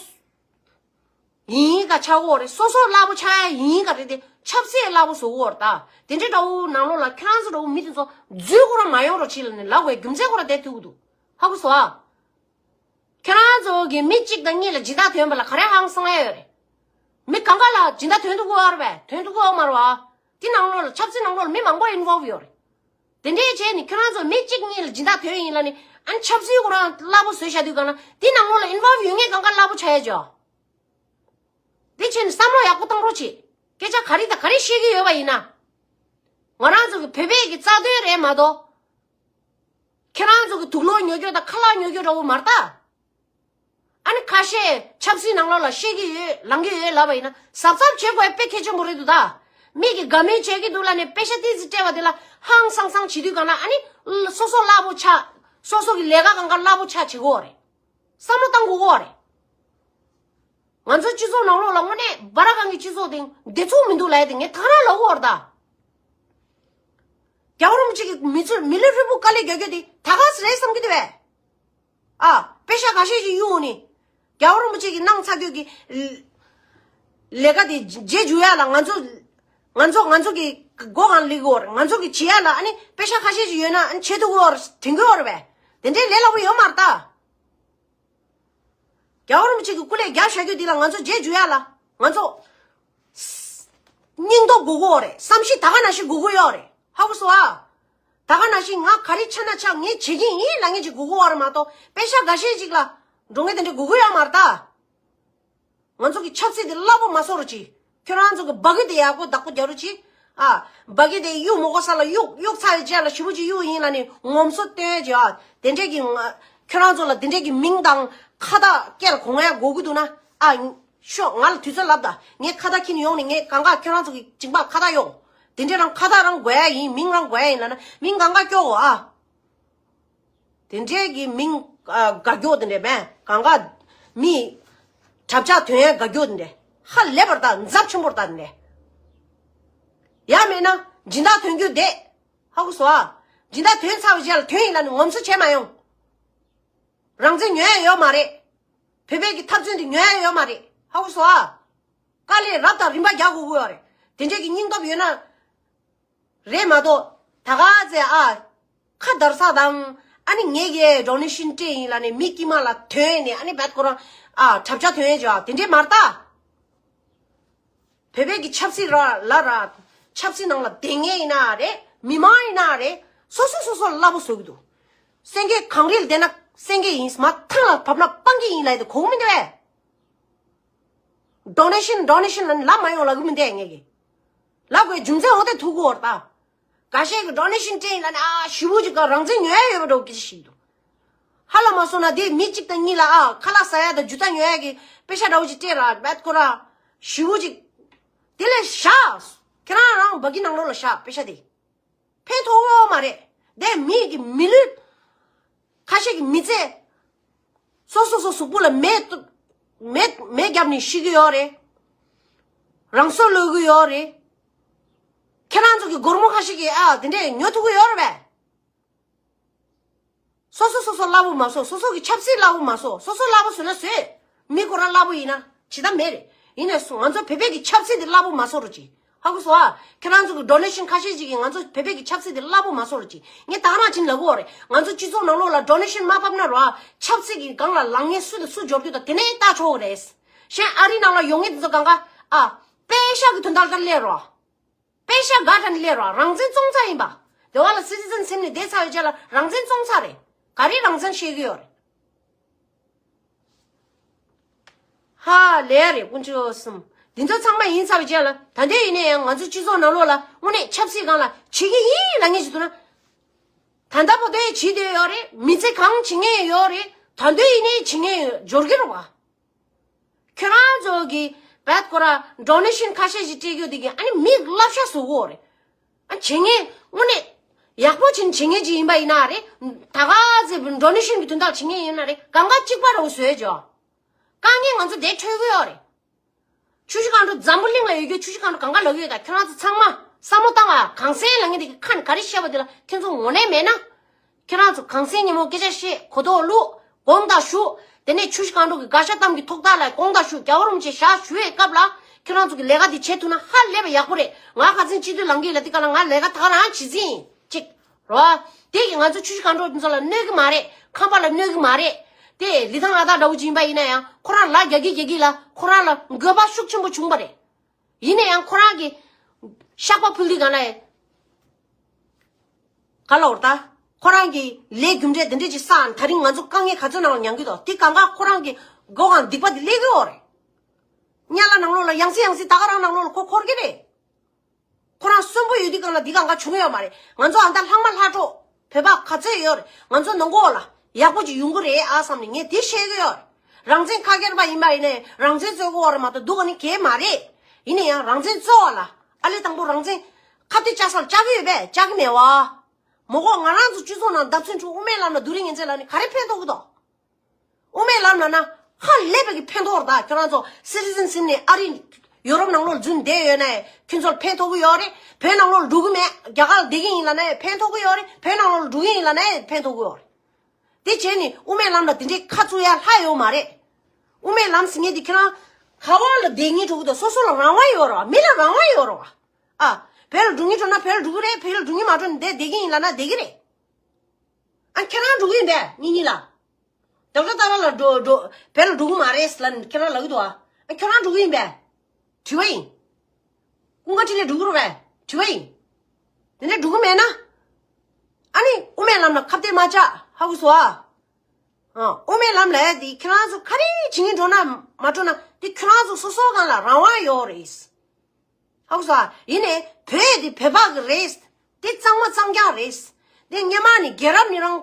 ཡིན་ག་ཆགས་ཀྱི་ཡོད་རེད། སོ་སོ་སླ་པོ་ཆགས་ཡ་ཡིན་ག་རེད་དེ་ཆབ་སྲིད་སླ་པོ་བཟོ་གི་ཡོད་རེད་ད། དེ་འདྲའི་འདྲ་བོ་ནང་ལོགས་ལ་ཁྱེད་རང་ཚོ་འདྲ་བོ་མི་དེ་ཚོ་འཛུལ་ཁོ་རང་མ་ཡོང་རོགས་བྱེད་ལབ་ནས་ལབ་པའི་རྒྱུ་མཚན་ཁོ་རང་དེ་ཐུག་གི་འདུག་ཧ་གོ་སོང་ཨ། ཁྱེད་རང་ཚོ་གི་མི་གཅིག་དང་གཉིས་ལ་སྦྱིན་བདག་ཐོན་པ་ལ་ག་རེ་ཧང་སང་ཡ་ཡོད་རེད། མི་གང་ག་ལ་སྦྱིན་བདག་ཐོན་ཐུབ་ཀྱི་ཡོད་རེད་པས། ཐོན་ཐུབ་ཀྱི་ཡོད་མ་རེད་བ། དེ་ནང་ལོགས་ལ་ཆབ་སྲིད་ནང་ལོགས་ལ་མི་མང་པོ་ཨིན་ཝོལ་ཡོད་རེད། དེ་འདྲས་བྱས་ནས་ཁྱོད་རང་ཚོ་མི་གཅིག་གཉིས་ལ་སྦྱིན་བདག་ཐོན་ཡིན་ལབ་ནས་ཨ་ནི་ཆབ་སྲིད་ཁོ་རང་སླ་པོ་བཟོས་བཞག་དུས་གང་ན་དེ་ནང་ལོགས་ལ་ཨིན་ཝོལ་ཡོད་མཁན་གང་ག་སླ་པོ་ཆགས་ཡ་ཅོ། དེ་བྱས་ནས་བསམ་བློ་ཡག་པོ་བཏང་རོགས་བྱེད། སྐད་ཆ་ག་རེ་དང་ག་རེ་བཤད་ཀྱི་ཡོད་པ་ཡིན་ན། ང་རང་ཚོ་གི་བོད་པའི་གི་རྩ་དོན་རེད་མ་གཏོགས། ཁྱེད་རང་ཚོ་གི་དུག་ལོག་ཉོ་རྒྱུ་དང་ཁ་ལག་ཉོ་རྒྱུ་འདྲ་བོ་མ་རེད་ད། ཨ་ནི་ཁ་ཤས་ཆབ་སྲིད་ནང་ལོགས་ལ་བཤད་ཀྱི་ཡོད་ལངས་ཀྱི་ཡོད་ལབ་པ་ཡིན་ན་གཟབ་གཟབ་བྱེད་དགོས་དཔེ་གལ་ཆེན་པོ་རེད་འདུག་ད། མི་གིས་དགའ་མོས་བྱེད་ཀྱི་འདུག་ལབ་ནས་པེ་ཤ་ཏིས་སྤྲད་པ་དེ་ལ་ཧང་སང་སང་བྱེད་དུས་གང་ན་ཨ་ནི་སོ་སོ་སླ་པོ་ཆགས། སོ་སོ་གི་ལས་ཀ་གང་ག་སླ་པོ་ཆགས་བྱེད་ཀྱི་ཡོད་རེད། བསམ་བློ་བཏང་དགོས་ཀྱི་ཡོད་རེད། ང་ཚོའི་སྤྱི་ཚོགས་ནང་ལོགས་ལ་དངོས་གནས་སྦ་ར་གང་གི་སྤྱི་ཚོགས་དེ་བདེ་ཚུགས་མི་འདུག་ལབ་ཡ་དེ་ངས་ད་ག་རང་ལབ་ཀྱི་ཡོད་རེད་ད། རྒྱལ་བ་རིན་པོ་ཆེ་གིས་མི་ཚོ་མི་ལུས་ཧྲིལ་པོ་དཀའ་ལས་རྒྱག་རྒྱུ་དེ་ད་ག་ཟེ་རེད་བསམ་གྱི་འདུག་པས། ཨ་པེ་ཤ་ཁ་ཤས་ཤིག་གཡུགས་ནས་རྒྱལ་བ་རིན་པོ་ཆེ་གིས་གནང་ཚར་རྒྱུ་གི་ལས་ཀ་དེ་རྗེས་འཇུག་ཡ་ལ་ང་ཚོ་ང་ཚོ་ང་ཚོ་གི་སྒོ་གང་སླེབས་ཀྱི་ཡོད་རེད། ང་ཚོ་གི་བྱེད་ཡ་ལ་ཨ་ནི་པེ་ཤ་ཁ་ཤས་ཤིག་ཡོད་ན་ཨ་ནི་བྱེད་ཐུབ་ཀྱི་ཡོད་རེད། དྲན་གྱི་ཡོད་རེད་པས། དེ་འདྲའི་ལས་སླ་པོ་ཡོད་མ་རེད་ད། རྒྱལ་བ་རིན་པོ་ཆེ་གི་སྐུ་ལས་རྒྱབ་བཞག་རྒྱུ་འདི་ལ་ང་ཚོ་རྗེས་འཇུག་ཡ་ལ་ང་ཚོ་སྙིང་སྟོབས་དགོས་ཀྱི་ཡོད་རེད། བསམ་ཤེས་ད་ག་ནང་བཞིན་དགོས་ཀྱི་ཡོད་རེད། ཧ་གོ་སོང་ཨ། ད་ག་ནང་བཞིན་ང་ག་རེ་ཆགས་ན་ཆགས་ངས་བྱེད་ཀྱི་ཡིན་ལབ་མཁན་ཅིག་དགོས་ཀྱི་ཡོད་རེད་མ་གཏོགས་པེ་ཤ་འགའ་ཤས་ཅིག་ལ་འགྲོ་མཁན་དེ་འདྲ་དགོས་ཀྱི་ཡོད་མ་རེད་ད། ང་ཚོ་གི་ཆབ་སྲིད་དེ་སླ་པོ་མ་བཟོ་རོགས་གྱིས། ཁྱོད་རང་ཚོ་གི་སྦ་གི་དེ་ཡག་པོ་བདག་པོ་རྒྱག་རོགས་གྱིས། ཨ། སྦ་གི་དེ་གཡུག་མ་དགོས་ས་ལ་གཡུག་གཡུག་ཚར་བའི་རྗེས་ལ་ཞེ་པོ་ཅིག་གཡུག་ཡིན་ལབ་ནས་ངོམ་སོ་སྟོན་ཡས་ཅིག་ཨ། དེ་འདྲས་ཀྱི་ང་ཁྱོད་རང་ཚོ་ལ་དེ་འདྲས་ཀྱི་མིང་དང་ཁ་བཏགས་སྐད་ལ་གོ་ངས་དགོས་ཀྱི་འདུག་ན། ཨ། ཤོག་ང་ལ་དུས་ཚོད་ལབ་ད། ངས་ཁ་བཏགས་འཁྱེར་ནས་ཡོང་ནས་ངས་གང་ག་ཁྱོད་རང་ཚོ་གི་མཇིང་པར་ཁ་བཏགས་གཡོག་དེ་འདྲས་རང་ཁ་བཏགས་རང་དགོས་ཡ་ཡིན། མིང་རང་དགོས་ཡ་ཡིན་ལབ་ན་མིང་གང་ག་སྐྱོག་གོ་ཨ། དེ་འདྲའི་གི་མིང་ཨ་དགའ་སྐྱོ་དེ་འདྲ་མེད། གང་ག་མི་གྲབས་ཆག་ཐོན་ཡ་དགའ་སྐྱོ་དེ་འདྲ་ཧ་ལས་པར་ད་འཛབ་ཆེན་པོར་ད་དེ་འདྲ། ཡང་མེད་ན་སྦྱིན་བདག་ཐོན་རྒྱུ་བསྡད། ཧ་གོ་སོང་ཨ། སྦྱིན་བདག་ཐོན་ཚར་བའི་རྗེས་ལ་ཐོན་ཡིན་ལབ་ནས་ངོམ་སོ་བྱས་མ་ཡོང་། རང་བཙན་ཉོ་ཡ་ཡོད་མ་རེད། བོད་པའི་གི་འཐབ་རྩོད་དེ་ཉོ་ཡ་ཡོད་མ་རེད། ཧ་གོ་སོང་ཨ། དཀའ་ལས་རབ་དང་རིམ་པ་རྒྱག་དགོས་ཀྱི་ཡོད་རེད། དེ་འདྲའི་གི་སྙིང་སྟོབས་ཡོད་ན། རེད་མ་གཏོགས་ད་ག་ཚེ་ཨ་ཁ་བརྡར་ས་དང་ཨ་ནི་ངས་ཀྱི་ཌོ་ནེ་ཤན་སྤྲད་ཡིན་ལབ་ནས་མི་དཀྱུས་མ་ལ་ཐོན་ནས་ཨ་ནི་བད་ཁོ་རང་ཨ་གྲབས་ཆག་ཐོན་ཡས་ཅིག་ཨ་དེ་འདྲས་མ་རེད་ད། བོད་པའི་གི་ཆབ་སྲིད་ར་ལ་ར། ཆབ་སྲིད་ནང་ལ་བསྡད་མཁན་ཡིན་ན་རེད། མི་མང་ཡིན་ན་རེད། སོ་སོ་སོ་སོ་སླ་པོ་བཟོ་གི་འདུག་སེང་གེ་གངས་རིར་བསྡད་ན་སེང་གེ་ཡིན། མར་ཐང་ལ་བབས་ན་སྤང་གི་ཡིན་ལབ་དེ་གོ་གི་མི་འདུག་གས། ཌོ་ནེ་ཤན་ཌོ་ནེ་ཤན་ལབ་ནས་ལབ་མ་ཡོང་ལབ་གི་མི་འདུག་གས་ངས་གི། ལབ་དགོས་རྒྱུ་མཚན་འོ་དེ་ཐུག་གི་ཡོད་རེད་ད། འགའ་ཤས་ཀྱིས་ཌོ་ནེ་ཤན་སྤྲད་ཡིན་ལབ་ནས་ཨ་ཞེ་པོ་ཅིག་ག་རང་བཙན་ཉོ་ཡ་ཡོད་པ་འདྲ་བོ་སྐད་ཆ་བཤད་ཀྱི་འདུག་ཧ་ལམ་མ་སོང་ན་དེ་མི་གཅིག་དང་གཉིས་ལ་ཨ་ཁ་ལག་ཟ་ཡ་དང་ཇུས་ཏ་ཉོ་ཡ་གི་པེ་ཤ་འདྲ་བོ་ཅིག་སྤྲད་ར་བད་ཁོ་ར་ཞེ་པོ་ཅིག་དེ་ལས་བཞག་ཁྱེད་རང་རང་སྦ་གི་ནང་ལོགས་ལ་བཞག་པེ་ཤ་དེ། ཕན་ཐོགས་ཡོད་མ་རེད། དེ་མི་གི་མི་ལུས། ཁ་ཤས་ཀྱི་མི་ཚེ། སོ་སོ་སོ་གཟུགས་པོ་ལ་མེ་མེ་མེ་བརྒྱབ་ནས་ཤི་གི་ཡོད་རེད། རང་སྲོག་གློད་གི་ཡོད་རེད། ཁྱེད་རང་ཚོ་གི་སྒོར་མོ་ཁ་ཤས་ཀྱིས་ཨ་དེ་འདྲས་ཉོ་ཐུབ་གི་ཡོད་རེད་པས། སོ་སོ་སོ་སོ་སླ་པོ་མ་བཟོ། སོ་སོ་གི་ཆབ་སྲིད་སླ་པོ་མ་བཟོ། སོ་སོ་སླ་པོ་བཟོས་ན་བཟོས། མི་ཁོ་རང་སླ་པོ་ཡིན་ན་བྱེད་ཐབས་མེད་རེད། ཡིན་ནས་སུ་ང་ཚོ་བོད་པའི་གི་ཆབ་སྲིད་དེ་སླ་པོ་མ་བཟོ་རོགས་གྱིས། ཧ་གོ་སོང་ཨ། ཁྱེད་རང་ཚོ་གི་ཌོ་ནེ་ཤན་ཁ་ཤས་ཅིག་གིས་ང་ཚོ་བོད་པའི་གི་ཆབ་སྲིད་དེ་སླ་པོ་མ་བཟོ་རོགས་གྱིས། ངས་ད་ག་རང་བྱིན་ལབ་གོ་རེད། ང་ཚོ་སྤྱི་ཚོགས་ནང་ལོགས་ལ་ཌོ་ནེ་ཤན་མ་ཕབ་ན་རོ། ཆབ་སྲིད་ཀྱི་སྒང་ལ་ལངས་མཁན་སུ་དང་སུ་འབྱོར་རྒྱུ་དང་དེ་ནས་ལྟ་ཆོག་གི་རེད། གཞན་ཨ་རི་ནང་ལ་ཡོང་མཁན་དེ་ཚོ་གང་ག་ཨ། པེ་ཤ་གི་དོན་དག་ལ་སླེབས་རོགས། པེ་ཤ་དགའ་དྲན་སླེབས་རོགས། རང་བཙན་བཙོང་ཚར་ཡིན་པ། དེ་བ་ལ་སི་ཊི་ཛེན་ཟིན་ནས་བསྡད་ཚར་བའི་རྗེས་ལ་རང་བཙན་བཙོང་ཚར་རེད། ག་རེ་རང་བཙན་བཤད་གི་ཡོད་རེད། ཧ་ལས་རེད་དཀོན་མཆོག་གསུམ། འདི་ཚོ་ཚང་མ་ཡིན་ཚར་བའི་རྗེས་ལ་ད་ལྟ་ཡིན་ནའི་ཡང་ང་ཚོ་སྤྱི་ཚོགས་ནང་ལོགས་ལ་དངོས་གནས་ཆབ་སྲིད་སྒང་ལ་བྱེད་ཀྱི་ཡིན་ལབ་མཁན་ཞིག་འདུག་ན། ད་ལྟ་བར་དུ་ཡང་བྱེད་བསྡད་ཡོད་རེད། མི་ཚེ་གང་བྱེད་མཁན་ཡོད་རེད། ད་དུང་ཡིན་ནའི་བྱེད་མཁན་ཡོད་འབྱོར་གི་རེད་བ། ཁྱོད་རང་ཚོ་གི་བད་ཁོ་ར་ཌོ་ནེ་ཤན་ཁ་ཤས་ཤིག་སྤྲད་རྒྱུ་དེ་གི་ཨ་ནི་མིག་བསླབ་བྱ་བཟོ་གོ་རེད། ཨ་བྱེད་མཁན་དངོས་གནས་ཡག་པོ་བྱེད་བྱེད་མཁན་ཅིག་ཡིན་པ་ཡིན་ན་རེད། ད་ག་ཚེ་ཌོ་ནེ་ཤན་གི་དོན་དག་བྱེད་མཁན་ཡིན་ན་རེད། གང་ག་གཅིག་པ་རེད་བཟོས་ཅོ། དཀའ་ངལ་ང་ཚོ་དེ་འཕྲད་གི་ཡོད་རེད། ཆུ་བཞི་སྒང་དྲུག་འཛམ་བུ་གླིང་ལ་ཡོད་རྒྱུ་ཆུ་བཞི་སྒང་དྲུག་གང་ག་ལབ་ཀྱི་ཡོད་ད། ཁྱོད་རང་ཚོ་ཚང་མ་བསམ་བློ་བཏང་ཨ། གངས་སེང་ལབ་མཁན་དེ་གི་ཁ་ནས་ག་རེ་བཤད་པ་དེ་ལ་ཁྱོད་ཚོ་ངོ་ནས་མེད་ན། ཁྱོད་རང་ཚོ་གངས་སེང་ཉིན་མོ་སྐད་ཆ་བཤད། གོ་རྟོགས་བླུགས། དགོངས་དག་ཞུ། དེ་ནས་ཆུ་བཞི་སྒང་དྲུག་གི་དགའ་ཤ་གཏམ་གྱི་ཐོག་ཐག་ལ་དགོངས་དག་ཞུ། རྒྱལ་བ་རིན་པོ་ཆེ་ཞབས་ཞུ་བའི་སྐབས་ལ་ཁྱོད་རང་ཚོ་གི་ལས་ཀ་འདི་བྱེད་ཐུབ་ན་ཧ་ལས་པ་ཡག་པོ་རེད། ང་ཁ་སང་སྤྱི་འཐུས་ལངས་ཀྱི་ལ་དེ་ག་ལ་ང་ལས་ཀ་ད་ག་རང་བྱེད་རྩིས་ཡིན། ཅིག་རོ། དེ་གི་ང་ཚོ་ཆུ་བཞི་སྒང་དྲུག་འདི་ཚོ་ལ་གནོད་གི་མ་རེད། ཁང་པ་ལ་གནོད་གི་མ་རེད། དེ་ལི་ཐང་ཨ་སྟག་འདྲ་བོ་ཅིག་ཡིན་པ་ཡིན་ན་ཡང་ཁོ་རང་ལ་རྒྱག་གི་རྒྱག་གི་ལ་ཁོ་རང་ལ་འགོས་པ་ཤུགས་ཆེན་པོ་བྱུང་བ་རེད། ཡིན་ན་ཡང་ཁོ་རང་གི་བཤགས་པ་ཕུལ་དུས་གང་ལ་ཡང་ག་ལ་འོར་ད། ཁོ་རང་གི་ལས་རྒྱུ་འབྲས་འདི་འདྲས་ཅིག་བསགས། ད་རིང་ང་ཚོ་དཀའ་ངལ་ག་ཚོད་ནང་ལ་མྱངས་ཀྱི་འདུག་དེ་གང་ག་ཁོ་རང་གི་མགོ་སྒང་སྡིག་པ་དེ་སླེབས་ཀྱི་ཡོད་རེད། གཉའ་ལ་ནང་ལོགས་ལ་ཡང་སེ་ཡང་སེ་ད་ག་རང་ནང་ལོགས་ལ་ཁོ་འཁོར་གྱི་རེད། ཁོ་རང་གསོན་པོ་ཡོད་དུས་སྒང་ལ་འདི་གང་ག་བྱུང་ཡོད་མ་རེད། ང་ཚོ་ཨ་མདའ་ལྷག་མ་ལྷག་འཕྲོ་བོད་པ་ག་ཚོད་ཡོད་རེད། ང་ཚོ་ནང་ལོགས་ལ་ཡག་པོ་ཅིག་ཡོང་གི་རེད་ཨ་བསམ་ནས་ངས་འདི་བཤད་གི་ཡོད་རེད། རང་བཙན་ཁ་སྐྱེར་པ་ཡིན་པ་ཡིན་ནའི་རང་བཙན་རྩོད་གི་ཡོད་རེད་མ་གཏོགས་སྡུག་ག་ནི་གས་མ་རེད། ཡིན་ན་ཡང་རང་བཙན་རྩོད་པ་ལ་ཨ་ལས་དང་པོ་རང་བཙན་ཁ་གཏད་བཅག་ས་ལ་བཅག་གི་ཡོད་པས་བཅག་གི་མེད་བ། མ་གཏོགས་ང་རང་ཚོ་སྤྱི་ཚོགས་ནང་བརྡབ་ཚུན་ཆུ་དབུ་མའི་ལམ་ལ་བསྡུ་རིན་ངན་ཚད་ལ་ནི་ག་རེ་ཕན་ཐོགས་གི་འདུག་དབུ་མའི་ལམ་ལབ་ན་ཧ་ལས་པའི་གི་ཕན་ཐོགས་རེད་ད། ཁྱོད་རང་ཚོ་སི་ཊི་ཛེན་ཤིབ་ནས་ཨ་རི་ཡོ་རོབ་ནང་ལོགས་ལ་འཛུལ་བསྡད་ཡོད་ན་ཁྱོད་ཚོར་ཕན་ཐོགས་གི་ཡོད་རེད། བོད་ནང་ལོགས་ལ་འགྲོ་གི་མེད། རྒྱ་གར་ལ་བསྡད་ཀྱི་ཡིན་ལབ་ན་ཕན་ཐོགས་གི་ཡོད་རེད། བོད་ནང་ལོགས་ལ་འགྲོ་གི་ཡིན་ལབ་ན་ཕན་ཐོགས་གི་ཡོད་རེད། དེ་བྱས་ནས་དབུ་མའི་ལམ་ལ་དེ་འདྲའི་ཁ་བཙུམ་ཡ་ལྷག་ཡོད་མ་རེད། དབུ་མའི་ལམ་ཟེར་མཁན་དེ་ཁྱོད་རང་ག་བ་ལ་བསྡད་སྙིང་བྲོ་གི་འདུག་སོ་སོ་ལ་རང་དབང་ཡོད་རེད་བ། མི་ལ་རང་དབང་ཡོད་རེད་བ། ཨ། བོད་ལ་འགྲོ་སྙིང་བྲོ་ན་བོད་ལ་འགྲོ་གི་རེད། བོད་ལ་འགྲོ་སྙིང་མ་བྲོ་ན་འདིར་བསྡད་ཀྱི་ཡིན་ལབ་ན་བསྡད་ཀྱི་རེད། ཨ། ཁྱེད་རང་འགྲོ་གི་ཡིན་པས་གཉིས་གཉིས་ལ། ཌོག་ཊར་ཏཱ་ར་ལ་འགྲོ་འགྲོ་བོད་ལ་འགྲོ་གི་མ་རེད་ལབ་ནས་ཁྱེད་རང་ལབ་ཀྱི་འདུག་ཨ། ཨ། ཁྱེད་རང་འགྲོ་གི་ཡིན་པས། དྲི་བ་ཡིན། ཀུན་དགའ་འཕྲིན་ལས་འགྲོ་གི་རེད་པས། དྲི་བ་ཡིན། དེ་འདྲ་འགྲོ་གི་མེད་ན། ཨ་ནི་དབུ་མའི་ལམ་ལ་ཁ་གཏད་མ་བཅག་ཧ་གོ་སོང་ཨ། ཨ། དབུ་མའི་ལམ་ལབ་ཡ་དེ་ཁྱེད་རང་ཚོ་ག་རེ་བྱེད་སྙིང་བྲོ་ན་མ་བྲོ་ན་དེ་ཁྱེད་རང་ཚོ་སོ་སོ་སྒང་ལ་རང་དབང་ཡོད་རེད། ཧ་གོ་སོང་ཨ། ཡིན་ནའི་བོད་དེ་བོད་པ་གི་རེད། དེ་གཙང་མ་གཙང་རྐྱང་རེད། དེ་སྔོན་མ་ནས་རྒྱལ་རབས་ནས་རང་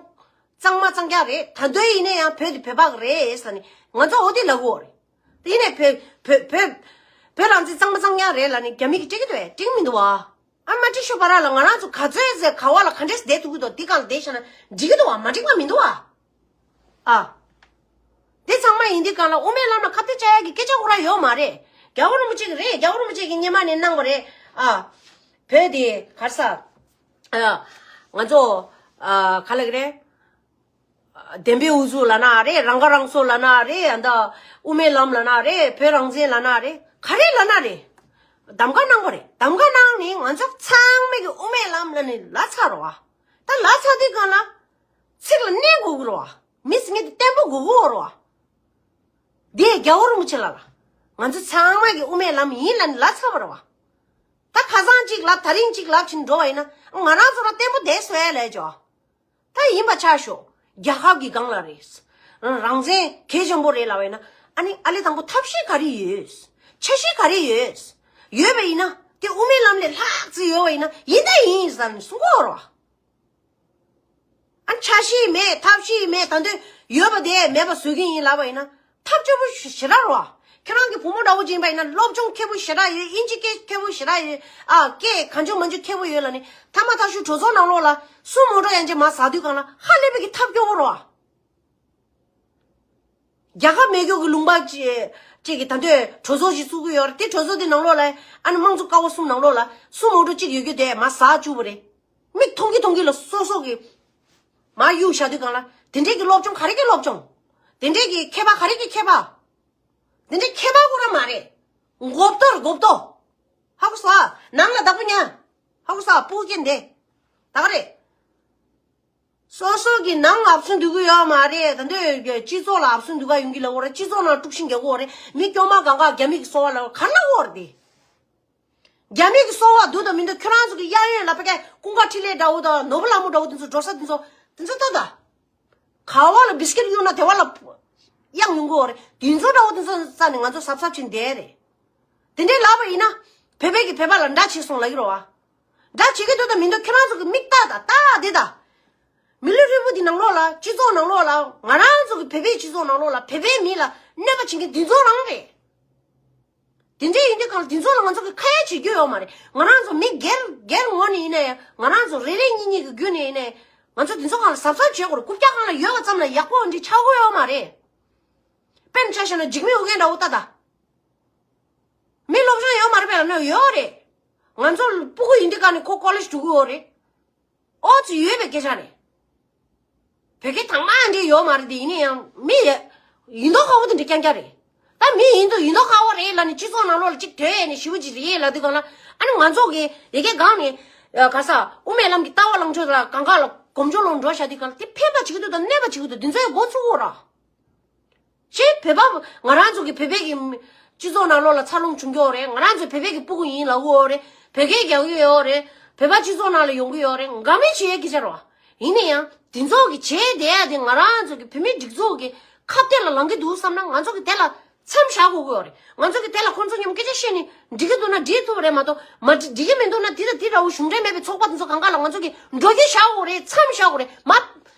གཙང་མ་གཙང་རྐྱང་རེད། ད་དུང་ཡིན་ན་ཡང་བོད་དེ་བོད་པ་གི་རེད་ཟེར་ནས་ང་ཚོ་འོ་དེ་ལབ་གོ་རེད། དེ་ཡིན་ནའི་བོད་བོད་བོད་བོད་རང་བཙན་གཙང་མ་གཙང་རྐྱང་རེད་ལབ་ནས་རྒྱ་མི་གིས་འགྲིག་གི་འདུག་གས། འགྲིག་མི་འདུག་བ། ཨ་མ་འགྲིག་ཤོ་བ་ར་ལ་ང་རང་ཚོ་ག་ཚོད་ཟེར་ག་བ་ལ་ག་འདྲས་བསྡད་ཐུབ་ཀྱི་འདུག་དེ་གང་བསྡད་བཞག་ན་འགྲིག་གི་འདུག་བ། མ་འགྲིག་པ་མི་འདུག་བ། ཨ། དེ་ཚང་མ་ཡིན་དུས་གང་ལ་དབུ་མའི་ལམ་ལ་ཁ་གཏད་བཅག་ཡག་གི་སྐད་ཆ་ཁོ་རང་ཡོད་མ་རེད། རྒྱལ་བ་རིན་པོ་ཆེ་གི་རེད། རྒྱལ་བ་རིན་པོ་ཆེ་གི་སྔོན་མ་ནས་གནང་བ་རེད། ཨ། བོད་དེ་ག་རེ་ཟ། ཨ། ང་ཚོ་ཨ་ག་ལབ་ཀྱི་རེད། བདེན་པའི་དབུ་གཟུགས་ལབ་ན་རེད། རང་ཁ་རང་གསོ་ལབ་ན་རེད། ཨ་ད་དབུ་མའི་ལམ་ལབ་ན་རེད། བོད་རང་བཙན་ལབ་ན་རེད། ག་རེ་ལབ་ན་རེད། གདམ་ག་གནང་བ་རེད། གདམ་ག་གནང་ནས་ང་ཚོ་ཚང་མས་གི་དབུ་མའི་ལམ་ལབ་ནས་ལབ་ཚར་རོ། ད་ལབ་ཚར་དུས་གང་ལ། ཚིག་ལ་གནས་དགོས་ཀྱི་རེད་བ། མི་ཟེར་མཁན་དེ་བརྟན་པོ་དགོས་ཀྱི་ཡོད་རེད་བ། འདི་རྒྱལ་བ་རིན་པོ་ཆེ་ལ་ལ། ང་ཚོ་ཚང་མ་གི་དབུ་མའི་ལམ་ཡིན་ལབ་ནས་ལབ་ཚར་བ་རེད་བ། ད་ཁ་སང་གཅིག་ལབ་དེ་རིང་གཅིག་ལབ་བྱས་ནས་འགྲོ་བ་ཡིན་ན་ང་རང་ཚོ་རང་བརྟན་པོ་བསྡད་སྲོལ་ཡ་ལས་ཅོ། ད་ཡིན་པ་ཆ་ཞོག་རྒྱལ་ཁབ་ཀྱི་སྒང་ལ་རེད། རང་བཙན་གལ་ཆེན་པོ་རེད་ལབ་པ་ཡིན་ན། ཨ་ནི་ཨ་ལེ་དང་པོ་ཐབས་ཤེས་ག་རེ་ཡོད། འཆར་གཞི་ག་རེ་ཡོད། ཡོད་པ་ཡིན་ན་དེ་དབུ་མའི་ལམ་ལས་ལྷག་ཙམ་ཡོད་པ་ཡིན་ན་ཡིན་ད་ཡིན་ཟེར་ནས་གསུང་གི་ཡོད་རེད་བ། ཨ་འཆར་གཞི་མེད་ཐབས་ཤེས་མེད་ད་འདོད་ཡོད་པ་དེ་མེད་པ་བཟོ་གི་ཡིན་ལབ་པ་ཡིན་ན་ཐབས་སྐྱོ་པོ་ཞེ་དྲག་རེད་བ། ཁྱེད་རང་གི་བུ་མོ་འདྲ་བོ་ཅིག་ཡིན་པ་ཡིན་ན་སློབ་སྦྱོང་མཁས་པོ་ཞེ་དྲག་ཡོད། ཨིན་ཇི་སྐད་མཁས་པོ་ཞེ་དྲག་ཡོད། ཨ་སྐད་གང་བྱུང་མང་བྱུང་མཁས་པོ་ཡོད་ལབ་ནས་ཐ་མ་ཐག་ཆོད་གྲོས་ཚོགས་ནང་ལོགས་ལ་སུ་མོ་ཊ་ཡང་ཅིག་མར་ཟག་དུས་སྒང་ལ་ཧ་ལས་པའི་གི་ཐབས་སྐྱོ་པོ་རེད་བ། རྒྱལ་ཁབ་མེད་རྒྱུ་གི་ལུང་པ་ཅིག་ཅིག་གི་ད་འདོད་གྲོས་ཚོགས་ཤིག་བཙུགས་ཀྱི་ཡོད་རེད། དེ་གྲོས་ཚོགས་དེ་ནང་ལོགས་ལ་ཨ་ནི་དམངས་གཙོ་ཀ་བ་གསུམ་ནང་ལོགས་ལ་སུ་མོ་ཊ་གཅིག་ཡོད་རྒྱུ་དེ་མར་ཟག་བཅུག་པ་རེད། མིག་མཐོང་གི་མཐོང་གི་ལ་སོ་སོ་གི་མར་གཡུག་བཞག་དུས་སྒང་ལ་དེ་འདྲས་ཀྱི་སློབ་སྦྱོང་ག་རེ་གི་སློབ་སྦྱོང་། དེ་འདྲས་ཀྱི་མཁས་པ་ག་རེ་གི་མཁས་པ། དེ་འདྲས་མཁས་པ་ཁོ་རང་མ་རེད། མགོ་བཏོར་མགོ་བཏོ། ཧ་གོ་སོང་ཨ། ནང་ལ་བདག་པོ་ཉར། ཧ་གོ་སོང་ཨ། སྤུ་གུ་སྐྱེ་འདེད། ད་ག་རེད། སོ་སོ་གི་ནང་ལ་ཨབ་སུ་འདུག་གི་ཡོད་མ་རེད། ད་འདོད་སྤྱི་ཚོགས་ལ་ཨབ་སུ་འདུག་ག་ཡོང་གི་ལ་འོ་རེད། སྤྱི་ཚོགས་ནང་དཀྲུག་ཤིང་རྒྱག་གི་འོ་རེད། མི་སྐྱོ་མ་གང་ག་རྒྱ་མི་གི་སོ་བ་ལ་ག་ལ་འོ་རེད་དེ། རྒྱ་མི་གི་སོ་བ་འདུག་དང་མི་འདུག་ཁྱོད་རང་ཚོ་གི་གཡས་གཡོན་ལ་ཕ་གི་ཀུན་དགའ་འཕྲིན་ལས་འདྲ་བོ་དང་ནོར་བུ་ལྷ་མོ་འདྲ་བོ་དེ་ཚོ་འགྲོ་ས་དེ་ཚོ་དེ་ཚོ་ལྟ་ད། ག་བ་ལ་བིས་ཀིཊ་གཡུག་ན་དེ་བ་ལ་གཡང་ཡོང་གི་འོ་རེད། དེ་ཚོ་འདྲ་བོ་དེ་ཚོ་རྩ་ནས་ང་ཚོ་གཟབ་གཟབ་བྱས་ནས་བསྡད་རེད། དེ་འདྲས་ལབ་པ་ཡིན་ན་བོད་པའི་གི་བོད་པ་ལ་འདྲ་བྱེད་སོང་ལབ་ཀྱི་རེད་བ། འདྲ་བྱེད་ཀྱི་འདུག་དང་མི་འདུག་ཁྱོད་རང་ཚོ་གི་མིག་ལྟ་ད་ལྟ་དེ་ད། མི་ལུས་རིལ་བུ་འདི་ནང་ལོགས་ལ་སྤྱི་ཚོགས་ནང་ལོགས་ལ་ང་རང་ཚོ་གི་བོད་པའི་སྤྱི་ཚོགས་ནང་ལོགས་ལ་བོད་པའི་མི་ལ་གནོད་པ་བྱེད་མཁན་འདི་ཚོ་རང་རེད། དེ་འདྲའི་ཡིན་དུས་གང་ལ་དེ་ཚོ་ལ་ང་ཚོ་གི་ཁ་ཡ་བྱེད་རྒྱུ་ཡོད་མ་རེད། ང་རང་ཚོ་མི་སྒེར་སྒེར་ངོས་ནས་ཡིན་ན་ཡང་ང་རང་ཚོ་རེ་རེ་གཉིས་གཉིས་ཀྱི་བརྒྱུད་ནས་ཡིན་ན་ཡང་ང་ཚོ་དེ་ཚོ་གང་ལ་གཟབ་གཟབ་བྱེད་དགོས་རེད། རྐུབ་བཀྱག་སྒང་ལ་ཡོད་པ་ཙམ་ལ་ཡག་པོ་འདི་ཆགས་ཀྱི་ཡོད་མ་རེད། དཔེར་ན་ཆ་བཞག་ན་འཇིགས་མེད་ཨོ་རྒྱན་འདྲ་བོ་ལྟ་ད། མི་སློབ་སྦྱོང་ཡོད་མ་རེད་པས་ལབ་ན་ཡོད་རེད། ང་ཚོ་སྤུ་གུ་ཡིན་དུས་གང་ནས་ཁོ་ཀོ་ལེཇ་འགྲོ་གི་ཡོད་རེད། ཨོ་ཙི་ཡོད་པའི་སྐད་ཆ་རེད། བོད་སྐད་དྭངས་མ་འདྲ་ཡོད་མ་རེད་དེ། ཡིན་ན་ཡང་མི་ཡ་ཡིན་མདོག་ཁ་པོ་དེ་འདྲ་རྐྱང་རྐྱང་རེད། ད་མི་ཡིན་མདོག་ཡིན་མདོག་ཁ་པོ་རེད་ལབ་ནས་སྤྱི་ཚོགས་ནང་ལོགས་ལ་གཅིག་དོན་ཡས་ནས་ཞེ་པོ་ཅིག་རེད་ལབ་དུས་སྒང་ལ་ཨ་ནི་ང་ཚོ་གི་ཡ་གི་སྒང་ནས་ག་ས་དབུ་མའི་ལམ་གྱི་ལྟ་བ་ལངས་ཕྱོགས་ལ་གང་ག་ལ་གོམ་བགྲོད་ལོག་འགྲོ་བཞག་དུས་སྒང་ལ་དེ་ཕན་པ་བྱེད་ཀྱི་འདུག་དང་གནོད་པ་བྱེད་ཀྱི་འདུག་འདི་ཚོའི་འགོ་ཚུགས་དགོས་ར། ཞེས་བོད་པ་ང་རང་ཚོ་གི་བོད་པའི་གི་སྤྱི་ཚོགས་ནང་ལོགས་ལ་འཚར་ལོངས་བྱུང་གི་ཡོད་རེད། ང་རང་ཚོ་བོད་པའི་གི་སྤུ་གུ་ཡིན་ལབ་ཀྱི་ཡོད་རེད། བོད་སྐད་རྒྱག་གི་ཡོད་རེད། བོད་པ་སྤྱི་ཚོགས་ནང་ལ་ཡོང་གི་ཡོད་རེད། འགའ་མི་བྱེད་ཡས་ཀྱི་ཆ་རེད་བ། ཡིན་ན་ཡང་དེ་ཚོ་གི་བྱས་བསྡད་ཡ་དེ་ང་རང་ཚོ་གི་བོད་མི་སྒྲིག་འཛུགས་གི་ཁ་གཏད་ལ་ལངས་ཀྱི་འདུག་བསམ་ན་ང་ཚོ་གི་དེ་ལ་མཚམས་བཞག་དགོས་ཀྱི་ཡོད་རེད། ང་ཚོ་གི་དེ་ལ་ཁོང་ཚོ་མཉམ་སྐད་ཆ་བཤད་ནས་འགྲིག་གི་འདུག་ན་འགྲིག་ཐུབ་པ་རེད་མ་གཏོགས་མ་འགྲིག་འགྲིག་གི་མི་འདུག་ན་དེ་དང་དེ་འདྲ་བོ་གཞུང་འབྲེལ་མེད་པའི་ཚོགས་པ་དེ་ཚོ་གང་ག་ལ་ང་ཚོ་གི་འགྲོ་རྒྱུ་བཞག་དགོས་རེད། མཚམས་བཞག་དགོས་རེད་མ།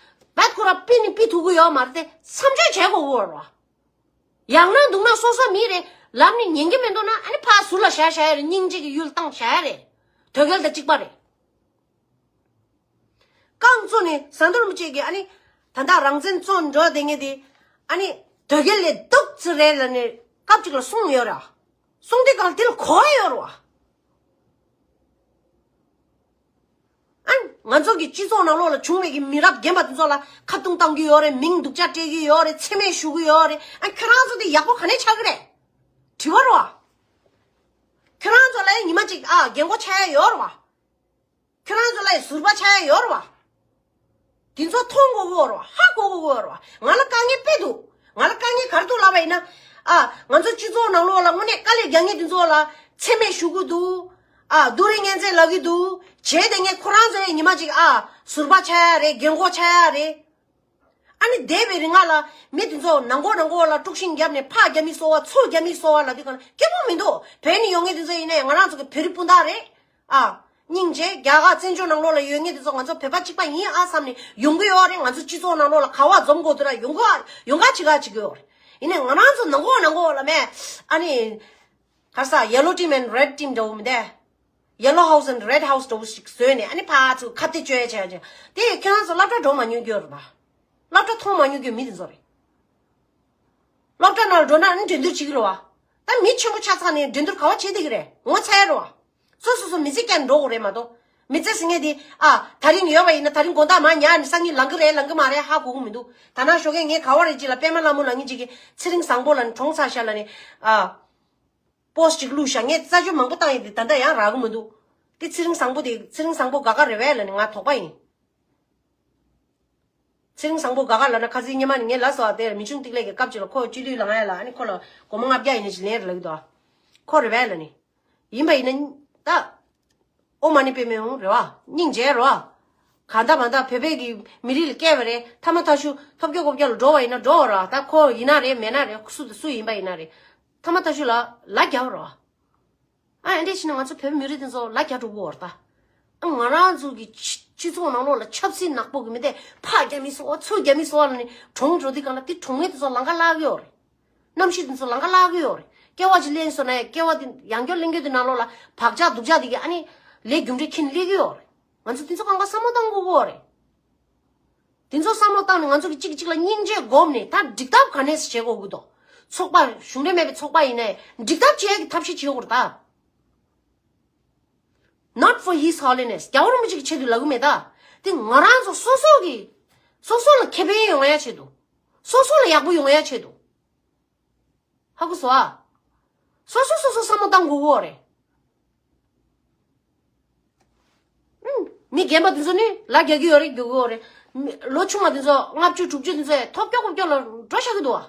བད་ཁོ་ར་པི་ནི་པི་ཐུག་གི་ཡོད་མ་རེད་དེ་མཚམས་འཇོག་བྱེད་དགོས་ཀྱི་ཡོད་རེད་བ། ཡང་ན་འདུག་ན་སོ་སོ་མི་རེད། ལབ་ནས་ཉན་གྱི་མི་འདུག་ན་ཨ་ནི་ཕར་ཟུར་ལ་བཞག་བཞག་ཡ་རེད། སྙིང་རྗེ་གི་ཡུལ་བཏང་བཞག་ཡ་རེད། དོལ་རྒྱལ་དང་གཅིག་པ་རེད། རྐང་བཙུགས་ནས་ཟམ་གདོང་རིན་པོ་ཆེ་གིས་ཨ་ནི་ད་ལྟ་རང་བཙན་རྩོད་འགྲོ་བསྡད་མཁན་དེ་ཨ་ནི་དོལ་རྒྱལ་ལས་སྡུག་ཙི་རེད་ལབ་ནས་སྐབས་གཅིག་ལ་གསུངས་ཡོད་རེད། གསུངས་དུས་སྒང་ལ་དེ་ལ་གོ་ཡ་ཡོད་རེད་བ། ཨ། ང་ཚོ་གི་སྤྱི་ཚོགས་ནང་ལོགས་ལ་བྱུང་བའི་གི་མི་རབས་རྒན་པ་དེ་ཚོ་ལ་ཁ་རྡུང་བཏང་གི་ཡོད་རེད། མིང་སྡུག་ཅག་སྤྲད་ཀྱི་ཡོད་རེད། མཚན་སྨད་ཞུ་གི་ཡོད་རེད། ཨ། ཁྱོད་རང་ཚོ་དེ་ཡག་པོ་ག་ནས་ཆགས་ཀྱི་རེད། དྲི་བ་རེད་བ། ཁྱོད་རང་ཚོ་ལ་ཉི་མ་གཅིག་ཨ་རྒན་གོག་ཆགས་ཡ་ཡོད་རེད་བ། ཁྱོད་རང་ཚོ་ལ་ཟུར་པ་ཆགས་ཡ་ཡོད་རེད་བ། དེ་ཚོ་མཐོང་དགོས་ཀྱི་ཡོད་རེད་བ། ཧ་གོ་དགོས་ཀྱི་ཡོད་རེད་བ། ང་ལ་དཀའ་ངལ་དཔེ་འདུག་ང་ལ་དཀའ་ངལ་ག་རེ་འདུག་ལབ་པ་ཡིན་ན། ཨ། ང་ཚོ་སྤྱི་ཚོགས་ནང་ལོགས་ལ་དངོས་གནས་དཀའ་ལས་རྒྱག་མཁན་དེ་ཚོ་ལ་མཚན་སྨད་ཞུ་གི་འདུག་ཨ། སྡུག་རུས་ངན་ཚད་ལབ་ཀྱི་འདུག་བྱས་དེ་ངས་ཁོ་རང་ཚོ་ཡང་ཉི་མ་གཅིག་ཨ། ཟུར་པ་ཆགས་ཡ་རེད། རྒན་གོག་ཆགས་ཡ་རེད། ཨ་ནི་འདས་པའི་རིང་ང་ལ་མི་དེ་ཚོ་ནང་ཁོག་ནང་ཁོག་ལ་དཀྲུག་ཤིང་བརྒྱབ་ནས་ཕར་རྒྱ་མིའི་སོ་བ་ཚུར་རྒྱ་མིའི་སོ་བ་ལབ་དུས་གང་ལ་སྐྱིད་པོ་མི་འདུག་བོད་ནས་ཡོང་མཁན་དེ་ཚོ་ཡིན་ན་ཡང་ང་རང་ཚོ་གི་བོད་རིགས་སྤུན་ཟླ་རེད། ཨ། སྙིང་རྗེ། རྒྱ་གར་བཙན་བྱོལ་ནང་ལོགས་ལ་ཡོད་མཁན་དེ་ཚོ་ང་ཚོ་བོད་པ་གཅིག་པ་ཡིན་ཨ་བསམ་ནས་ཡོང་གི་ཡོད་རེད། ང་ཚོ་སྤྱི་ཚོགས་ནང་ལོགས་ལ་ག་བ་འཛོམས་དགོས་དུས་ལ་ཡོང་གི་ཡོང་ག་ཅིག་ག་ཅིག་གི་ཡོད་རེད། ཡིན་ནའི་ང་རང་ཚོ་ནང་ཁོག་ནང་ཁོག་ལ་མེད། ཨ་ནི། ག་ས་Yellow Team and Red Team འདྲ་བོ་མི་འདུག Yellow House and Red House འདྲ་བོ་ཞིག་བཟོས་ནས་ཨ་ནི་ཕར་ཚུར་ཁ་གཏད་གཅོག་ཡ་བྱས་བྱས། དེ་ཁྱེད་རང་ཚོ་སློབ་གྲྭ་འགྲོ་མ་མྱོང་རྒྱུ་རེད་པ། སློབ་གྲྭ་མཐོང་མ་མྱོང་རྒྱུ་མི་དེ་ཚོ་རེད། སློབ་གྲྭ་ནང་ལ་འགྲོ་ན་ཨ་ནི་འགྲན་བསྡུར་བྱེད་ཀྱི་རེད་པ། ད་མི་ཆེན་པོ་ཆགས་ཚར་ནས་འགྲན་བསྡུར་ག་བ་བྱེད་བསྡད་ཀྱི་རེད། ངོ་ཚ་ཡ་རེད་པ། སོ་སོ་སོ་མི་ཚེ་བསྐྱལ་ནས་འགྲོ་དགོས་རེད་མ་གཏོགས། མི་ཚེ་ཟེར་མཁན་དེ་ཨ། ད་རིང་ཡོད་པ་ཡིན་ན་ད་རིང་དགོང་དག་མར་ཉལ་ནས་སང་ཉིན་ལང་གི་རེད་ལང་གི་མ་རེད་ཧ་གོ་གི་མི་འདུག་ད་ནང་ཞོགས་ཀས་ངས་ག་བ་རེད་ཅིག་ལ་པད་མ་ལྷ་མོ་ལབ་མཁན་ཅིག་གིས་ཚེ་རིང་བཟང་པོ་ལབ་ནས་གྲོངས་ཚར་ཤག་ལབ་ནས་ཨ། པོ་སི་ཊི་ཅིག་བླུགས་ཤག་ངས་རྩད་གཅོད་མང་པོ་བཏང་ཡིན་དེ་ད་ལྟ་ཡང་རག་གི་མི་འདུག་དེ་ཚེ་རིང་བཟང་པོ་དེ་ཚེ་རིང་བཟང་པོ་དགའ་དགའ་རེད་པས་ལབ་ནས་ང་དོགས་པ་ཡིན། ཚེ་རིང་བཟང་པོ་དགའ་དགའ་ལབ་ན། ཁ་སང་སྔོན་མ་ནས་ངས་ལབ་སོང་བ། དེ་མི་ཆུང་ཏིག་ལེ་གི་སྐབས་ཅིག་ལ་ཁོ་སྤྱི་འཐུས་ལངས་ཡ་ལ། ཨ་ནི་ཁོ་ལ་སྒོར་མོ་ལྔ་བརྒྱ་ཡིན་ནའི་ཅིག་ལེན་རེད་ལབ་ཀྱི་འདུག་ཁོ་རེད་པས་ལབ་ནི། ཡིན་པ་ཡིན་ན་ད། ཨོཾ་མ་ཎི་པདྨེ་ཧཱུྃ་རེད་པ། སྙིང་རྗེ་རེད་པ། གང་ལྟར་མ་ལྟར་བོད་པའི་གི་མི་རིགས་ལ་སྐྱེས་པ་རེད། ཐ་མ་ཐག་ཆོད་ཐོབ་རྒྱག་ཁོབ་རྒྱག་ལ་འགྲོ་བ་ཡིན་ན་འགྲོ་བ་རེད་པ། ད་ཁོ་ཡིན་ན་རེད་མེད་ན་རེད། སུ་དང་སུ་ཡིན་པ་ཡིན་ན་རེད། ཐ་མ་ཐག་ཆོད་ལ་ལ་རྒྱབ་རེད་པ། ཨ་ཨེ་འདྲས་བྱས་ན་ང་ཚོ་བོད་པའི་མི་རིགས་དེ་ཚོ་ལ་རྒྱ་འགྲོ་གི་ཡོད་རེད་ད། ཨ་ང་རང་ཚོ་གི་སྤྱི་སྤྱི་ཚོགས་ནང་ལོགས་ལ་ཆབ་སྲིད་ནག་པོ་གི་མི་དེ་ཕར་རྒྱབ་མི་སོ་བ་ཚུར་རྒྱབ་མི་སོ་བ་ལ་ནི་གྲོངས་འགྲོ་དུས་སྒང་ལ་དེ་གྲོངས་མི་དེ་ཚོ་ལམ་ཁ་བརླག་གི་ཡོད་རེད། རྣམ་ཤེས་དེ་ཚོ་ལམ་ཁ་བརླག་གི་ཡོད་རེད། སྐྱེ་བ་ཅིག་ལེན་སོང་ན་ཡང་སྐྱེ་བ་དེ་ཡང་བསྐྱར་ལེན་རྒྱུ་དེ་ནང་ལོགས་ལ་བག་ཆགས་སྡུག་ཅག་དེ་གི་ཨ་ནི་ལས་རྒྱུ་འབྲས་ཁྱེར་ནས་སླེབས་ཀྱི་ཡོད་རེད། ང་ཚོ་དེ་ཚོ་གང་ག་བསམ་བློ་བཏང་དགོས་ཀྱི་ཡོད་རེད། དེ་ཚོ་བསམ་བློ་བཏང་ནས་ང་ཚོ་གི་གཅིག་གིས་གཅིག་ལ་སྙིང་རྗེ་སྒོམ་ནས་ད་འགྲིག་ཐབས་ག་ནས་བྱེད་དགོས་ཀྱི་འདུག་ཚོགས་པ་གཞུང་འབྲེལ་མེད་པའི་ཚོགས་པ་ཡིན་ནའི་འགྲིག་ཐབས་བྱེད་ཀྱི་ཐབས་ཤེས་བྱེད་དགོས་རེད་ད། Not for His Holiness. རྒྱལ་བ་རིན་པོ་ཆེ་གི་ཆེད་དུ་ལབ་ཀྱི་མེད་ད། དེ་ང་རང་ཚོ་སོ་སོ་གི་སོ་སོ་ལ་ཁེ་ཕན་ཡོང་ཡ་ཆེད་དུ། སོ་སོ་ལ་ཡག་པོ་ཡོང་ཡ་ཆེད་དུ། ཧ་གོ་སོང་ཨ། སོ་སོ་སོ་སོ་བསམ་བློ་བཏང་དགོས་ཀྱི་ཡོད་རེད། ཨུམ། མི་རྒན་པ་དེ་ཚོ་ནི་ལ་རྒྱག་གི་ཡོད་རེད། རྒྱག་གི་ཡོད་རེད། མི་ལོ་ཆུང་བ་དེ་ཚོ་ལྔ་བཅུ་དྲུག་ཅུ་དེ་ཚོ་ཐོབ་རྒྱག་ཁོབ་རྒྱག་ལ་འགྲོ་ཤག་གི་འདུག་ཨ།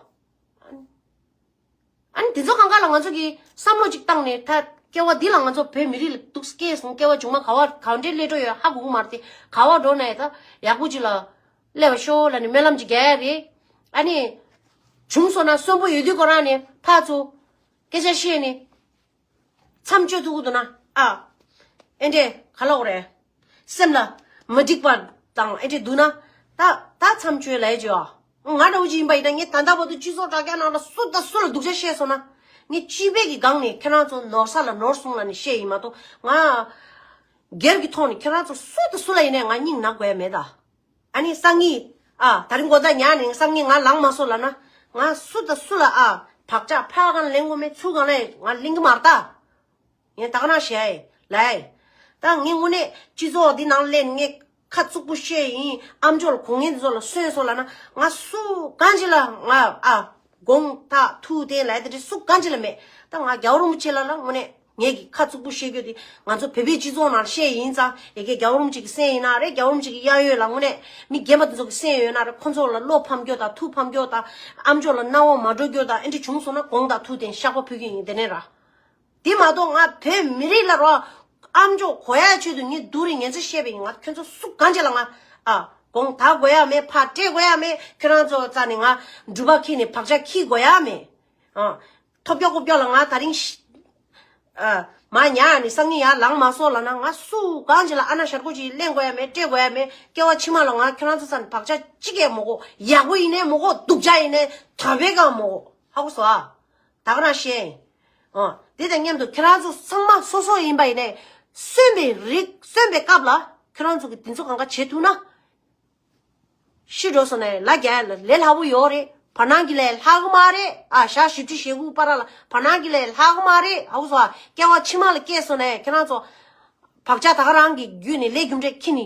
ཨ་ནི་དེ་ཚོ་གང་ག་ལ་ང་ཚོ་གིས་བསམ་བློ་ཅིག་བཏང་ནས། ད་སྐྱེ་བ་འདི་ལ་ང་ཚོ་བོད་མི་རིགས་ལ་འདུག་སྐྱེས་སོང་། སྐྱེ་བ་མཇུག་མ་ག་བ་ག་འདྲའི་སླེབས་འགྲོ་ཡོད་ཧ་གོ་གི་མ་རེད་དེ། ག་བ་འགྲོ་ན་ཡང་ད་ཡག་པོ་ཅིག་ལ་སླེབས་པ་ཤོག་ལབ་ནས་སྨོན་ལམ་ཅིག་རྒྱག་ཡ་རེད། ཨ་ནི་བྱུང་སོང་ན་གསོན་པོ་ཡོད་དུས་ཁོ་རང་ནས་ཕར་ཚུར་སྐད་ཆ་བཤད་ནས། མཚམས་གཅོད་ཐུབ་ཀྱི་འདུག་ན། ཨ། ཨེ་འདྲས་ག་ལབ་དགོས་རེད། སེམས་ལ་མ་འགྲིག་པ་དང་ཨེ་འདྲས་འདུག་ན། ད་ད་མཚམས་གཅོད་ལབ་ཡ་ཅིག་ཡོད། ང་འདྲ་བོ་ཅིག་ཡིན་པ་ཡིན་ན། ངས་ད་ལྟ་བར་དུ་སྤྱི་ཚོགས་དྲ་རྒྱ་ནང་ལ་སུ་དང་སུ་ལ་སྡུག་ཅག་བཤད་སོང་ན། ངས་སྤྱི་པའི་གི་སྒང་ནས་ཁྱེད་རང་ཚོ་ནོར་ས་ལ་ནོར་སོང་ལབ་ནས་བཤད་ཡིན་མ་གཏོགས། ང་སྒེར་གྱི་ཐོག་ནས་ཁྱེད་རང་ཚོ་སུ་དང་སུ་ལ་ཡིན་ནའི་ང་སྙིང་ན་དགོས་ཡ་མེད་ད། ཨ་ནི་སང་ཉིན། ཨ། དེ་རིང་དགོང་དག་ཉལ་ནས་སང་ཉིན་ང་ལངས་མ་སོང་ལབ་ན། ང་སུ་དང་སུ་ལ། ཨ། བག་ཆགས་ཕར་གང་ལེན་དགོས་མེད། ཚུར་གང་ལེན། ང་ལེན་གྱི་མ་རེད་ད། ངས་ད་ག་རང་བཤད་ཡ་ལབ་ཡ། ད་ངས་དངོས་གནས་སྤྱི་ཚོགས་འདི་ནང་སླེབས་ནས་ངས་ཁ་བཙུགས་པོ་བཤད་ཡིན། ཨ་མཆོག་ལ་གོ་ངན་འདི་ཚོ་ལ་སོན་སོང་ལབ་ན། ང་སུ་གང་ཅིག་ལ་ང་། ཨ། དགོངས་དག་ཐུགས་བདེན་ལབ་ཡ་དེ་འདྲ་སུ་གང་ཅིག་ལ་མེད། ད་ང་རྒྱལ་བ་རིན་པོ་ཆེ་ལ་ལ་དངོས་གནས། ངས་ཀྱི་ཁ་བཙུགས་པོ་བཤད་རྒྱུ་དེ། ང་ཚོ་བོད་པའི་སྤྱི་ཚོགས་ནང་བཤད་ཡིན་ཙང་། ཡ་གི་རྒྱལ་བ་རིན་པོ་ཆེ་གི་སེམས་ཡིན་ན་རེད། རྒྱལ་བ་རིན་པོ་ཆེ་གི་གཡས་གཡོན་ལ་དངོས་གནས་མི་རྒན་པ་དེ་ཚོ་གི་སེམས་ཡོད་ན་རེད། ཁོ་ཚོ་ལ་བློ་ཕམ་རྒྱུ་དང་ཐུགས་ཕམ་རྒྱུ་དང་། ཨ་མཆོག་ལ་སྣང་བ་མ་འགྲོ་རྒྱུ་དང་། ཨེ་འདྲ་བྱུང་སོང་ན་དགོངས་དག་ཐུགས་བདེན་བཤགས་པ་ཕུལ་གྱི་ཡིན། དེ་ནས་ར། དེ་མ་གཏོགས་ང་བོད་མི་རིགས་ལ་རོ། ཨ་མཆོག་གོ་ཡ་ཆེད་དུ་ངས་སྡུག་རུས་ངན་ཚད་བཤད་པ་ཡིན། ང་ཁྱོད་ཚོ་སུ་གང་ཅིག་ལ་ང་། ཨ། དགོངས་དག་དགོས་ཡ་མེད། ཕར་སྤྲད་དགོས་ཡ་མེད། ཁྱོད་རང་ཚོ་རྩ་ནས་ང་སྒྲུབ་པ་ཁྱེར་ནས་བག་ཆགས་འཁྱེར་དགོས་ཡ་མེད། ཨ། ཐོབ་རྒྱག་ཁོབ་རྒྱག་ལ་ང་དེ་རིང་ཤི། ཨ། མ་ཉལ་ནས་སང་ཉིན་ཡར་ལངས་མ་སོང་ལབ་ན། ང་སུ་གང་ཅིག་ལ་ཨ་ན་ཞར་ཁོ་ཅིག་ལེན་དགོས་ཡ་མེད། སྤྲད་དགོས་ཡ་མེད། སྐྱེ་བ་ཕྱི་མ་ལ་ང་ཁྱོད་རང་ཚོ་ཚ་ནས་བག་ཆགས་གཅིག་ཀྱང་མ་དགོས། ཡག་པོ་ཡིན་ནའི་མ་དགོས། སྡུག་ཅག་ཡིན་ནའི་ཐ་བའི་གང་མ་དགོས། ཧ་གོ་སོང་ཨ། ད་ག་རང་བཤད་ཡིན། ཨ། དེ་དང་མཉམ་དུ་ཁྱེད་རང་ཚོ་ཚང་མ་སོ་སོ་ཡིན་པ་ཡིན་ནའི། གསོན་པའི་རིགས། གསོན་པའི་སྐབས་ལ་ཁྱེད་རང་ཚོ་གི་དེ་ཚོ་གང་ག་བྱེད་ཐུབ་ན། ཤི་འགྲོ་སོང་ནས་ལ་རྒྱ་ལ་ལས་སླ་པོ་ཡོད་རེད། བར་སྣང་གི་ལས་ལྷག་གི་མ་རེད། ཨ། ཞག་བཞི་བཅུ་ཞེ་དགུ་བར་ལ་བར་སྣང་གི་ལས་ལྷག་གི་མ་རེད། ཧ་གོ་སོང་ཨ། སྐྱེ་བ་ཕྱི་མ་ལ་སྐྱེས་སོང་ནས་ཁྱེད་རང་ཚོ་བག་ཆགས་ད་ག་རང་གི་བརྒྱུད་ནས་ལས་རྒྱུ་འབྲས་ཁྱེར་ནས་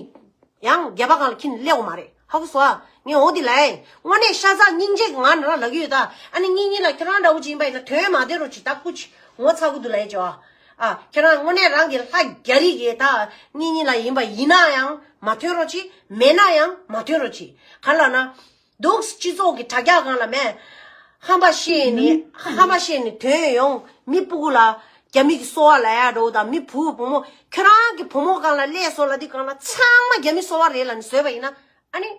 ཡང་རྒྱ་པ་གང་ལ་ཁྱེར་ནས་སླེབས་དགོས་མ་རེད། ཧ་གོ་སོང་ཨ། ངས་འོ་དེ་ལབ་ཡིན། དངོས་གནས་ཤ་ཚ་སྙིང་རྗེ་གི་ངང་ནས་རང་ལབ་ཀྱི་ཡོད་ད། ཨ་ནི་གཉིས་གཉིས་ལ་ཁྱེད་རང་འདྲ་བོ་ཅིག་ཡིན་པ་ཡིན་ན་དོན་མ་དོན་རོགས་ཅིག་ད་སྐུ་ཅིག་ངོ་ཚ་གི་འདུག་ལབ་ཡིན་ཅོ་ཨ། ཨ། ཁྱེད་རང་དངོས་གནས་རང་གི་ལྷ་རྒྱ་རིགས་ཀྱི་ད་གཉིས་གཉིས་ལ་ཡིན་པ་ཡིན་ན་ཡང་མ་ཐོན་རོགས་ཅིག་མེད་ན་ཡང་མ་ཐོན་རོགས་ཅིག་ག་ལབ་ན། འདུག་སྤྱི་ཚོགས་ཀྱི་དྲ་རྒྱ་སྒང་ལ་མེད། ཧམ་པ་བཤད་ནས་ཧམ་པ་བཤད་ནས་དོན་ཡོང་། མི་སྤུ་གུ་ལ་རྒྱ་མི་གི་སོ་པ་ལབ་ཡ་འདྲ་བོ་དང་། མི་བུ་བུ་མོ་ཁྱོད་རང་གི་བུ་མོ་སྒང་ལ་སླེབས་སོང་ལབ་དུས་སྒང་ལ་ཚང་མ་རྒྱ་མི་སོ་པ་རེད་ལབ་ནས་བཟོས་པ་ཡིན་ན། ཨ་ནི་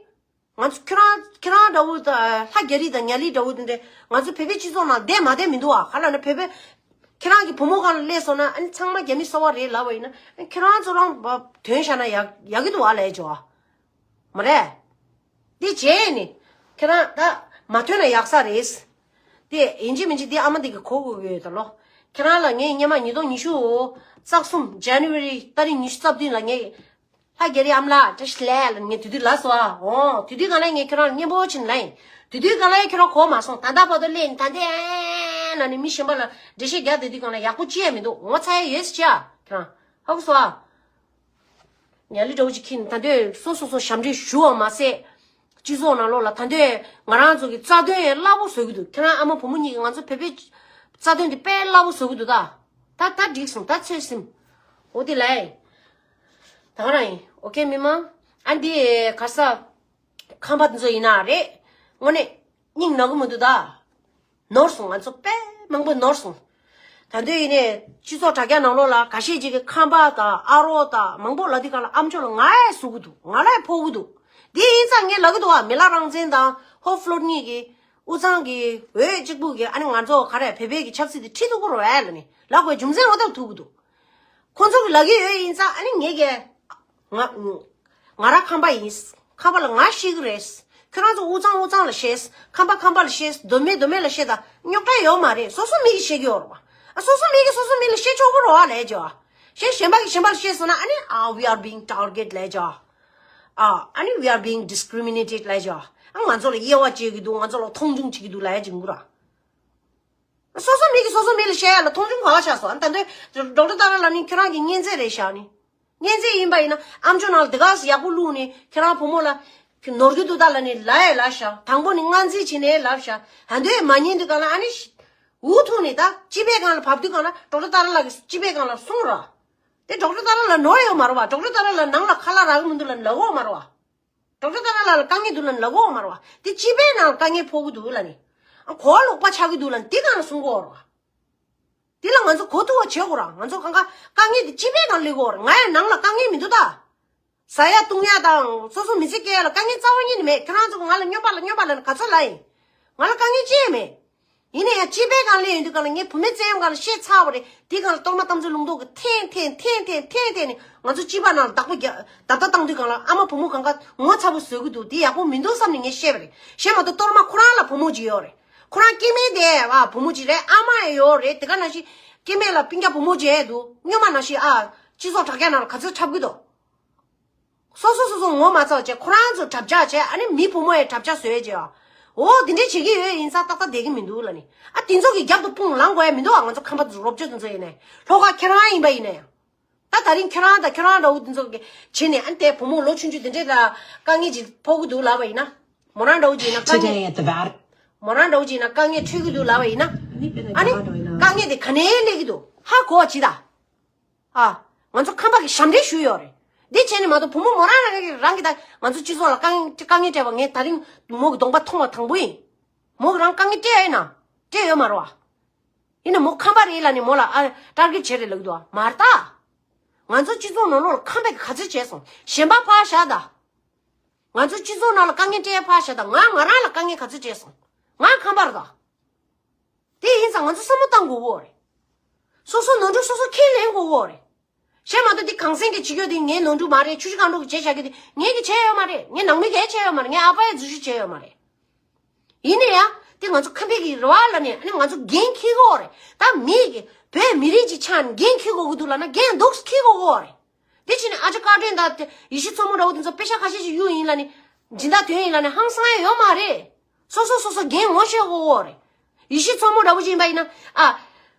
ང་ཚོ་ཁྱོད་རང་ཁྱོད་རང་འདྲ་བོ་དང་། ལྷ་རྒྱ་རིགས་དང་ཉ་ལི་འདྲ་བོ་དེ་འདྲས་ང་ཚོ་བོད་པའི་སྤྱི་ཚོགས་ནང་བསྡད་མ་བསྡད་མི་འདུག་ཨ། ག་ལབ་ན་བོད་པའི་ཁྱེད་རང་གི་བུ་མོ་སྒང་ལ་སླེབས་སོང་ན། ཨ་ནི་ཚང་མ་རྒྱ་མི་སོ་པ་རེད་ལབ་པ་ཡིན་ན། ཨ་ནི་ཁྱེད་རང་ཚོ་རང་དོན་བཞག་ན་ཡག་ཡག་གི་འདུག་ཨ་ལབ་ཡ་ཅོ་ཨ། མ་རེད། འདི་བྱས་ནི། ཁྱེད་རང་ད་མ་ཐོན་ན་ཡག་ས་རེད། དེ་ཡིན་གཅིག་མིན་གཅིག་འདི་ཨ་མ་འདི་གི་གོ་དགོས་ཀྱི་ཡོད་ད་ལོ། ཁྱེད་རང་ལ་ངས་སྔོན་མ་ཉིས་སྟོང་ཉི་ཤུ་རྩ་གསུམ་January ཏ་རིག་ཉི་ཤུ་རྩ་བདུན་ལ་ངས། ལྷ་རྒྱ་རིགས་ཨ་མ་ལགས་བཀྲ་ཤིས་བདེ་ལེགས་ལབ་ངས་དེ་དུས་ལབ་སོང་ཨ། འོ་དེ་དུས་སྒང་ལ་ངས་ཁྱེད་རང་ལ་སྙན་པོ་བྱས་ནས་ལབ་ཡིན། དེ་དུས་སྒང་ལ་ཁྱེད་རང་གོ་མ་སོང་། ད་ལྟ་བར་དུ་སླེབས་ནས་ད་འདི་ཨེ་ལབ་ནས་མི་གཞན་པ་ལ་འགྲེལ་བཤད་རྒྱག་དེ་དུས་སྒང་ལ་ཡག་པོ་ཅི་ཡང་མི་འདུག་ངོ་ཚ་ཡ་ཡོད་ཟེར་ཅི་ཨ། ཁྱེད་རང་ཧ་གོ་སོང་ཨ། ཉ་ལི་འདྲ་བོ་ཅིག་ཁྱེར་ནས་ད་འདོད་སོ་སོ་སོ་ཞབས་འདྲེན་ཞུ་བ་མ་ཟད། སྤྱི་ཚོགས་ནང་ལོགས་ལ་ད་འདོད་ང་རང་ཚོ་གི་རྩ་དོན་ཡང་སླ་པོ་བཟོ་གི་འདུག་ཁྱེད་རང་ཨ་མ་བུ་མོ་གཉིས་ཀྱིས་ང་ཚོ་བོད་པའི་རྩ་དོན་དེ་དཔེ་སླ་པོ་བཟོ་གི་འདུག་ད་ད་ད་འགྲིག་སོང་། ད་ཚོད་ཟིན། འོ་དེ་ལས། ད་ག་རང་ཡིན། ཨོ་ཁེ་མི་མང་། ཨ་འདི་ག་ས། ཁམས་པ་དེ་ཚོ་ཡིན་ན་རེད། དངོས་གནས་སྙིང་ན་གི་མི་འདུག་ད། ནོར་སོང་། ང་ཚོ་དཔེ་མང་པོ་ནོར་སོང་། ད་དུང་ཡིན་ནའི་སྤྱི་ཚོགས་དྲ་རྒྱ་ནང་ལོགས་ལ་ཁ་ཤས་ཅིག་གིས་ཁམས་པ་དང་ཨ་རོགས་དང་མང་པོ་ལབ་དུས་སྒང་ལ་ཨ་མཆོག་ལ་ང་ཡང་ཟུག་གི་འདུག་ང་ལ་ཡང་ཕོག་གི་འདུག་དེ་ཡིན་ཙང་ངས་ལབ་གི་འདུག་བ། མི་ལ་རང་བཙན་དང་ཧོབ་ཕློ་གཉིས་ཀྱིས་དབུས་གཙང་གི་འོས་གཅིག་པུ་གི་ཨ་ནི་ང་ཚོ་ག་རེ་བོད་པའི་གི་ཆབ་སྲིད་དེ་ཁྲིད་ཐུབ་ཀྱི་རེད་བས་ལབ་ནས་ལབ་དགོས་རྒྱུ་མཚན་འོ་ད་ཐུག་གི་འདུག་ཁོང་ཚོ་གི་ལབ་ཀྱི་ཡོད་ཡིན་ཙང་ཨ་ནི་ངས་ཀྱི་ང་ང་རང་ཁམས་པ་ཡིན། ཁམས་པ་ལ་ང་ཤེས་ཀྱི་རེད། ཁྱོད་རང་ཚོ་དབུས་གཙང་དབུས་གཙང་ལ་བཤད། ཁམས་པ་ཁམས་པ་ལ་བཤད། མདོ་སྨད་མདོ་སྨད་ལ་བཤད་ད་རྙོག་དྲ་ཡོད་མ་རེད། སོ་སོ་མི་གིས་བཤད་ཀྱི་ཡོད་རེད་བ། ཨ་སོ་སོ་མི་གིས་སོ་སོ་མི་ལ་བཤད་ཆོག་གི་རེད་བ་ལབ་ཀྱི་བ། གཞན་གཞན་པ་གིས་གཞན་པ་ལ་བཤད་སོང་ན་ཨ་ནི་ཨ་we are being target ལབ་ཀྱི་བ། ཨ་ཨ་ནི་we are being discriminated ལབ་ཀྱི་བ། ཨ་ང་ཚོ་ལ་དབྱེ་བ་འབྱེད་ཀྱི་འདུག་ང་ཚོ་ལ་མཐོང་ཆུང་བྱེད་ཀྱི་འདུག་ལབ་ཡ་ཅིག་འགུ་ར། སོ་སོ་མི་གིས་སོ་སོ་མི་ལ་བཤད་ཡ་ལ་མཐོང་ཆུང་ག་བ་ཆགས་སོང་། ཨ་ད་འདོད་ཌོག་ཊར་ཏཱ་ར་ལབ་ནི་ཁྱོད་རང་གི་གཉེན་ཚན་རེད་བཞག་ནི། གཉེན་ཚན་ཡིན་པ་ཡིན་ན་ཨ་མཆོག་ནང་ལ་དེ་ག་ཡག་པོ་བླུགས་ནས་ཁྱེད་རང་བུ་མོ་ལ་ནོར་གྱི་འདུག་ད་ལབ་ནས་ལབ་ཡས་ལབ་ཤག་དང་པོ་ནས་ངན་རྩིས་བྱས་ནས་ལབ་ཤག་ད་འདོད་མ་ཉན་དུས་སྒང་ལ་ཨ་ནི་འུ་ཐུག་ནས་ད་སྤྱི་པའི་སྒང་ལ་བབས་དུས་སྒང་ལ་ཌོག་ཊར་ཏཱ་ར་ལགས་ཀྱིས་སྤྱི་པའི་སྒང་ལ་གསུངས་ར། དེ་ཌོག་ཊར་ཏཱ་ར་ལ་ནོར་ཡོད་མ་རེད་བ། ཌོག་ཊར་ཏཱ་ར་ལ་ནང་ལ་ཁ་ལག་རག་གི་མི་འདུག་ལབ་ནས་ལབ་ཡོད་མ་རེད་བ། ཌོག་ཊར་ཏཱ་ར་ལགས་ལ་དཀའ་ངལ་འདུག་ལབ་ནས་ལབ་ཡོད་མ་རེད་བ། དེ་སྤྱི་པའི་ནང་ལ་དཀའ་ངལ་ཕོག་གི་འདུག་ལབ་ནས། ཨ་གོ་བ་ལོག་པ་ཆགས་ཀྱི་འདུག་ལབ་ནས་དེ་སྒང་ལ་གསུང་གི་ཡོད་རེད་བ། དེ་ལ་ང་ཚོ་གོ་ཐུབ་པ་བྱེད་དགོས་ར། ང་ཚོ་གང་ག་དཀའ་ངལ་དེ་སྤྱི་པའི་ནང་སླེབས་ཀྱི་ཡོད་རེད། ང་ཡང་ནང་ལ་དཀའ་ངལ་མི་འདུག་ད། ཟ་ཡ་བཏུང་ཡ་དང་སོ་སོ་མི་ཚེ་སྐྱེལ་ཡ་ལ་དཀའ་ངལ་རྩ་བ་ཉིད་ནས་མེད། ཁྱོད་རང་ཚོ་ང་ལ་སྨྱོན་པ་ལ་སྨྱོན་པ་ལབ་ནས་ག་ཚོད་ལབ་ཡིན། ང་ལ་དཀའ་ངལ་ཅི་ཡང་མེད། ཡིན་ན་ཡང་སྤྱི་པའི་སྒང་སླེབས་ཡོང་དུས་སྒང་ལ་ངས་བུད་མེད་བཙན་གཡེམ་སྒང་ལ་བཤད་ཚར་བ་རེད། དེའི་སྒང་ལ་གཏོར་མ་རྟ་མགོ་ལུང་རྟོགས་ཀྱིས་འཐེན་འཐེན་འཐེན་འཐེན་ནས་ང་ཚོ་སྤྱི་པ་ནང་ལ་བདག་པོ་རྒྱག་བརྡབ་བརྡབ་བཏང་དུས་སྒང་ལ་ཨ་མ་བུ་མོ་གང་ག་ངོ་ཚ་པོ་བཟོ་གི་འདུག་དེ་ཡག་པོ་མི་འདུག་བསམ་ནས་ངས་བཤད་པ་རེད། གཞན་མ་གཏོགས་གཏོར་མ་ཁོ་རང་ལ་བུ་མོ་ཅིག་ཡོད་རེད། ཁོ་རང་སྐྱེ་དམན་དེ་བ་བུ་མོ་ཅིག་རེད། ཨ་མ་ཡང་ཡོད་རེད། དེ་ག་ནང་བཞིན་སྐྱེ་དམན་ལ་སྤུན་ཀྱག་བུ་མོ་ཅིག་ཡང་འདུག་སྔོན་མ་ནང་བཞིན་ཨ་སྤྱི་ཚོགས་དྲ་རྒྱ་ནང་ལ་ག་ཚོད་འཁྲབ་གི་འདུག་སོ་སོ་སོ་སོ་ངོ་མ་ཚ་བ་བྱས། ཁོ་རང་ཚོ་དྲ་རྒྱ་བྱས། ཨ་ནི་མི་བུ་མོ་ཡང་དྲ་རྒྱ་བཟོས་བྱས། འོ་དེ་འདྲས་བྱེད་ཀྱི་ཡོད་ཡིན་ཙང་ཏག་ཏག་བསྡད་ཀྱི་མི་འདུག་ལབ་ནས། ཨ་དེ་ཚོ་གི་རྒྱབ་ཏུ་དཔུང་ལངས་དགོས་ཡ་མི་འདུག་ཨ་ང་ཚོ་ཁམས་པ་ཚོ་རོབ་ཅོ་དེ་ཚོ་ཡིན་ནའི་ལྷོ་ཁ་ཁྱེད་རང་ཡིན་པ་ཡིན་ན་ཡང་། ད་ད་རིང་ཁྱེད་རང་དང་ཁྱེད་རང་འདྲ་བོ་དེ་ཚོ་གི་བྱས་ནས་ཨ་ནི་དེ་བུ་མོ་ལོ་ཆུང་ཆུང་དེ་འདྲས་ལ་དཀའ་ངལ་ཅིག་ཕོག་གི་འདུག་ལབ་པ་ཡིན་ན། མོ་རང་འདྲ་བོ་ཅིག་ཡིན་ན་དཀའ་ངལ། Today at the Vatican མོ་རང་འདྲ་བོ་ཅིག་ཡིན་ན་དཀའ་ངལ་འཕྲད་ཀྱི་འདུག་ལབ་པ་ཡིན་ན། ཨ་ནི་དཀའ་ངལ་དེ་ག་ནས་སླེབས་ཀྱི་འདུག་ཧ་གོ་བ་བྱེད་ད། ཨ། ང་ཚོ་ཁམས་པ་གི་ཞབས་འདྲེན་ཞུས་ཡོད་རེད། འདི་བྱས་ནས་མ་གཏོགས་བུ་མོ་མོ་རང་རང་གི་རང་གི་ད་ང་ཚོ་སྤྱི་ཚོགས་ལ་དཀའ་ངལ་དཀའ་ངལ་སྤྲད་པ་ངས་ད་རིང་མོ་གི་གདོང་པ་མཐོང་བ་དང་པོ་ཡིན། མོ་གི་རང་དཀའ་ངལ་སྤྲད་ཡོད་ན། སྤྲད་ཡོད་མ་རེད་བ། ཡིན་ན་མོ་ཁམས་པ་རེད་ལབ་ནས་མོ་ལ་ཨ་ཊར་གེཊ་བྱས་རེད་ལབ་ཀྱི་འདུག་བ། མ་རེད་ད། ང་ཚོ་སྤྱི་ཚོགས་ནང་ལོགས་ལ་ཁམས་པ་གི་ག་ཚོད་བྱས་སོང་། གཞན་པ་ཕར་བཞག་ད། ང་ཚོ་སྤྱི་ཚོགས་ནང་ལ་དཀའ་ངལ་སྤྲད་ཡ་ཕར་བཞག་ད། ང་ང་རང་ལ་དཀའ་ངལ་ག་ཚོད་སྤྲད་སོང་། ང་ཁམས་པ་རེད་ད། དེ་ཡིན་ཙང་ང་ཚོ་བསམ་བློ་བཏང་དགོས་ཀྱི་ཡོད་རེད། སོ་སོ་ནོར་འཁྲུལ་སོ་སོ་ཁས་ལེན་དགོས་ཀྱི་ཡོད་རེད། གཞན་མ་གཏོགས་འདི་གངས་སེང་གིས་བྱེད་རྒྱུ་དེ་ངའི་ནོར་འཁྲུལ་མ་རེད། ཆུ་བཞི་སྒང་དྲུག་གིས་བྱས་བཞག་རྒྱུ་དེ་ངས་ཀྱིས་བྱས་ཡོད་མ་རེད། ངའི་ནང་མི་གིས་བྱས་ཡོད་མ་རེད། ངའི་ཨ་ཕ་ཡིས་འཛུལ་ཞུགས་བྱས་ཡོད་མ་རེད། ཡིན་ན་ཡང་དེ་ང་ཚོ་ཁམས་པའི་གི་རེ་བ་ལ་ནས་ཨ་ནི་ང་ཚོ་འགན་འཁྱེར་དགོས་རེད། ད་མི་གི་བོད་མི་རིགས་ཀྱི་ཆ་ནས་འགན་འཁྱེར་དགོས་ཀྱི་འདུག་ལབ་ན་འགན་འདུག་འཁྱེར་དགོས་ཀྱི་ཡོད་རེད། དེ་ཕྱིན་ནས་ཨ་ཅག་བཀའ་དྲིན་དང་དེ་ཡེ་ཤེས་མཚོ་མོ་འདྲ་བོ་དེ་ཚོ་པེ་ཤ་ཁ་ཤས་ཤིག་གཡུག་ཡིན་ལབ་ནས་སྦྱིན་བདག་དོན་ཡིན་ལབ་ནས་ཧང་སང་ཡ་ཡོད་མ་རེད། སོ་སོ་སོ་སོ་འགན་ངོ་ཤེས་དགོས་ཀྱི་ཡོད་རེད། ཡེ་ཤེས་མཚོ་མོ་འདྲ་བོ་ཅིག་ཡིན་པ་ཡིན་ན་ཨ།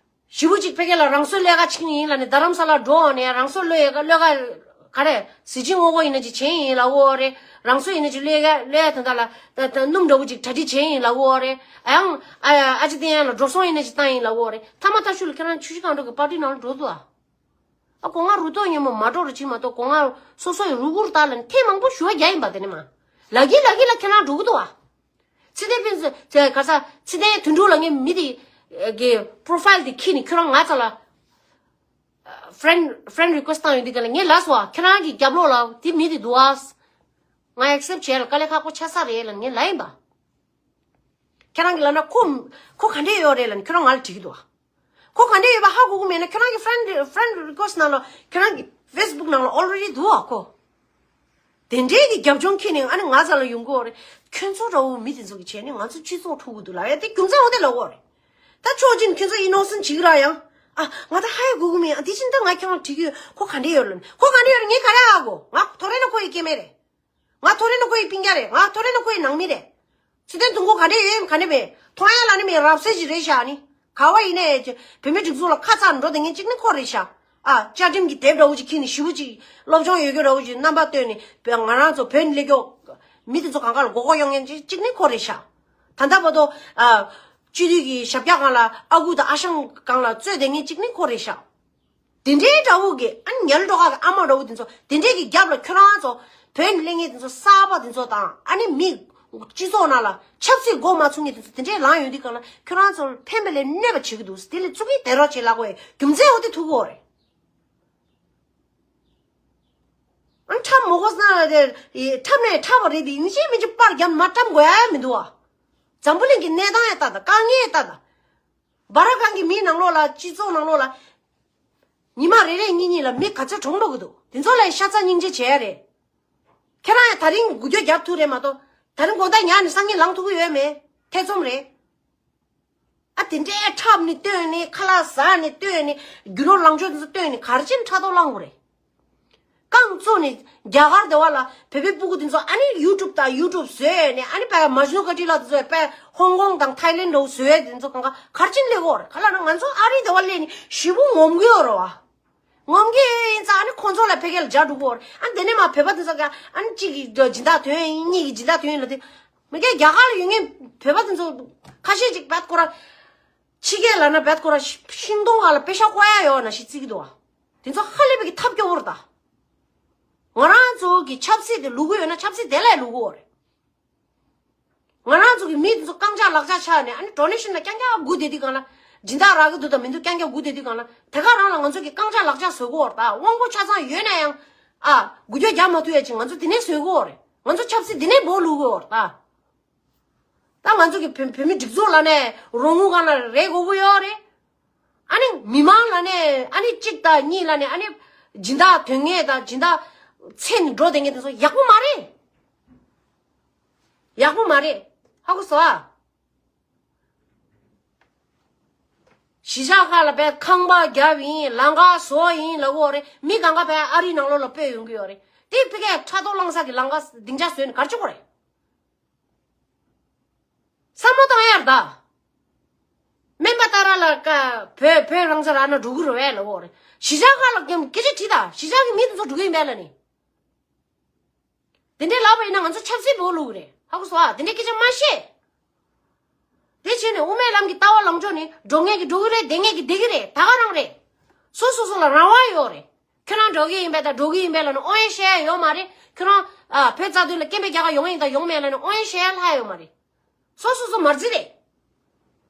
ཞེ་པོ་ཅིག་ཕ་གི་ལ་རང་སྲོག་བློས་ཀ་ཕྱིན་ཡིན་ལབ་ནས་རྡ་རམ་ས་ལ་འགྲོ་འོང་ནས་རང་སྲོག་བློས་ཀ་བློས་ཀ་ག་རེ་གཟི་བྱིན་སྔོན་པོ་ཡིན་ན་ཅིག་བྱིན་ཡིན་ལབ་ཀྱི་ཡོད་རེད། རང་སྲོག་ཡིན་ན་ཅིག་བློས་ཀ་བློས་ཀ་དོན་དག་ལ་ད་ད་སྣུམ་འདྲ་བོ་ཅིག་གྲ་སྒྲིག་བྱིན་ཡིན་ལབ་ཀྱི་ཡོད་རེད། ཨ་ཡང་ཨ་ཨ་ཅེ་བསྟན་ཡ་ལ་འགྲོ་སོང་ཡིན་ན་ཅིག་བཏང་ཡིན་ལབ་ཀྱི་ཡོད་རེད། མཐའ་མ་ཐག་ཤུལ་ལ་ཁྱེད་རང་ཆུ་བཞི་སྒང་དྲུག་གི་པར་ཊི་ནང་ལ་འགྲོ་འདུག་ཨ། ཨ་ཁོ་ང་རུ་ཐོག་ཉོན་མོངས་མ་འགྲོ་རུ་ཕྱིན་མ་གཏོགས་ཁོ་ང་སོ་སོ་ཡི་རུ་གུར་ལྟར་ལ་ཐེངས་མང་པོ་ཞུ་བ་རྒྱག་ཡིན་པ་དེ་ནི་མ། ལག་གི་ལག་གི་ལ་ཁྱེད་རང་འགྲོ་གི་འདུག་ཨ། ཚེ་བརྟན་ཕུན་ཚོགས་ཚེ་ག་ས་ཚེ་བརྟན་དོན་གྲུབ་ལ་ངས་མི་དེ་གི་པོ་རོ་ཕའིལ་དེ་ཁྱེར་ནས་ཁྱོད་རང་ང་ཚ་ལ་ཕྲེན་ཕྲེན་རི་ཀུ་ཨེ་སི་ཊི་བཏང་ཡོད་དུས་ག་ལ་ངས་ལབ་སོང་ཨ། ཁྱེད་རང་གི་རྒྱབ་ལོགས་ལ་དེ་མི་དེ་འདུག་ཨ། ང་ཨེག་སེབ་བྱས་ལ་དཀའ་ལས་ཁག་པོ་ཆགས་ས་རེད་ལབ་ངས་ལབ་ཡིན་པ། ཁྱེད་རང་གི་ལབ་ན་ཁོ་ཁོ་ག་འདྲས་ཡོད་རེད་ལབ་ནས་ཁྱོད་རང་ང་ལ་དྲི་གི་འདུག་ཨ། ཁོ་ག་འདྲས་ཡོད་པ་ཧ་གོ་གི་མེད་ན་ཁྱོད་རང་གི་ཕྲེན་ཕྲེན་རི་ཀུ་ཨེ་སི་ཊི་ནང་ལ་ཁྱོད་རང་གི་ཕེ་སི་བུག་ནང་ལ་ཨོལ་རེ་ཌི་འདུག་ཨ་ཁོ། དེ་འདྲའི་གི་རྒྱབ་ལྗོངས་ཁྱེར་ནས་ཨ་ནི་ང་ཚ་ལ་ཡོང་གི་ཡོད་རེད། ཁྱོད་ཚོ་འདྲ་བོ་མི་དེ་ཚོ་གི་བྱས་ནས་ང་ཚོ་སྤྱི་ཚོགས་འཁྲུག་གི་འདུག་ལབ་ཡ་དེ་རྒྱུ་མཚན་འོ་དེ་ལབ་ཡོད་རེད། ད་ཕྱོགས་གཅིག་ནས་ཁྱོད་ཚོ་ཨི་ནོ་སེན་ཊི་བྱེད་ཀྱི་ར་ཡང་། ཨ་ང་ད་ཧ་ཡ་གོ་གི་མེད། ཨ་དེ་བཞིན་ད་ང་ཁྱོད་རང་དྲི་གི་ཡོད། ཁོ་ག་འདྲས་ཡོད་ལབ་ནས། ཁོ་ག་འདྲས་ཡོད་རེད་ངས་ག་རེ་ཧ་གོ། ང་ཐོ་རེ་ན་ཁོ་ཡི་སྐྱེ་དམན་རེད། ང་ཐོ་རེ་ན་ཁོ་ཡི་སྤུན་ཀྱག་རེད། ང་ཐོ་རེ་ན་ཁོ་ཡི་ནང་མི་རེད། ཚེ་བརྟན་དོན་གྲུབ་ག་འདྲས་ཡོད་ག་འདྲས་མེད། མཐོང་ཡ་ལ་ནི་མེད། རབ་གསལ་ཞིག་རེད་ཤག་ནི། ག་བ་ཡིན་ནའི་བོད་མི་སྒྲིག་འཛུགས་ལ་ཁ་ཚ་འགྲོ་བསྡད་མཁན་གཅིག་ནི་ཁོ་རེད་ཤག་ཨ་བཅའ་ཁྲིམས་ཀྱི་དེབ་འདྲ་བོ་ཅིག་ཁྱེར་ནས་ཞེ་པོ་ཅིག་སློབ་སྦྱོང་ཡོད་རྒྱུ་འདྲ་བོ་ཅིག་རྣམ་པ་སྟོན་ནས་བོད་ང་རང་ཚོ་བོད་ནས་སླེབས་མཁན་མི་དེ་ཚོ་གང་ག་ལ་མགོ་སྐོར་གཡོག་མཁན་གཅིག་གཅིག་ནི་ཁོ་རེད་ཤག་ད་ལྟ་བར་དུ་ཨ་སྤྱི་འཐུས་ཀྱི་ཞབས་བཀྱག་སྒང་ལ་ཨ་ཁུ་དང་ཨ་ཞང་སྒང་ལ་རྩོད་བསྡད་མཁན་གཅིག་ནི་ཁོ་རེད་ཤག་དེ་འདྲའི་འདྲ་བོ་གི་ཨ་ནི་ཉལ་འགྲོ་ཁ་གི་ཨ་མ་འདྲ་བོ་དེ་ཚོ་དེ་འདྲའི་གི་རྒྱབ་ལ་ཁྱོད་རང་ཚོ་ བོད་ནས་སླེབས་མཁན་དེ་ཚོ་གསར་པ་དེ་ཚོ་དང་ཨ་ནི་མི་སྤྱི་ཚོགས་ནང་ལ་ཆབ་སྲིད་མགོ་མ་ཚོས་མཁན་དེ་ཚོ་དེ་འདྲས་ལངས་ཡོང་དུས་སྒང་ལ་ཁྱོད་རང་ཚོར་ཕན་པ་ལས་གནོད་པ་བྱེད་ཀྱི་འདུག་དེ་ལས་ཙུ་གུའི་དེ་རོགས་བྱེད་ལབ་དགོས་རྒྱུ་མཚན་འོ་དེ་ཐུག་གི་ཡོད་རེད། ཨ་ཁྲམ་མ་དགོས་ན་དེ་ཁྲམ་ནས་ཁྲམ་པ་རེད་དེ་ཡིན་གཅིག་མིན་གཅིག་པར་བརྒྱབ་ན་མ་ཁྲམ་དགོས་ཡ་མི་འདུག་བ། འཛམ་བུ་གླིང་གི་གནས་སྟངས་ཡང་ལྟ་དང་དཀའ་ངལ་ཡང་ལྟ་དང་། སྦ་ར་གང་གི་མིའི་ནང་ལོགས་ལ་སྤྱི་ཚོགས་ནང་ལོགས་ལ། ཉི་མ་རེ་རེ་གཉིས་གཉིས་ལ་མི་ག་ཚོད་གྲོངས་འགྲོ་གི་འདུག་དེ་ཚོ་ལ་ཤ་ཚ་སྙིང་རྗེ་བྱས་རེད། ཁྱེད་རང་ཡང་ད་རིང་འགུལ་སྐྱོད་རྒྱབ་ཐུབ་རེད་མ་གཏོགས་ད་རིང་དགོང་དག་ཉལ་ནས་སང་ཉིན་ལངས་ཐུབ་ཀྱི་ཡོད་མེད་ཐེ་ཚོམ་རེད། ཨ་དེ་འདྲའི་འཁྲབ་ནས་བཏོན་ནས་ཁ་ལག་ཟ་ནས་བཏོན་ནས་རྒྱུ་ནོར་ལང་ཕྱོགས་དེ་ཚོ་བཏོན་ནས་ག་རེ་བྱས་ནས་ཕྲག་དོག་ལངས་དགོས་རེད། རྐང་བཙུགས་ནས་རྒྱ་གར་དེ་བ་ལ་བོད་པའི་སྤུ་གུ་དེ་ཚོ་ཨ་ནི་ཡུ་ཊུབ་དང་ཡུ་ཊུབ་བཟོས་ནས་ཨ་ནི་པའི་མ་ཇུ་ནུ་ཀ་ཊི་ལ་དེ་ཚོ་པའི་ཧོང་ཀོང་དང་ཐའི་ལེན་འདྲ་བོ་བཟོས་དེ་ཚོ་གང་ག་ག་རེ་བྱས་ནས་སླེབས་ཀྱི་ཡོད་རེད། ག་ལ་ན་ང་ཚོ་ཨ་རི་དེ་བ་སླེབས་ནས་ཞེ་པོ་ངོམ་གྱི་ཡོད་རེད་བ། ངོམ་གྱི་ཡིན་ཙང་ཨ་ནི་ཁོང་ཚོ་ལ་ཕ་གི་ལ་ཇ་འགྲོ་གི་ཡོད་རེད། ཨ་ནི་དེ་ནས་མ་བོད་པ་དེ་ཚོ་ག་ཨ་ནི་གཅིག་གི་སྦྱིན་བདག་དོན་ཡིན་གཉིས་ཀྱི་སྦྱིན་བདག་དོན་ཡིན་ལ་དེ་མི་སྒེར་རྒྱ་གར་ལ་ཡོད་མཁན་བོད་པ་དེ་ཚོ་ཁ་ཤས་ཅིག་བད་ཁོ་ར་ཕྱི་རྒྱལ་ལ་ན་བད་ཁོ་ར་ཤིང་སྡོང་སྒང་ལ་པེ་ཤ་བཀོག་ཡ་ཡོད་ན་ཞིག་བརྩི་གི་འདུག་བ། དེ་ཚོ་ཧ་ལས་པའི་གི་ཐབས་སྐྱོ་བོ་རེད་ད། ང་རང་ཚོ་གི་ཆབ་སྲིད་དེ་བླུག་གི་ཡོད་ན་ཆབ་སྲིད་དེ་ལ་བླུག་གི་ཡོད་རེད། ང་རང་ཚོ་གི་མི་དེ་ཚོ་རྐང་ལྕགས་ལག་ལྕགས་ཆགས་ནས་ཨ་ནི་ཌོ་ནེ་ཤན་ལ་རྐྱང་རྐྱང་སྒུག་བསྡད་དུས་སྒང་ལ་སྦྱིན་བདག་རག་གི་འདུག་དང་མི་འདུག་རྐྱང་རྐྱང་སྒུག་བསྡད་དུས་སྒང་ལ་དེ་ག་རང་ལ་ང་ཚོ་གི་རྐང་ལྕགས་ལག་ལྕགས་བཟོ་གི་ཡོད་རེད་ད། དབང་པོ་ཆ་ཚང་ཡོད་ན་ཡང་ཨ་འགུལ་སྐྱོད་རྒྱག་མ་ཐུབ་ཡ་ཅིག་ང་ཚོ་དེ་ནས་བཟོ་གི་ཡོད་རེད། ང་ཚོ་ཆབ་སྲིད་དེ་ནས་འབོ་བླུག་གི་ཡོད་རེད་ད། ད་ང་ཚོ་གི་བོད་བོད་མི་སྒྲིག་འཛུགས་ལ་ནས་རོགས་དངུལ་སྒང་ལ་རེ་དགོས་ཀྱི་ཡོད་རེད། ཨ་ནི་མི་མང་ལ་ནས་ཨ་ནི་གཅིག་དང་གཉིས་ལ་ནས་ཨ་ནི་སྦྱིན་བདག་དོན་གཉེར་དང་སྦྱིན་བདག་ཚེ་ནས་འགྲོ་བསྡད་མཁན་དེ་ཚོ་ཡག་པོ་མ་རེད། ཡག་པོ་མ་རེད། ཧ་གོ་སོང་ཨ། གཞིས་ཆགས་ཁག་ལ་བས་ཁང་པ་བརྒྱབ་ཡིན་ལམ་ཁ་བཟོ་ཡིན་ལབ་ཀྱི་ཡོད་རེད། མི་གང་ག་བས་ཨ་རིའི་ནང་ལོགས་ལ་སྤོས་ཡོང་གི་ཡོད་རེད། དེ་ཕ་གིའི་ཕྲག་དོག་ལངས་ས་གི་ལམ་ཁ་སྡིངས་ཆ་བཟོས་ནས་ག་རེ་བྱེད་དགོས་རེད། བསམ་བློ་བཏང་ཡར་ད། སྨན་པ་ཏཱ་ར་ལ་ཀ་བོད་བོད་རང་ས་ར་ན་འགྲོ་གི་རེད་བས་ལབ་ཀྱི་ཡོད་རེད། གཞིས་ཆགས་ཁག་ལ་ཀྱང་སྐད་ཆ་དྲིས་ད། གཞིས་ཆགས་ཀྱི་མི་དེ་ཚོ་འགྲོ་གི་ཡིན་པས་ལབ་ནི། དེ་འདྲའི་ལབ་པ་ཡིན་ན་ང་ཚོ་ཆབ་སྲིད་འབོ་ལུགས་རེད། ཧ་གོ་སོང་ཨ། དེ་འདྲའི་སྐད་ཆ་མ་བཤད། དེ་བྱས་ནས་དབུ་མའི་ལམ་གྱི་ལྟ་བ་ལངས་ཕྱོགས་ནི་འགྲོ་མཁན་གྱི་འགྲོ་གི་རེད། བསྡད་མཁན་གྱི་བསྡད་ཀྱི་རེད། ད་ག་རང་རེད། སོ་སོ་སོ་ལ་རང་དབང་ཡོད་རེད། ཁྱོད་རང་འགྲོ་གི་ཡིན་པས་ད་འགྲོ་གི་ཡིན་པས་ལབ་ནས་ཨོ་ཡེ་བཤད་ཡ་ཡོད་མ་རེད། ཁྱོད་རང་ཨ་བོད་རྩ་དོན་ལ་སྐད་འབོད་རྒྱག་ག་ཡོང་ཡིན་ད་ཡོང་མེད་ལབ་ནས་ཨོ་ཡེ་བཤད་ཡ་ལྷག་ཡོད་མ་རེད། སོ་སོ་སོ་མ་རྩིས་རེད།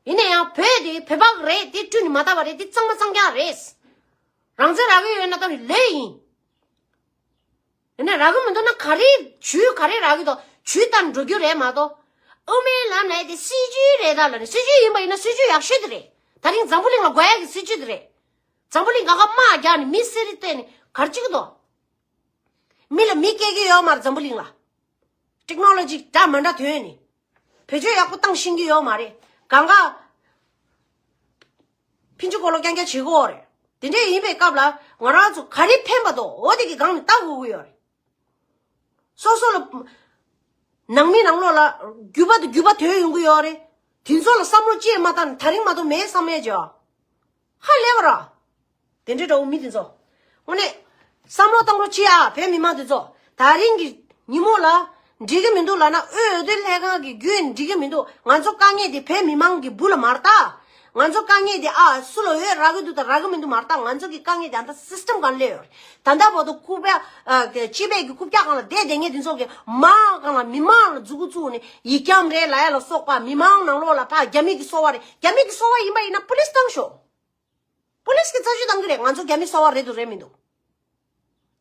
ཡིན་ན་ཡང་བོད་དེ་བོད་པ་རེད། དེ་བསྐྲུན་ནས་མ་བཏང་བ་རེད། དེ་གཙང་མ་གཙང་རྐྱང་རེད། རང་བཙན་རག་གི་ཡོད་ན་ད་ལོས་ཡིན། ཡིན་ན་རག་གི་མི་འདུག་ན་ག་རེ་ཇུས་ག་རེ་རག་གི་འདུག་ཇུས་ལྟར་འགྲོ་རྒྱུ་རེད་མ་གཏོགས། དབུ་མའི་ལམ་ལབ་དེ་སྲིད་ཇུས་རེད་ད་ལབ་ནས། སྲིད་ཇུས་ཡིན་པ་ཡིན་ན་སྲིད་ཇུས་ཡག་ཤོས་དེ་རེད། ད་རིང་འཛམ་བུ་གླིང་ལ་དགོས་ཡག་གི་སྲིད་ཇུས་དེ་རེད། འཛམ་བུ་གླིང་ག་ག་དམག་རྒྱག་ནས་མི་བསད་རེས་བཏོན་ནས་ག་རེ་བྱེད་ཀྱི་འདུག་མི་ལ་མི་སྐྱེ་གི་ཡོད་མ་རེད། འཛམ་བུ་གླིང་ལ་ཊེག་ནོ་ལོ་ཇི་འདྲ་མི་འདྲ་ཐོན་ནས་བེད་སྤྱོད་ཡག་པོ་བཏང་ཤེས་ཀྱི་ཡོད་མ་རེད། གང་ག་ཕིན་ཆུ་གོ་ལོ་རྐྱང་རྐྱང་བྱེད་ཀྱི་ཡོད་རེད། དེ་འདྲ་ཡིན་པའི་སྐབས་ལ་ང་རང་ཚོ་ག་རེ་ཕན་པ་འདུག་འོ་དེ་གི་སྒང་ནས་ལྟ་དགོས་ཀྱི་ཡོད་རེད། སོ་སོ་ལ་ནང་མི་ནང་ལོགས་ལ་རྒྱུད་པ་དང་རྒྱུད་པ་ཐོན་ཡོང་གི་ཡོད་རེད། དེ་ཚོ་ལ་བསམ་བློ་ཅི་ཡང་མ་བཏང་ནས་ད་རིང་མ་གཏོགས་མེད་བསམ་ཡས་ཅིག་ཧ་ལས་པ་ར། དེ་འདྲའི་འདྲ་བོ་མི་དེ་ཚོ། དངོས་གནས། བསམ་བློ་བཏང་རོགས་བྱེད་ཨ། བོད་མི་མང་དེ་ཚོ། ད་རིང་གི་ཉིན་མོ་ལ། འགྲིག་གི་མི་འདུག་ལབ་ན་འོས་བསྡུ་ལྷན་ཁང་གི་རྒྱུན་འགྲིག་གི་མི་འདུག་ང་ཚོ་དཀའ་ངལ་དེ་བོད་མི་མང་གི་སྦུག་ལ་མ་རེད་ད། ང་ཚོ་དཀའ་ངལ་དེ་ཨ་སུ་ལ་འོས་རག་གི་འདུག་དང་རག་གི་མི་འདུག་མ་རེད་ད། ང་ཚོ་གི་དཀའ་ངལ་དེ་ཨ་ད་སིས་ཊམ་སྒང་སླེབས་ཡོད་རེད། ད་ལྟ་བར་དུ་རྐུབ་བཀྱག་ཨ་སྤྱི་པའི་གི་རྐུབ་བཀྱག་སྒང་ལ་བསྡད་བསྡད་མཁན་དེ་ཚོ་གི་མང་སྒང་ལ་མི་མང་ལ་མཛུ་གུ་བཙུགས་ནས་ཡིག་སྐྱོན་རེད་ལབ་ཡ་ལ་སོགས་པ་མི་མང་ནང་ལོགས་ལ་ཕར་རྒྱ་མི་གི་སོ་པ་རེད། རྒྱ་མི་གི་སོ་པ་ཡིན་པ་ཡིན་ན་པུ་ལིས་བཏང་ཤོག་པུ་ལིས་ཀྱིས་རྩད་གཅོད་གཏང་གི་རེད། ང་ཚོ་རྒྱ་མི་སོ་པ་རེད་འདུག་རེད་མི་འདུག་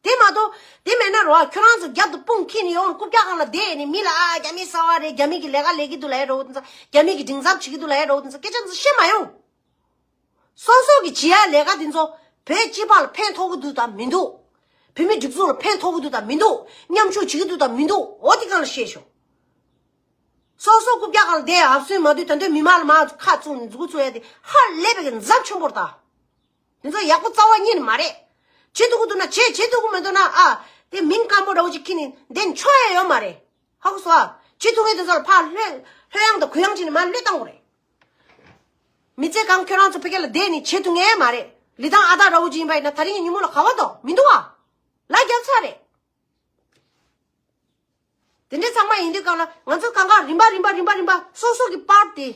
དེ་མ་གཏོགས་དེ་མེད་ན་རོ། ཁྱོད་རང་ཚོ་རྒྱབ་ཏུ་དཔུང་འཁྱེར་ནས་ཡོང་རྐུབ་བཀྱག་སྒང་ལ་བསྡད་ནས་མི་ལ་ཨ་རྒྱ་མི་སོ་པ་རེད། རྒྱ་མི་གི་ལས་ཀ་ལས་ཀྱི་འདུག་ལབ་ཡ་རོ། དེ་ཚོ་རྒྱ་མི་གི་མགྲིན་ཚབ་བྱེད་ཀྱི་འདུག་ལབ་ཡ་རོ། དེ་ཚོ་སྐད་ཆ་ཚོ་བཤད་མ་ཡོང་། སོ་སོ་གི་བྱེད་ཡ་ལས་ཀ་དེ་ཚོ་བོད་སྤྱི་པ་ལ་ཕན་ཐོགས་ཀྱི་འདུག་དང་མི་འདུག་བོད་མི་སྒྲིག་འཛུགས་ལ་ཕན་ཐོགས་ཀྱི་འདུག་དང་མི་འདུག་མཉམ་ཞུགས་བྱེད་ཀྱི་འདུག་དང་མི་འདུག་འོ་དེ་སྒང་ལ་བཤད་ཤོག་སོ་སོ་རྐུབ་བཀྱག་སྒང་ལ་བསྡད་ཨབ་སོན་མ་དུས་ད་དུང་མི་མང་ལ་མར་ཁ་བཙུམ་ནས་མཛུ་གུ་བཙུགས་ཡ་དེ་ཧ་ལས་པའི་གི་འཛབ་ཆེན་པོ་རེད་ད། དེ་ཚོ་ཡག་པོ་རྩ་བ་ཉིད་ནས་མ་རེད། བྱེད་ཐུབ་ཀྱི་འདུག་ན་བྱེད། བྱེད་ཐུབ་ཀྱི་མི་འདུག་ན་ཨ་དེ་མིང་སྐམ་པོ་འདྲ་བོ་ཅིག་འཁྱེར་ནས་བསྡད་ན་ཆོག་ཡ་ཡོད་མ་རེད། ཧ་གོ་སོང་ཨ། བྱེད་ཐུབ་མཁན་དེ་ཚོ་ལ་ཕར་ལྷོད་ལྷོད་ཡངས་དང་གུ་ཡངས་བྱས་ནས་མར་གློད་བཏང་དགོས་རེད། མི་ཚེ་གང་ཁྱོད་རང་ཚོ་ཕ་གི་ལ་བསྡད་ནས་བྱེད་ཐུབ་མཁན་མ་རེད། ལི་ཐང་ཨ་སྟག་འདྲ་བོ་ཅིག་ཡིན་པ་ཡིན་ན་ད་རིང་གི་ཉིན་མོ་ལ་ག་བ་འདུག་མི་འདུག་ཨ། ལ་རྒྱབ་ཚར་རེད། དེ་འདྲའི་ཚང་མ་ཡིན་དུས་སྒང་ལ་ང་ཚོ་གང་ག་རིམ་པ་རིམ་པ་རིམ་པ་རིམ་པ་སོ་སོ་གི་པར་དེ།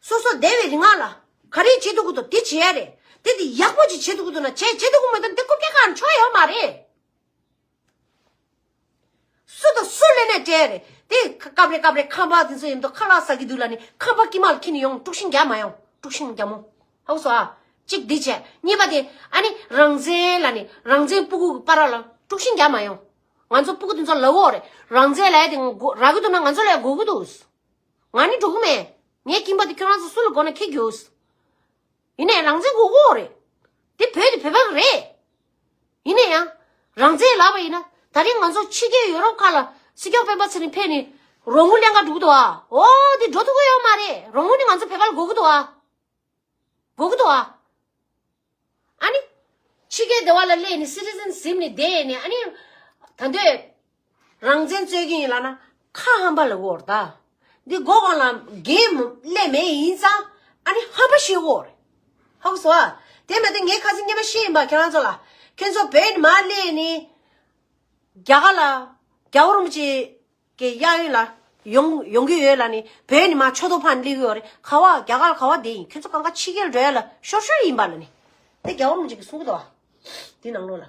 སོ་སོ་བསྡད་པའི་རིང་ལ་ག་རེ་བྱེད་ཐུབ་ཀྱི་འདུག་དེ་བྱེད་ཡ་རེད། དེ་དེ་ཡག་པོ་ཅིག་བྱེད་ཐུབ་ཀྱི་འདུག་ན་བྱེད། བྱེད་ཐུབ་ཀྱི་མི་འདུག་དེ་རྐུབ་བཀྱག་སྒང་ཆོག་ཡོད་མ་རེད། སུ་དང་སུ་ལས་ནས་སྤྲད་རེད། དེ་སྐབས་རེ་སྐབས་རེ་ཁང་པ་དེ་ཚོ་ཡིན་མདོག་ཁ་ལག་ཟ་གི་འདུག་ལ་ནི་ཁང་པ་དཀྱིལ་མ་ལ་འཁྱེར་ནས་ཡོང་། དཀྲུག་ཤིང་རྒྱག་མ་ཡོང་། དཀྲུག་ཤིང་རྒྱག་མོ། ཧ་གོ་སོང་ཨ། གཅིག་འདི་བྱས། གཉིས་པ་དེ་ཨ་ནི་རང་བཙན་ལ་ནི་རང་བཙན་སྤུ་གུ་གི་བར་ལ་དཀྲུག་ཤིང་རྒྱག་མ་ཡོང་། ང་ཚོ་སྤུ་གུ་དེ་ཚོ་ལབ་ཡོད་རེད། རང་བཙན་ལབ་ཡ་དེ་ང་དགོ་རག་གི་འདུག་ན་ང་ཚོ་ལ་ཡ་དགོས་ཀྱི་འདུག་ང་ནི་འགྲོ་གི་མེད། ངའི་ཁྱིམ་པ་དེ་ཁྱོད་རང་ཚོ་སུ་ལ་དགོས་ན་འཁྱེར་རྒྱུགས། ཡིན་ནའི་རང་བཙན་དགོས་ཀྱི་ཡོད་རེད། དེ་བོད་དེ་བོད་པ་གི་རེད། ཡིན་ན་ཡང་། རང་བཙན་ལབ་པ་ཡིན་ན། ད་རིང་ང་ཚོ་ཕྱི་རྒྱལ་ཡོ་རོབ་ཁག་ལ་སྲིད་སྐྱོང་སྤེན་པ་ཚེ་རིང་ཕེབས་ནས་རོགས་དངུལ་ལེན་ག་འགྲོ་གི་འདུག་ཨ། འོ་དེ་འགྲོ་ཐུབ་ཀྱི་ཡོད་མ་རེད། རོགས་དངུལ་ནི་ང་ཚོ་བོད་པ་ལ་དགོས་ཀྱི་འདུག་ཨ། དགོས་ཀྱི་འདུག་ཨ། ཨ་ནི། ཕྱི་རྒྱལ་སྡེ་བ་ལ་སླེབས་ནས་སི་ཊི་ཛེན་ཟིན་ནས་བསྡད་ནས་ཨ་ནི། ད་འདོད། རང་བཙན་རྩོད་ཀྱི་ཡིན་ལབ་ན་ཁ་ཧམ་པ་ལ་གོ་ར་ད། འདི་མགོ་སྒང་ལ་འགན་སླེབས་མེད་ཡིན་ཙང་ཨ་ནི་ཧམ་པ་བཤད་གོ་རེད། ཧ་གོ་སོང་ཨ། དེ་མ་དེ་ངས་ཁ་སང་ཉི་མ་བཤད་ཡིན་པ་ཁྱེད་རང་ཚོ་ལ། ཁྱེད་ཚོ་བོད་ནས་མར་སླེབས་ནས་རྒྱ་གར་ལ་རྒྱལ་བ་རིན་པོ་ཆེ་གི་གཡས་གཡོན་ལ་ཡོང་ཡོང་གི་ཡོད་ལབ་ནས་བོད་ནས་མར་ཆོས་ཐོག་ཕར་སླེབས་ཀྱི་ཡོད་རེད། ག་བ་རྒྱ་གར་ག་བ་བསྡད་ཡིན། ཁྱེད་ཚོ་གང་ག་ཕྱི་རྒྱལ་འགྲོ་ཡ་ལ་ཤོར་ཤོར་ཡིན་པ་ལབ་ནས་དེ་རྒྱལ་བ་རིན་པོ་ཆེ་གིས་གསུང་གི་འདུག་ཨ། དེ་ནང་ལོགས་ལ།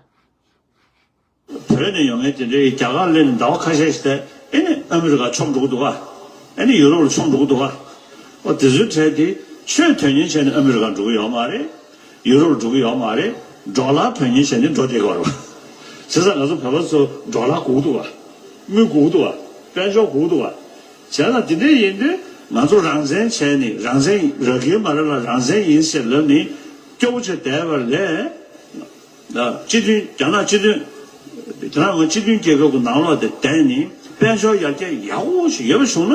བོད་ནས་ཡོང་མཁན་དེ་འདྲའི་རྒྱ་གར་སླེབས་ནས་ཟླ་བ་ཁ་ཤས་ཤིག་བསྡད། ཨེ་ནི་ཨ་མི་རི་ཀ་མཆོངས་འགྲོ་གི་འདུག་ག་ཨེ་ནི་ཡུ་རོབ་ལ་མཆོངས་འགྲོ་གི་འདུག་ག་ཨོ་དེ་ཚོའི་གྲས་དེ་ཆོས་དོན་གཉེར་བྱས་ནས་ཨ་མི་རི་ཀ་འགྲོ་གི་ཡོད་མ་རེད། ཡུ་རོབ་ལ་འགྲོ་གི་ཡོད་མ་རེད། ཌོ་ལར་དོན་གཉེར་བྱས་ནས་འགྲོ་བསྡད་ཀྱི་ཡོད་རེད་པ། བྱས་ཙང་ང་ཚོ་བོད་པ་ཚོ་ཌོ་ལར་དགོས་ཀྱི་འདུག་ག་དངུལ་དགོས་ཀྱི་འདུག་ག་དཔལ་འབྱོར་དགོས་ཀྱི་འདུག་ག་བྱས་ཙང་དེ་འདྲ་ཡིན་དུས་ང་ཚོ་རང་བཙན་བྱས་ནས་རང་བཙན་རག་གི་མ་རེད་ལ་རང་བཙན་ཡིན་ཟེར་ལབ་ནས་སྐྱོ་བོ་བྱས་བསྡད་པ་ལས། སྤྱི་མཐུན་རྒྱ་ནག་སྤྱི་མཐུན། དེ་རང་ང་སྤྱི་མཐུན་རྒྱལ་ཁབ་ཀྱི་ནང་ལོགས་དེ་བསྡད་ནས་དཔལ་འབྱོར་ཡར་རྒྱས་ཡག་པོ་ཞིག་ཡོད་པ་བྱུང་ན།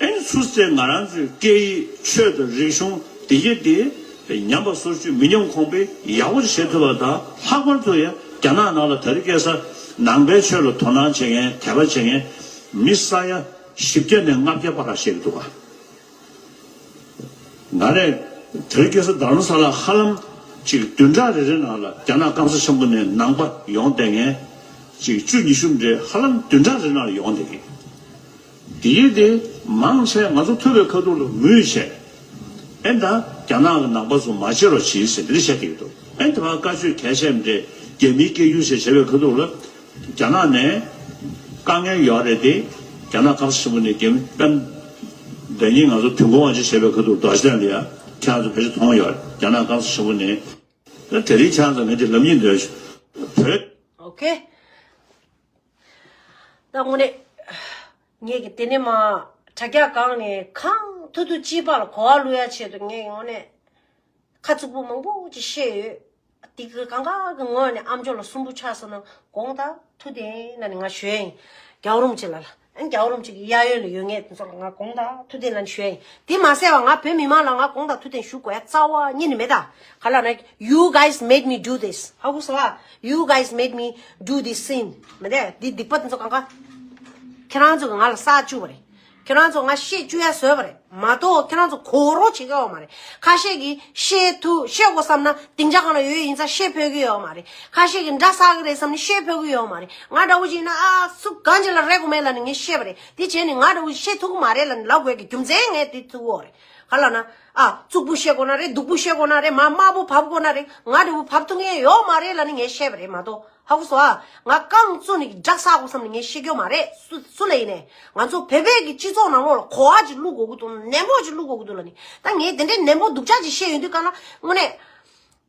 ཨེ་ནི་ཚུར་ཚེ་ང་རང་ཚོའི་སྐད་ཡིག་ཆོས་དང་རིག་གཞུང་འདི་གྱད་དེ་ཉམས་པ་སོར་ཆུད་མི་ཉམས་གོང་འཕེལ་ཡག་པོ་ཞིག་བྱེད་ཐུབ་པ་དང་། ལྷག་པར་དུ་ཡང་རྒྱ་ནག་ནང་ལ་དེ་རིང་ཁ་སང་ནང་པའི་ཆོས་ལ་དོ་སྣང་བྱེད་མཁན་དད་པ་བྱེད་མཁན་མི་ས་ཡ་བཞི་བརྒྱ་ནས་ལྔ་བརྒྱ་བར་ལ་བཤད་ཀྱི་འདུག་ག་ང་རས་དེ་རིང་ཁ་སང་རྡ་རམ་ས་ལ་ཧ་ལམ་ཅིག་བདུན་ཕྲག་རེ་རེ་ནང་ལ་རྒྱ་ནག་སྐམ་ས་ཆེན་པོ་ནས་ནང་པ་ཡོང་བསྡད་མཁན་ཅིག་བཅུ་ཉི་ཤུ་འདྲ་ཧ་ལམ་བདུན་ཕྲག་རེ་ནང་ལ་ཡོང་བསྡད་མཁན། དེ་ཡིན་དེ་མང་ཆེ་ང་ཚོ་ཐུབ་པའི་ཁ་ཐུག་ལ་ངུས་བྱས། ཨེ་ད་རྒྱ་ནག་གི་ནང་པ་ཚོ་མ་བྱེད་རོགས་བྱེད་ཟེར་འདི་འདྲ་བཤད་ཀྱི་འདུག་ཨེ་ད་བར་བཀའ་ཆོས་གལ་ཆེ་འདྲ་རྒྱ་མིའི་སྐད་སྒྱུར་བྱས་བྱས་པའི་ཁ་ཐུག་ལ། རྒྱ་ནག་ནས་དཀའ་ངལ་ཡོད་རེད་དེ། རྒྱ་ནག་སྐམ་ས་ཆེན་པོ་ནས་རྒྱ་མི་དཔོན་འདི་ཉིད་ང་ཚོ་དུས་འཁོར་དབང་ཆེན་བྱས་པའི་ཁ་ཐུག་རྡོ་རྗེ་གདན་ལ་ཡ་ཁྱེད་རང་ཚོ་ཕལ་ཆེར་མཐོང་ཡོད་རེད། རྒྱ་ནག་སྐམ་ས་ཆེན་པོ་ནས་ད་དེ་རིང་ཁྱེད་རང་ཚོ་ངས་འདི་ལབ་སྙིང་འདོད། བོད། ཨོ་ཁེ། ད་དངོས་གནས། ངས་ཀྱི་དེ་ནས་མ་དྲ་རྒྱ་སྒང་ནས་གང་ཐུབ་ཐུབ་སྤྱི་པ་ལ་གོ་བ་བླུག་ཡ་ཆེད་དུ་ངས་དངོས་གནས་ཁ་ཚུགས་པོ་མང་པོ་ཅིག་བཤད་ཡོད། དེ་གི་གང་ག་གི་ངོས་ནས་ཨ་མཆོག་ལ་སུན་པོ་ཆགས་སོང་ན་དགོངས་དག་ཐུགས་བདེན་ལབ་ནས་ང་ཞུ་ཡ་ཡིན། རྒྱལ་བ་རིན་པོ་ཆེ་ལ་ལ་ཨ་རྒྱལ་བ་རིན་པོ་ཆེ་གི་གཡས་གཡོན་ལ་ཡོད་ངས་དེ་ཚོ་ལ་ང་དགོངས་དག་ཐུགས་བདེན་ལབ་ནས་ཞུ་ཡ་ཡིན། དེ་མ་ཟད་པ་ང་བོད་མི་མང་ལ་ང་དགོངས་དག་ཐུགས་བདེན་ཞུ་དགོས་ཡ་རྩ་བ་ཉིད་ནས་མེད་ད། ག་ལ་ན། You guys made me do this. ཧ་གོ་སོང་ཨ། You guys made me do this sin. མི་འདས་འདི་སྡིག་པ་དེ་ཚོ་གང་ག་ཁྱེད་རང་ཚོ་གི་ང་ལ་བསགས་བཅུག་པ་རེད། ཁྱེད་རང་ཚོ་ང་ཤེས་བཅུག་ཡ་བཟོས་པ་རེད་མ་གཏོགས། ཁྱེད་རང་ཚོ་གོ་རོགས་བྱེད་ཀྱི་ཡོད་མ་རེད། ཁ་ཤས་ཀྱིས་ཤེས་ཐུབ་ཤེས་དགོས་བསམ་ན་སྡིངས་ཆ་གང་ལ་ཡོད་ཡིན་ཙང་ཤེས་ཕོད་ཀྱི་ཡོད་མ་རེད། ཁ་ཤས་ཀྱིས་འདྲ་བསགས་ཀྱི་རེད་བསམ་ན་ཤེས་ཕོད་ཀྱི་ཡོད་མ་རེད། ང་འདྲ་བོ་ཅིག་ཡིན་ན་ཨ་སུ་གང་ཅིག་ལ་རེ་དགོས་མེད་ལབ་ནས་ངས་ཤེས་པ་རེད། དེ་བྱས་ནས་ང་འདྲ་བོ་ཤེས་ཐུབ་ཀྱི་མ་རེད་ལབ་ནས་ལབ་དགོས་ཀྱི་རྒྱུ་མཚན་ངས་དེ་ཐུག་གི་ཡོད་རེད། ག་ལ་ན། ཨ། གཙུག་པུ་བཤད་དགོས་ན་རེད། བདུག་པུ་བཤད་དགོས་ན་རེད། མ་དམར་པོ་བབས་དགོས་ན་རེད། ང་འདྲ་བོ་བབས་ཐུབ་མཁན་ཡོད་མ་རེད་ལབ་ནས་ངས་བཤད་པ་རེད་མ་གཏོགས། ཧ་གོ་སོང་ཨ། ང་རྐང་བཙུགས་ནས་དགྲ་བསགས་དགོས་བསམ་ནས་ངས་བཤད་རྒྱུ་མ་རེད། སུ་སུ་ལ་ཡིན་ནའི་ང་ཚོ་བོད་པའི་གི་སྤྱི་ཚོགས་ནང་ལོགས་ལ་གོ་བ་ཅིག་བླུག་དགོས་ཀྱི་འདུག་ནན་པོ་ཅིག་བླུག་དགོས་ཀྱི་འདུག་ལབ་ནས། ད་ངས་དེ་འདྲའི་ནན་པོ་སྡུག་ཅག་ཅིག་བཤད་ཡོང་དུས་ག་ལ་དངོས་གནས།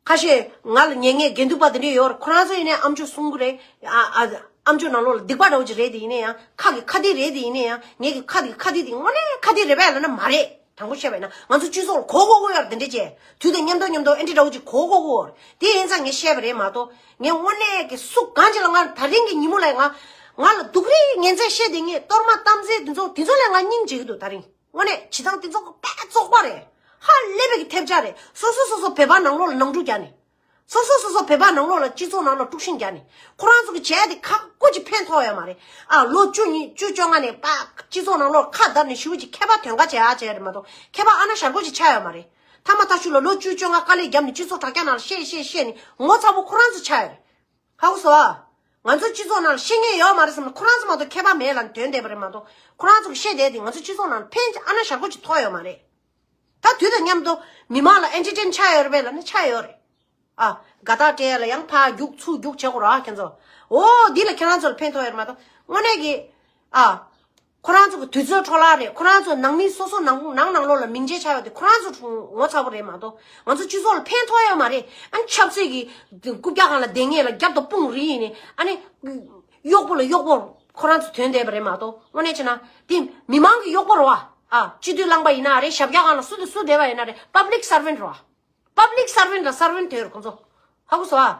ཁ་ཤས་ང་ལ་ཉན་མཁན་དགེ་འདུན་པ་དེ་འདྲ་ཡོད་རེད། ཁོ་རང་ཚོ་ཡིན་ནའི་ཨ་མཆོག་གསུང་གི་རེད། ཨ་ཨ་ཨ་མཆོག་ནང་ལོགས་ལ་སྡིག་པ་འདྲ་བོ་ཅིག་རེད་དེ་ཡིན་ན་ཡང་། ཁ་གི་ཁ་གཏིང་རེད་དེ་ཡིན་ན་ཡང་། ངེད་ཀྱི་ཁ་གི་ཁ་གཏིང་དེ་དངོས་གནས་ཁ་གཏིང་རེད་པས་ལབ་ན་མ་རེད། དྲང་པོ་བཤད་པ་ཡིན་ན་ང་ཚོ་སྤྱི་ཚོགས་ལ་གོ་གོ་གོ་ཡོད་རེད། དེ་འདྲ་བྱས་དུས་དང་མཉམ་དུ་མཉམ་དུ་ཨེ་འདྲ་འདྲ་བོ་ཅིག་གོ་གོ་གོ་རེད། དེ་ཡིན་ཙང་ངས་བཤད་པ་རེད་མ་གཏོགས། ངས་དངོས་གནས་ཀྱི་སུ་གང་ཅིག་ལ་ང་ད་རིང་གི་ཉིན་མོ་ལ་ང་ང་ལ་སྡུག་རུས་ངན་ཚད་བཤད་དེ་ངས་གཏོར་མ་གཏམ་ཚད་དེ་ཚོ་དེ་ཚོ་ལས་ང་སྙིང་རྗེ་གི་འདུག་ད་རིང་། དངོས་གནས་བྱེད་སྟངས་དེ་ཚོ་དཔེ་བཙོག་པ་རེད། ཧ་ལས་པའི་གི་ཐེབས་ཆག་རེད། སོ་སོ་སོ་སོ་བོད་པ་ནང་ལོགས་ལ་ནང་འཁྲུག་རྒྱག་ནས། སོ་སོ་སོ་སོ་བོད་པ་ནང་ལོགས་ལ་སྤྱི་ཚོགས་ནང་ལ་དཀྲུག་ཤིང་རྒྱག་ནས། ཁོ་རང་ཚོ་གི་བྱས་དེ་ཁ་ཀོ་ཅིག་ཕན་ཐོགས་ཡོད་མ་རེད། ཨ་ལོ་བཅུ་གཉིས་བཅུ་བཅོ་ལྔ་ནས་པ་སྤྱི་ཚོགས་ནང་ལོགས་ཁ་བརྡབས་ནས་ཞེ་པོ་ཅིག་མཁས་པ་དོན་ག་བྱེད་ཡ་བྱས་རེད་མ་གཏོགས་མཁས་པ་ཨ་ན་ཞར་གོ་ཅིག་ཆགས་ཡོད་མ་རེད། ཐ་མ་ཐག་ཆོད་ལ་ལོ་བཅུ་བཅོ་ལྔ་དཀའ་ལས་བརྒྱབ་ནས་སྤྱི་ཚོགས་དྲ་རྒྱ་ནང་ལ་བཤད་བཤད་བཤད་ནས་ངོ་ཚ་པོ་ཁོ་རང་ཚོ་ཆགས་ཡོད་རེད། ཧ་གོ་སོང་ཨ། ང་ཚོ་སྤྱི་ཚོགས་ནང་ལ་ཤེས་མཁན་ཡོད་མ་རེད་བསམ་ན་ཁོ་རང་ཚོ་མ་གཏོགས་མཁས་པ་མེད་ལབ་ནས་དོན་བསྡད་པ་རེད་མ་གཏོགས། ཁོ་རང་ཚོ་གི་བཤད་བསྡད་དེ་ང་ཚོ་སྤྱི་ཚོགས་ནང་ལ་ཕན་ཨ་ན་ཞར་གོ་ཅིག་ཐོགས་ཡོད་མ་རེད། ད་དུས་དང་མཉམ་དུ་མི་མང་ལ་ཨེན་ཊར་ཊེན་ཆགས་ཡོད་རེད་པས་ལབ་ན་ཆགས་ཡོད་རེད། ཨ། དགའ་རྟགས་སྤྲད་ཡ་ལ་ཡང་ཕར་རྒྱུག་ཚུར་རྒྱུག་བྱེད་དགོས་ར་ཁྱེད་ཚོ། འོ་འདི་ལ་ཁྱེད་རང་ཚོ་ལ་ཕན་ཐོགས་ཡ་རེད་མ་གཏོགས་དངོས་གནས་ཀྱི། ཨ། ཁོ་རང་ཚོ་གི་དུས་ཚོད་འཕྲོ་བརླག་རེད། ཁོ་རང་ཚོ་ནང་མི་སོ་སོ་ནང་ནང་ནང་ལོགས་ལ་མིང་ཆད་ཆགས་ཡོད་དེ་ཁོ་རང་ཚོ་ངོ་ཚ་པོ་རེད་མ་གཏོགས་ང་ཚོ་སྤྱི་ཚོགས་ལ་ཕན་ཐོགས་ཡོད་མ་རེད། ཨ་ནི་ཆབ་སྲིད་ཀྱི་རྐུབ་བཀྱག་སྒང་ལ་བསྡད་མཁན་ལ་རྒྱབ་དང་དཔུང་རེད་ཡིན་ནི་ཨ་ནི། གཡོག་པོ་ལ་གཡོག་པོ་ཁོ་རང་ཚོ་དོན་བསྡད་པ་རེད་མ་གཏོགས་དངོས་གནས་བྱས་ན་དེ་མི་མང་གི་གཡོག་པོ་རེད་བ། ཨ། སྤྱི་འཐུས་རླངས་པ་ཡིན་ན་རེད། ཞབས་བཀྱག་སྒང་ལ་སུ་དང་སུ་བསྡད་པ་ཡིན་ན་རེད། པབ་ལིག་སར་ཝན་རེད་བ། པབ་ལིག་སར་ཝན་ལ་སར་ཝན་དོད་རེད་ཁོ་ཚོ། ཧ་གོ་སོང་ཨ།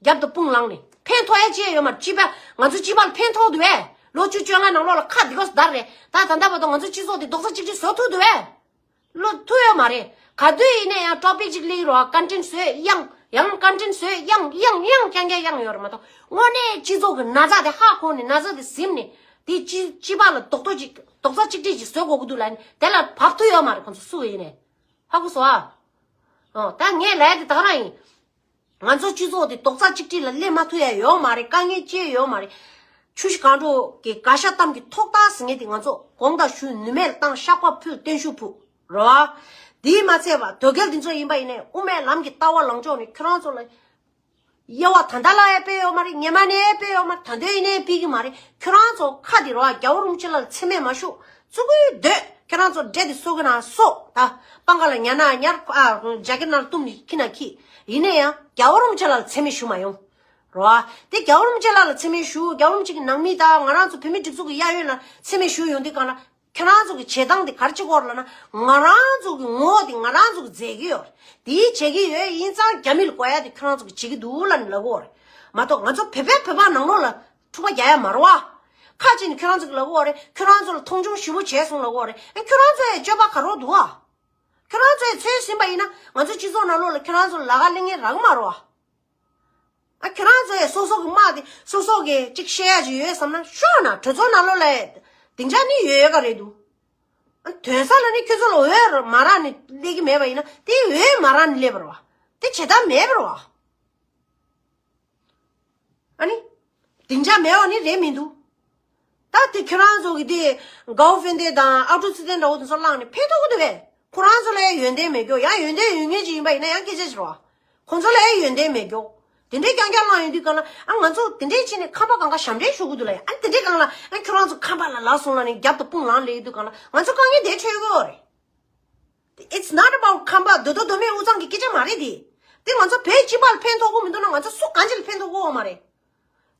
རྒྱབ་དང་དཔུང་ལངས་ནས་ཕན་ཐོགས་ཡ་ཅི་ཡང་ཡོད་མ་རེད། སྤྱི་པ་ང་ཚོ་སྤྱི་པ་ལ་ཕན་ཐོགས་འདུག་བས། ལོ་བཅུ་བཅོ་ལྔ་ནང་ལོགས་ལ་ཁ་འདི་གོ་སྡར་རེད། ད་ད་ལྟ་བར་དུ་ང་ཚོ་སྤྱི་ཚོགས་འདི་རྡོག་རྩ་གཅིག་སྒྲིལ་བཟོ་ཐུབ་འདུག་བས། ལོ་ཐུབ་ཡོད་མ་རེད། ག་དུས་ཡིན་ན་ཡང་ཊོ་པིག་ཅིག་སླེབས་རོགས། ཀོན་ཊེན་བཟོས་ཡང་ཡང་ཀོན་ཊེན་བཟོས་ཡང་ཡང་ཡང་རྐྱང་རྐྱང་ཡང་ཡོད་རེད་མ་གཏོགས་དངོས་གནས་སྤྱི་ཚོགས་ཀྱི་ན་ཚ་དེ་ཧ་གོ་ནས་ན་ཚ་དེ་ཟིན་ནས་དེ་སྤྱི་སྤྱི་པ་ལ་རྡོག་རྡོག་ཅིག་རྡོག་རྩ་གཅིག་སྒྲིལ་ཅིག་བཟོ་དགོས་ཀྱི་འདུག་ལབ་ནས་དེ་ལ་བབས་ཐུབ་ཡོད་མ་རེད། ཁོང་ཚོ་སུ་ཡིན་ནས་ཧ་གོ་སོང་ཨ། ཨོ་ད་ངས་ལབ་ཡ་དེ་ད་ག་རང་ཡིན། ང་ཚོ་སྤྱི་ཚོགས་དེ་རྡོག་རྩ་གཅིག་སྒྲིལ་ལ་སླེབས་མ་ཐུབ་ཡ་ཡོད་མ་རེད། དཀའ་ངལ་ཅི་ཡང་ཡོད་མ་རེད། ཆུ་བཞི་སྒང་དྲུག་གི་དགའ་ཤ་གཏམ་གྱི་ཐོག་ཐག་ཟེར་མཁན་དེ་ང་ཚོ་དགོངས་དག་ཞུ་ནུས་མེད་ལ་བཏང་། བཤགས་པ་ཕུལ། བརྟན་བཞུགས་ཕུལ་རོ། དེས་མ་ཚད་པ་དོལ་རྒྱལ་འདི་ཚོ་ཡིན་པ་ཡིན་ནའི་དབུ་མའི་ལམ་གྱི་ལྟ་བ་ལངས་ཕྱོགས་ནས་ཁྱོད་རང་ཚོ་ལ་དབྱེ་བ་ད་ལྟ་ལ་ཡང་སྤེལ་ཡོད་མ་རེད། སྔོན་མ་ནས་ཡང་སྤེལ་ཡོད་མ་རེད། ད་དུང་ཡིན་ནའི་སྤེལ་གྱི་མ་རེད། ཁྱོད་རང་ཚོ་ཁ་དེ་རོ། རྒྱལ་བ་རིན་པོ་ཆེ་ལ་མཚན་སྨད་མ་ཞུ། ཙུ་གུའི་སྡོད། ཁྱོད་རང་ཚོ་འདྲེ་དེ་གསོ་གི་ན་གསོ། ད་སྤང་ཁ་ལ་ཉལ་ན་ཉལ། ཨ། ཇ་གི་ནང་ལ་བཏུམས་ནས་ཁྱི་ན་ཁྱི། ཡིན་ན་ཡང་རྒྱལ་བ་རིན་པོ་ཆེ་ལ་མཚན་སྨད་ཞུ་མ་ཡོང་། རོ། དེ་རྒྱལ་བ་རིན་པོ་ཆེ་ལ་ལ་མཚན་སྨད་ཞུ། རྒྱལ་བ་རིན་པོ་ཆེ་གི་ནང་མི་དང་ང་རང་ཚོ་བོད་མི་སྒྲིག་འཛུགས་ཀྱི་གཡས་གཡོན་ལ་མཚན་སྨད་ཞུ་ཡོང་དུས་སྒང་ལ། ཁྱེད་རང་ཚོ་གི་བྱེད་སྟངས་དེ་ག་རེ་བྱེད་ཀྱི་ཡོད་རེད་ལབ་ན། ང་རང་ཚོ་གི་ངོ་བོ་དེ་ང་རང་ཚོ་གི་མཛད་ཀྱི་ཡོད་རེད། དེ་བྱེད་ཀྱི་ཡོད་ཡིན་ཙང་རྒྱ་མི་ལ་དགོས་ཡ་དེ་ཁྱེད་རང་ཚོ་གི་བྱེད་ཀྱི་འདུག་ལབ་ནས་ལབ་ཀྱི་ཡོད་རེད་མ་གཏོགས། ང་ཚོ་བོད་པའི་བོད་པ་ནང་ལོགས་ལ་འཁྲུག་པ་རྒྱག་ཡ་མ་རེད་བ། ཁ་ཅིག་ནས་ཁྱེད་རང་ཚོ་གི་ལབ་ཀྱི་ཡོད་རེད། ཁྱེད་རང་ཚོ་ལ་མཐོང་ཆུང་ཞེ་པོ་བྱས་སོང་ལབ་ཀྱི་ཡོད་རེད། ཨ། ཁྱེད་རང་ཚོ་ཡི་སྤྱོད་པ་ག་རེ་འདུག་བ། ཁྱེད་རང་ཚོ་ཡི་ཚོད་ཟིན་པ་ཡིན་ན་ང་ཚོ་སྤྱི་ཚོགས་ནང་ལོགས་ལ་ཁྱེད་རང་ཚོ་ལ་ལག་ལེན་མཁན་རག་གི་མ་རེད་བ། ཨ། ཁྱོད་རང་ཚོ་ཡང་སོ་སོ་གི་དམག་དེ་སོ་སོ་གི་ཅིག་བཤད་ཡ་ཅིག་ཡོད་བསམ་ན་ཤོག་ན། གྲོས་ཚོགས་ནང་ལོགས་ལ་སྡིངས་ཆ་ནི་ཡོད་ཡོད་ག་རེད་འདུག་ཨ། དོན་ས་ལ་ནི་ཁྱོད་ཚོ་ལ་འོས་མ་རག་ནི་སླེབས་ཀྱི་མེད་པ་ཡིན་ན་དེ་འོས་མ་རག་ནི་སླེབས་པ་རེད་བ། དེ་བྱེད་ཐབས་མེད་པ་རེད་བ། ཨ་ནི། སྡིངས་ཆ་མེད་པ་ནི་རེད་མི་འདུག་ད་དེ་ཁྱོད་རང་ཚོ་གི་དེ་གའོ་ཧྥེན་ཏེ་དང་ཨ་ཀྲུག་ཚེ་བརྟན་འདྲ་བོ་དེ་ཚོ་བླངས་ནས་ཕན་ཐོགས་ཀྱི་འདུག་པས། ཁོ་རང་ཚོ་ལ་ཡང་ཡོན་ཏན་མེད་རྒྱུ། ཡང་ཡོན་ཏན་ཡོད་མཁན་ཅིག་ཡིན་པ་ཡིན་ན་ཡང་སྐད་ཆ་ཞིག་རེད་བ། ཁོ་ཚོ་ལ་ཡང་ཡོན་ཏན་མེད་རྒྱུ། དེ་འདྲའི་རྐྱང་རྐྱང་བླངས་ཡོང་དུས་སྒང་ལ། ཨ། ང་ཚོ་དེ་འདྲའི་བྱས་ནས་ཁམས་པ་གང་ག་ཞབས་འདྲེན་ཞུ་གི་འདུག་ལ། ཡང་ཨ་དེ་འདྲའི་སྒང་ལ། ཨ། ཁྱོད་རང་ཚོ་ཁམས་པ་ལ་ལབ་སོང་ལབ་ནས་རྒྱབ་དང་དཔུང་ལངས་སླེབས་ཡོང་དུས་སྒང་ལ་ང་ཚོ་དཀའ་ངལ་དེ་འཕྲད་ཀྱི་ཡོད་རེད། It's not about ཁམས་པ་མདོ་དོན་མདོ་སྨད་དབུས་གཙང་གི་སྐད་ཆ་མ་རེད་དེ། དེ་ང་ཚོ་བོད་སྤྱི་པ་ལ་ཕན་ཐོགས་ཀྱི་མི་འདུག་ན་ང་ཚོ་སུ་གང་ཅིག་ལ་ཕན་ཐོགས་ཀྱི་ཡོད་མ་རེད།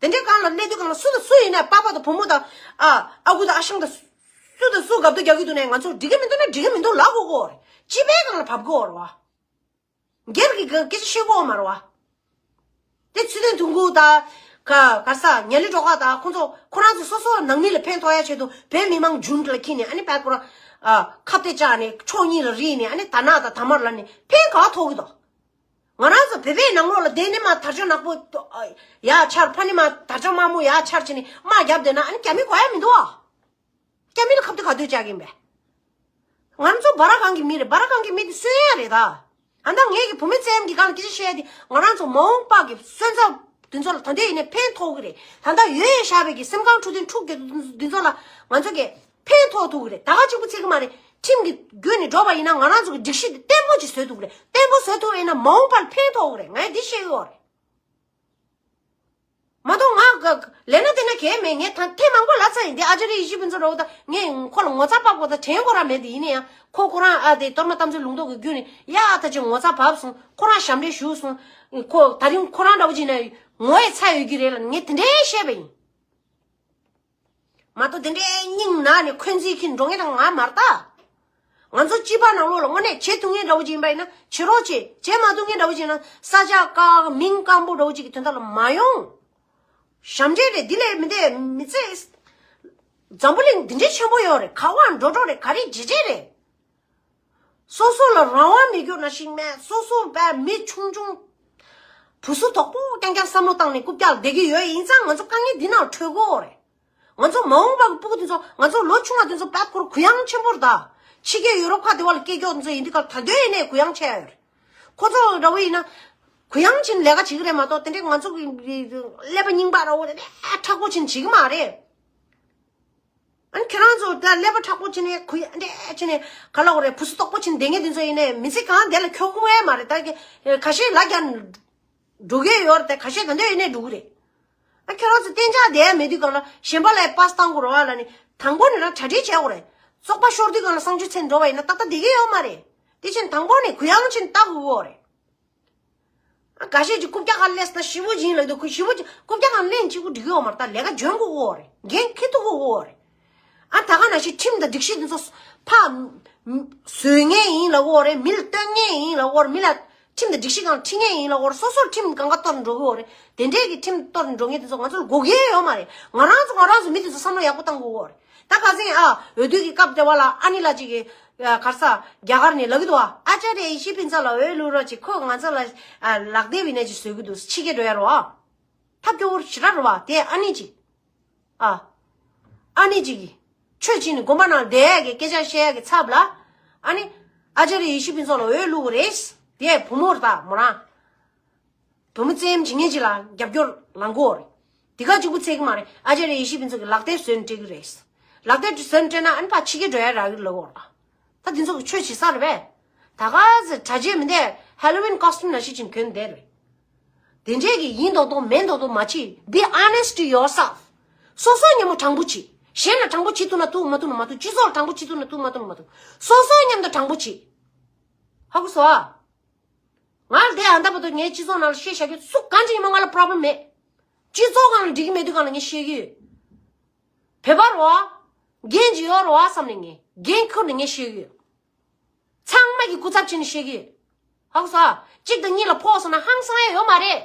དེ་འདྲའི་སྒང་ལ་སླེབས་དུས་སྒང་ལ་སུ་དང་སུ་ཡིན་ན། པ་ཕ་དང་བུ་མོ་དང་། ཨ། ཨ་ཁུ་དང་ཨ་ཞང་དང་སུ་དང་སུ་རྒབ་ཏུ་རྒྱག་གི་འདུག་ནས་ང་ཚོ་འགྲིག་གི་མི་འདུག་ན་འགྲིག་གི་མི་འདུག་ལབ་དགོས་ཀྱི་ཡོད་རེད། སྤྱི་པའི་སྒང་ལ་བབས་ཀྱི་ཡོད་རེད་བ། སྒེར་གྱི་སྐད་ཆ་བཤད་ཀྱི་ཡོད་མ་རེད་བ། དེ་ཚུལ་ལྡན་དོན་གྲུབ་དང་། ག་ག་རེ་ཟ། ཉ་ལི་སྒྲོལ་དཀར་དང་ཁོང་ཚོ་ཁོ་རང་ཚོ་སོ་སོ་ནང་མི་ལ་ཕན་ཐོགས་ཡ་ཆེད་དུ་བོད་མི་མང་མཇུག་ལ་འཁྱེར་ནས། ཨ་ནི་བལ་ཁོ་རང་། ཨ། ཁ་གཏད་བཅག་ནས་ཕྱོགས་གཉིས་ལ་རིལ་ནས། ཨ་ནི་དར་ནག་དང་དར་དམར་ལབ་ནས་ཕན་ག་པར་ཐོགས་ཀྱི་འདུག་ང་རང་ཚོ་བོད་པའི་ནང་ལོགས་ལ་བསྡད་ནས་མར་དར་ལྕོག་ནག་པོ་ཡར་འཕྱར། ཕ་ནས་མར་དར་ལྕོག་དམར་མོ་ཡར་འཕྱར་བྱས་ནས་དམག་བརྒྱབ་བསྡད་ན། ཨ་ནི་རྒྱ་མི་གོ་ཡ་མི་འདུག་ཨ། རྒྱ་མི་ལ་ཁ་གཏད་ག་དུས་བཅག་གི་ཡིན་པས། ང་ཚོ་སྦ་ར་གང་གི་མི་རེད། སྦ་ར་གང་གི་མི་དེ་གསོན་ཡ་རེད་ད། ཨ། ད་ངས་ཀྱི་བུད་མེད་བཙན་གྱི་སྒང་ལ་སྐད་ཆ་བཤད་ཡ་དེ། ང་རང་ཚོ་མ་འོངས་པ་གི་སོན་རྩ་འདི་ཚོ་ལ་ད་ལྟ་ཡིན་ནའི་ཕན་ཐོགས་ཀྱི་རེད། ད་ལྟ་ཡོད་ཡོད་བཞག་པའི་གི་སེམས་ཁམས་འཁྲུག་དོན་འཁྲུག་གི་འདི་ཚོ་ལ་ང་ཚོ་གི་ཕན་ཐོགས་ཐུབ་ཀྱི་རེད། ད་ག་གཅིག་པུ་ཚིག་གི་མ་རེད། ཁྲིམས་ཀྱི་བརྒྱུད་ནས་འགྲོ་བ་ཡིན་ན་ང་རང་ཚོ་གི་སྒྲིག་གཞི་དེ་བརྟན་པོ་ཅིག་བཟོས་ཐུབ་ཀྱི་རེད། བརྟན་པོ་བཟོས་ཐུབ་པ་ཡིན་ན་མ་འོངས་པ་ལ་ཕན་ཐོགས་ཀྱི་རེད། ངས་འདི་བཤད་ཀྱི་ཡོད་རེད། མ་གཏོགས་ང་ག་ལས་ན་དེ་ན་གལ་མེད། ངས་ད་ཐེངས་མང་པོ་ལབ་ཚར་ཡིན། དེ་ཨ་ཅར་ཡེ་ཤེས་ཕུན་ཚོགས་འདྲ་བོ་དང་ངས་ཁོ་ལ་ངོ་ཚ་བབས་དགོས་ད་དྲན་དགོས་ར་མེད། དེ་ཡིན་ན་ཡང་ཁོ་ཁོ་རང་། ཨ། དེ་གཏོར་མ་དམ་ཚིག་ལུང་རྟོགས་ཀྱི་བརྒྱུད་ནས་ཡ་ད་ཅིག་ངོ་ཚ་བབས་སོང་། ཁོ་རང་ཞབས་འདྲེན་ཞུས་སོང་། ཁོ་ད་རིང་ཁོ་རང་འདྲ་བོ་ཅིག་ན་ངོ་ཡི་ཚ་ཡོད་ཀྱི་རེད་ལབ་ངས་དེ་འདྲའི་བཤད་པ་ཡིན། མ་གཏོགས་དེ་འདྲའི་སྙིང་ན་ནས་འཁོན་འཛིན་གྱིས་འགྲོ་ངེས་དང་ང་མ་རེད་ད། ང་ཚོ་སྤྱི་པ་ནང་ལོགས་ལ་དངོས་གནས་བྱེད་ཐུབ་མཁན་འདྲ་བོ་ཅིག་ཡིན་པ་ཡིན་ན་བྱེད་རོགས་བྱེད། བྱེད་མ་ཐུབ་མཁན་འདྲ་བོ་ཅིག་ཡིན་ན་ས་ཆ་བཀག་མིང་སྐམ་པོ་འདྲ་བོ་ཅིག་གི་དོན་དག་ལ་མ་ཡོང་། ཞབས་འདྲེན་རེད། འདི་ལས་མི་འདས་མི་ཚེ། འཛམ་བུ་གླིང་འདི་འདྲའི་ཆེན་པོ་ཡོད་རེད། ག་བར་འགྲོ་འགྲོ་རེད། ག་རེ་བྱེད་བྱེད་རེད། སོ་སོ་ལ་རང་དབང་མེད་རྒྱུ་ནང་བཞིན་མེད། སོ་སོ་བས་མི་ཆུང་ཆུང་བུ་སུ་དོག་པོ་རྐྱང་རྐྱང་བསམ་བློ་བཏང་ནས་རྐུབ་བཀྱག་བསྡད་ཀྱི་ཡོད་ཡིན་ཙང་ང་ཚོ་དཀའ་ངལ་འདི་ནང་འཕྲད་ཀྱི་ཡོད་རེད། ང་ཚོ་མ་འོངས་པ་གི་སྤུ་གུ་དེ་ཚོ། ང་ཚོ་ལོ་ཆུང་བ་དེ་ཚོ་བས་ཁོར་གུ་ཡངས་ཆེན་པོ་རེད་ད། ཕྱི་རྒྱལ་ཡུ་རོབ་ཁག་དེ་བ་ལ་སྐྱེས་མགྱོགས་དེ་ཚོ་ཡིན་དུས་སྐབས་ད་དུང་ཡིན་ནའི་གུ་ཡངས་ཆེ་ཡ་ཡོད་རེད། ཁོ་ཚོ་འདྲ་བོ་ཡིན་ན་གུ་ཡངས་ཕྱིན་ལས་ཀ་བྱེད་ཀྱི་རེད་མ་གཏོགས་དེ་འདྲའི་ང་ཚོ་གི་ཀླད་པ་རྙིང་པ་འདྲ་བོ་དེ་འདྲའི་མཁྲེགས་པོ་ཕྱིན་བྱེད་ཀྱི་མ་རེད། ཨ་ཁྱེད་རང་ཚོ་ད་ཀླད་པ་མཁྲེགས་པོ་བྱས་ནས་གུ་ཡངས་འདྲ་བྱས་ནས་ག་ལ་འོ་རེད། བུ་སུ་དོག་པོ་བྱས་ནས་བསྡད་མཁན་དེ་ཚོ་ཡིན་ནའི་མི་ཚེ་གང་དེ་ལ་འཁྱོག་གི་ཡོད་མ་རེད། ད་གི་ཁ་ཤས་ལ་རྒྱ་འགྲོ་གི་ཡོད་རེད། ད་ཁ་ཤས་ད་འདོད་ཡིན་ནའི་འགྲོ་གི་རེད། ཨ་ཁྱེད་རང་ཚོ་གཏན་འཇགས་བསྡད་ཡ་མེད་དུས་གང་ལ་གཞན་པ་ལ་པཱ་སི་བཏང་དགོས་རེད་བ་ལ་ནི། དང་པོ་ནས་རང་གྲ་སྒྲིག་བྱེད་དགོས་རེད། བཙོག་པ་ཤོར་དུས་གང་ལ་གསང་སྤྱོད་ཚེ་འགྲོ་བ་ཡིན་ན་ཏག་ཏག་བསྡད་ཀྱི་ཡོད་མ་རེད། དེ་བཞིན་དང་པོ་ནས་གུ་ཡངས་བྱས་ནས་ལྟ་དགོས་ཀྱི་ཡོད་རེད། ཨ་འགའ་ཤས་ཀྱིས་རྐུབ་བཀྱག་ག་ལས་ན་ཞེ་པོ་ཅིག་ལབ་འདུག་ཁོ་ཞེ་པོ་ཅིག་རྐུབ་བཀྱག་གང་ལེན་བྱེད་དགོས་འགྲིག་གི་ཡོད་མ་རེད། ད་ལས་ཀ་འཇོན་དགོས་ཀྱི་ཡོད་རེད། འགན་འཁྱེར་ཐུབ་དགོས་ཀྱི་ཡོད་རེད། ཨ་ད་ག་ནང་བཞིན་ཁྲིམས་དང་སྒྲིག་གཞི་འདི་ཚོ་ཕར་བཟོ་མཁན་ཡིན་ལབ་ཀྱི་ཡོད་རེད། མི་ལ་སྟོན་མཁན་ཡིན་ལབ་ཀྱི་ཡོད་རེད། མི་ལ་ཁྲིམས་དང་སྒྲིག་གཞི་སྒང་ཁྲིད་མཁན་ཡིན་ལབ་ཀྱི་ཡོད་རེད། སོ་སོར་ཁྲིམས་སྒང་ག་གཏོར་འགྲོ་གི་ཡོད་རེད། དེ་འདྲས་ཀྱི་ཁྲིམས་གཏོར་འགྲོ་མཁན་དེ་ཚོ་ང་ཚོ་ལ་དགོས་ཀྱི་ཡོད་མ་རེད། ང་རང་ཚོ་ང་རང་ཚོ་མི་དེ་ཚོ་བསམ་བློ་ཡག་པོ་བཏང་དགོས་ཀྱི་ཡོད་རེད། ད་ཁ་སང་ཨ་འོས་བསྡུ་གི་སྐབས་དེ་བ་ལ་ཨ་ནི་ལགས་ཅིག་གིས་ག་རེ་ཟ་རྒྱ་གར་ནས་ལབ་ཀྱི་འདུག་ཨ་ཨ་ཅཱརྱ་ཡེ་ཤེས་ཕུན་ཚོགས་ལ་འོས་བླུག་རོགས་བྱེད། ཁོས་ང་ཚོ་ལ་ཨ་ལག་དེབ་ཡིན་ནའི་ཅིག་བཟོ་གི་འདུག་ཕྱི་རྒྱལ་འགྲོ་ཡ་རེད་བ། ཐབས་སྐྱོ་བོ་ཞེ་དྲག་རེད་བ། དེ་ཨ་ནི་ཅིག་ཨ་ཨ་ནི་ཅིག་གིས་ཆོས་བྱས་ནས་དགོན་པ་ནང་བསྡད་ཡ་གི་སྐད་ཆ་བཤད་ཡ་གི་ཚབ་ལ་ཨ་ནི་ཨ་ཅཱརྱ་ཡེ་ཤེས་ཕུན་ཚོགས་ལ་འོས་བླུག་གི་རེད། དེ་བུ་མོ་རེད་ད་མོ་རང་། བུ་མོ་བཙན་གཡེམ་བྱེད་མཁན་ཅིག་ལ་རྒྱབ་སྐྱོར་ལངས་ཀྱི་ཡོད་རེད། དེ་ག་གཅིག་པུ་ཚད་ཀྱི་མ་རེད། ཨ་ཅཱརྱ་ཡེ་ཤེས་ཕུན་ཚོགས་ཀྱིས་ལག་དེབ་བཟོས་ནས་སྤྲད་ཀྱི་རེད། ལག་དེབ་བཟོས་ནས་སྤྲད་ན་ཨ་ནི་ཕར་ཕྱི་རྒྱལ་འགྲོ་ཡ་རག་གི་ལབ་ཀྱི་ཡོད་རེད། ད་འདི་ཚོ་གི་ཆོས་བྱེད་ས་རེད་པས། ད་ག་ཚོད་གྲྭ་ཆས་མི་འདུག Halloween costume ནང་བཞིན་བྱས་ནས་གྱོན་བསྡད་རེད། དེ་འདྲས་ཀྱི་ཡིན་མདོག་མདོག་མིན་མདོག་མདོག་མ་བྱེད། Be honest to yourself. སོ་སོ་མཉམ་པོ་དྲང་པོ་བྱེད། གཞན་ལ་དྲང་པོ་བྱེད་ཐུབ་ན་ཐུབ་མ་ཐུབ་ན་མ་ཐུབ། སྤྱི་ཚོགས་ལ་དྲང་པོ་བྱེད་ཐུབ་ན་ཐུབ་མ་ཐུབ་ན་མ་ཐུབ། སོ་སོ་མཉམ་དུ་དྲང་པོ་བྱེད། ཧ་གོ་སོང་ཨ། ང་ལ་དེ་ཨ་ད་བར་དུ་ངའི་སྤྱི་ཚོགས་ནང་ལ་བཤད་བཞག་རྒྱུ་སུ་གང་ཅིག་ཡིན་མ་ང་ལ་problem མེད། སྤྱི་ཚོགས་སྒང་ལ་འགྲིག་གི་མེད་དུས་སྒང་ལ་ངས་བཤད་ཀྱི་ཡོད། བོད་པ་རེད་བ། འགན་ཅིག་ཡོད་རེད་བ་བསམ་ནས་ངས་འགན་ཁུར་ནས་ངས་བཤད་ཀྱི་ཡོད། ཚང་མ་གིས་སྐུ་ཚབ་བྱས་ནས་བཤད་ཀྱི་ཡོད། ཧ་གོ་སོང་ཨ། གཅིག་དང་གཉིས་ལ་ཕོག་སོང་ན་ཧང་སང་ཡ་ཡོད་མ་རེད།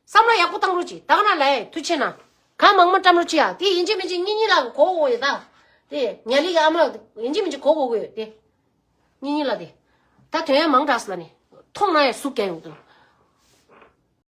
བསམ་བློ་ཡག་པོ་བཏང་རོགས་གྱིས། ད་ག་ནང་ལ་ཐུགས་ཆེ་གནང་། གང་མང་མང་བཀྲམ་རོགས་གྱིས་ཡ། དེ་ཡིན་གཅིག་མིན་གཅིག་གཉིས་གཉིས་ལ་གོ་དགོས་ཡོད་ད། དེ་ཉ་ལི་གི་ཨ་མ་ཡིན་གཅིག་མིན་གཅིག་གོ་དགོས་ཀྱི་ཡོད་དེ། གཉིས་གཉིས་ལ་དེ། ད་དོན་ཡ་མང་དྲགས་ལ་ནི། མཐོང་ན་ཡ་ཟུག་ཀྱང་ཡོང་དུ།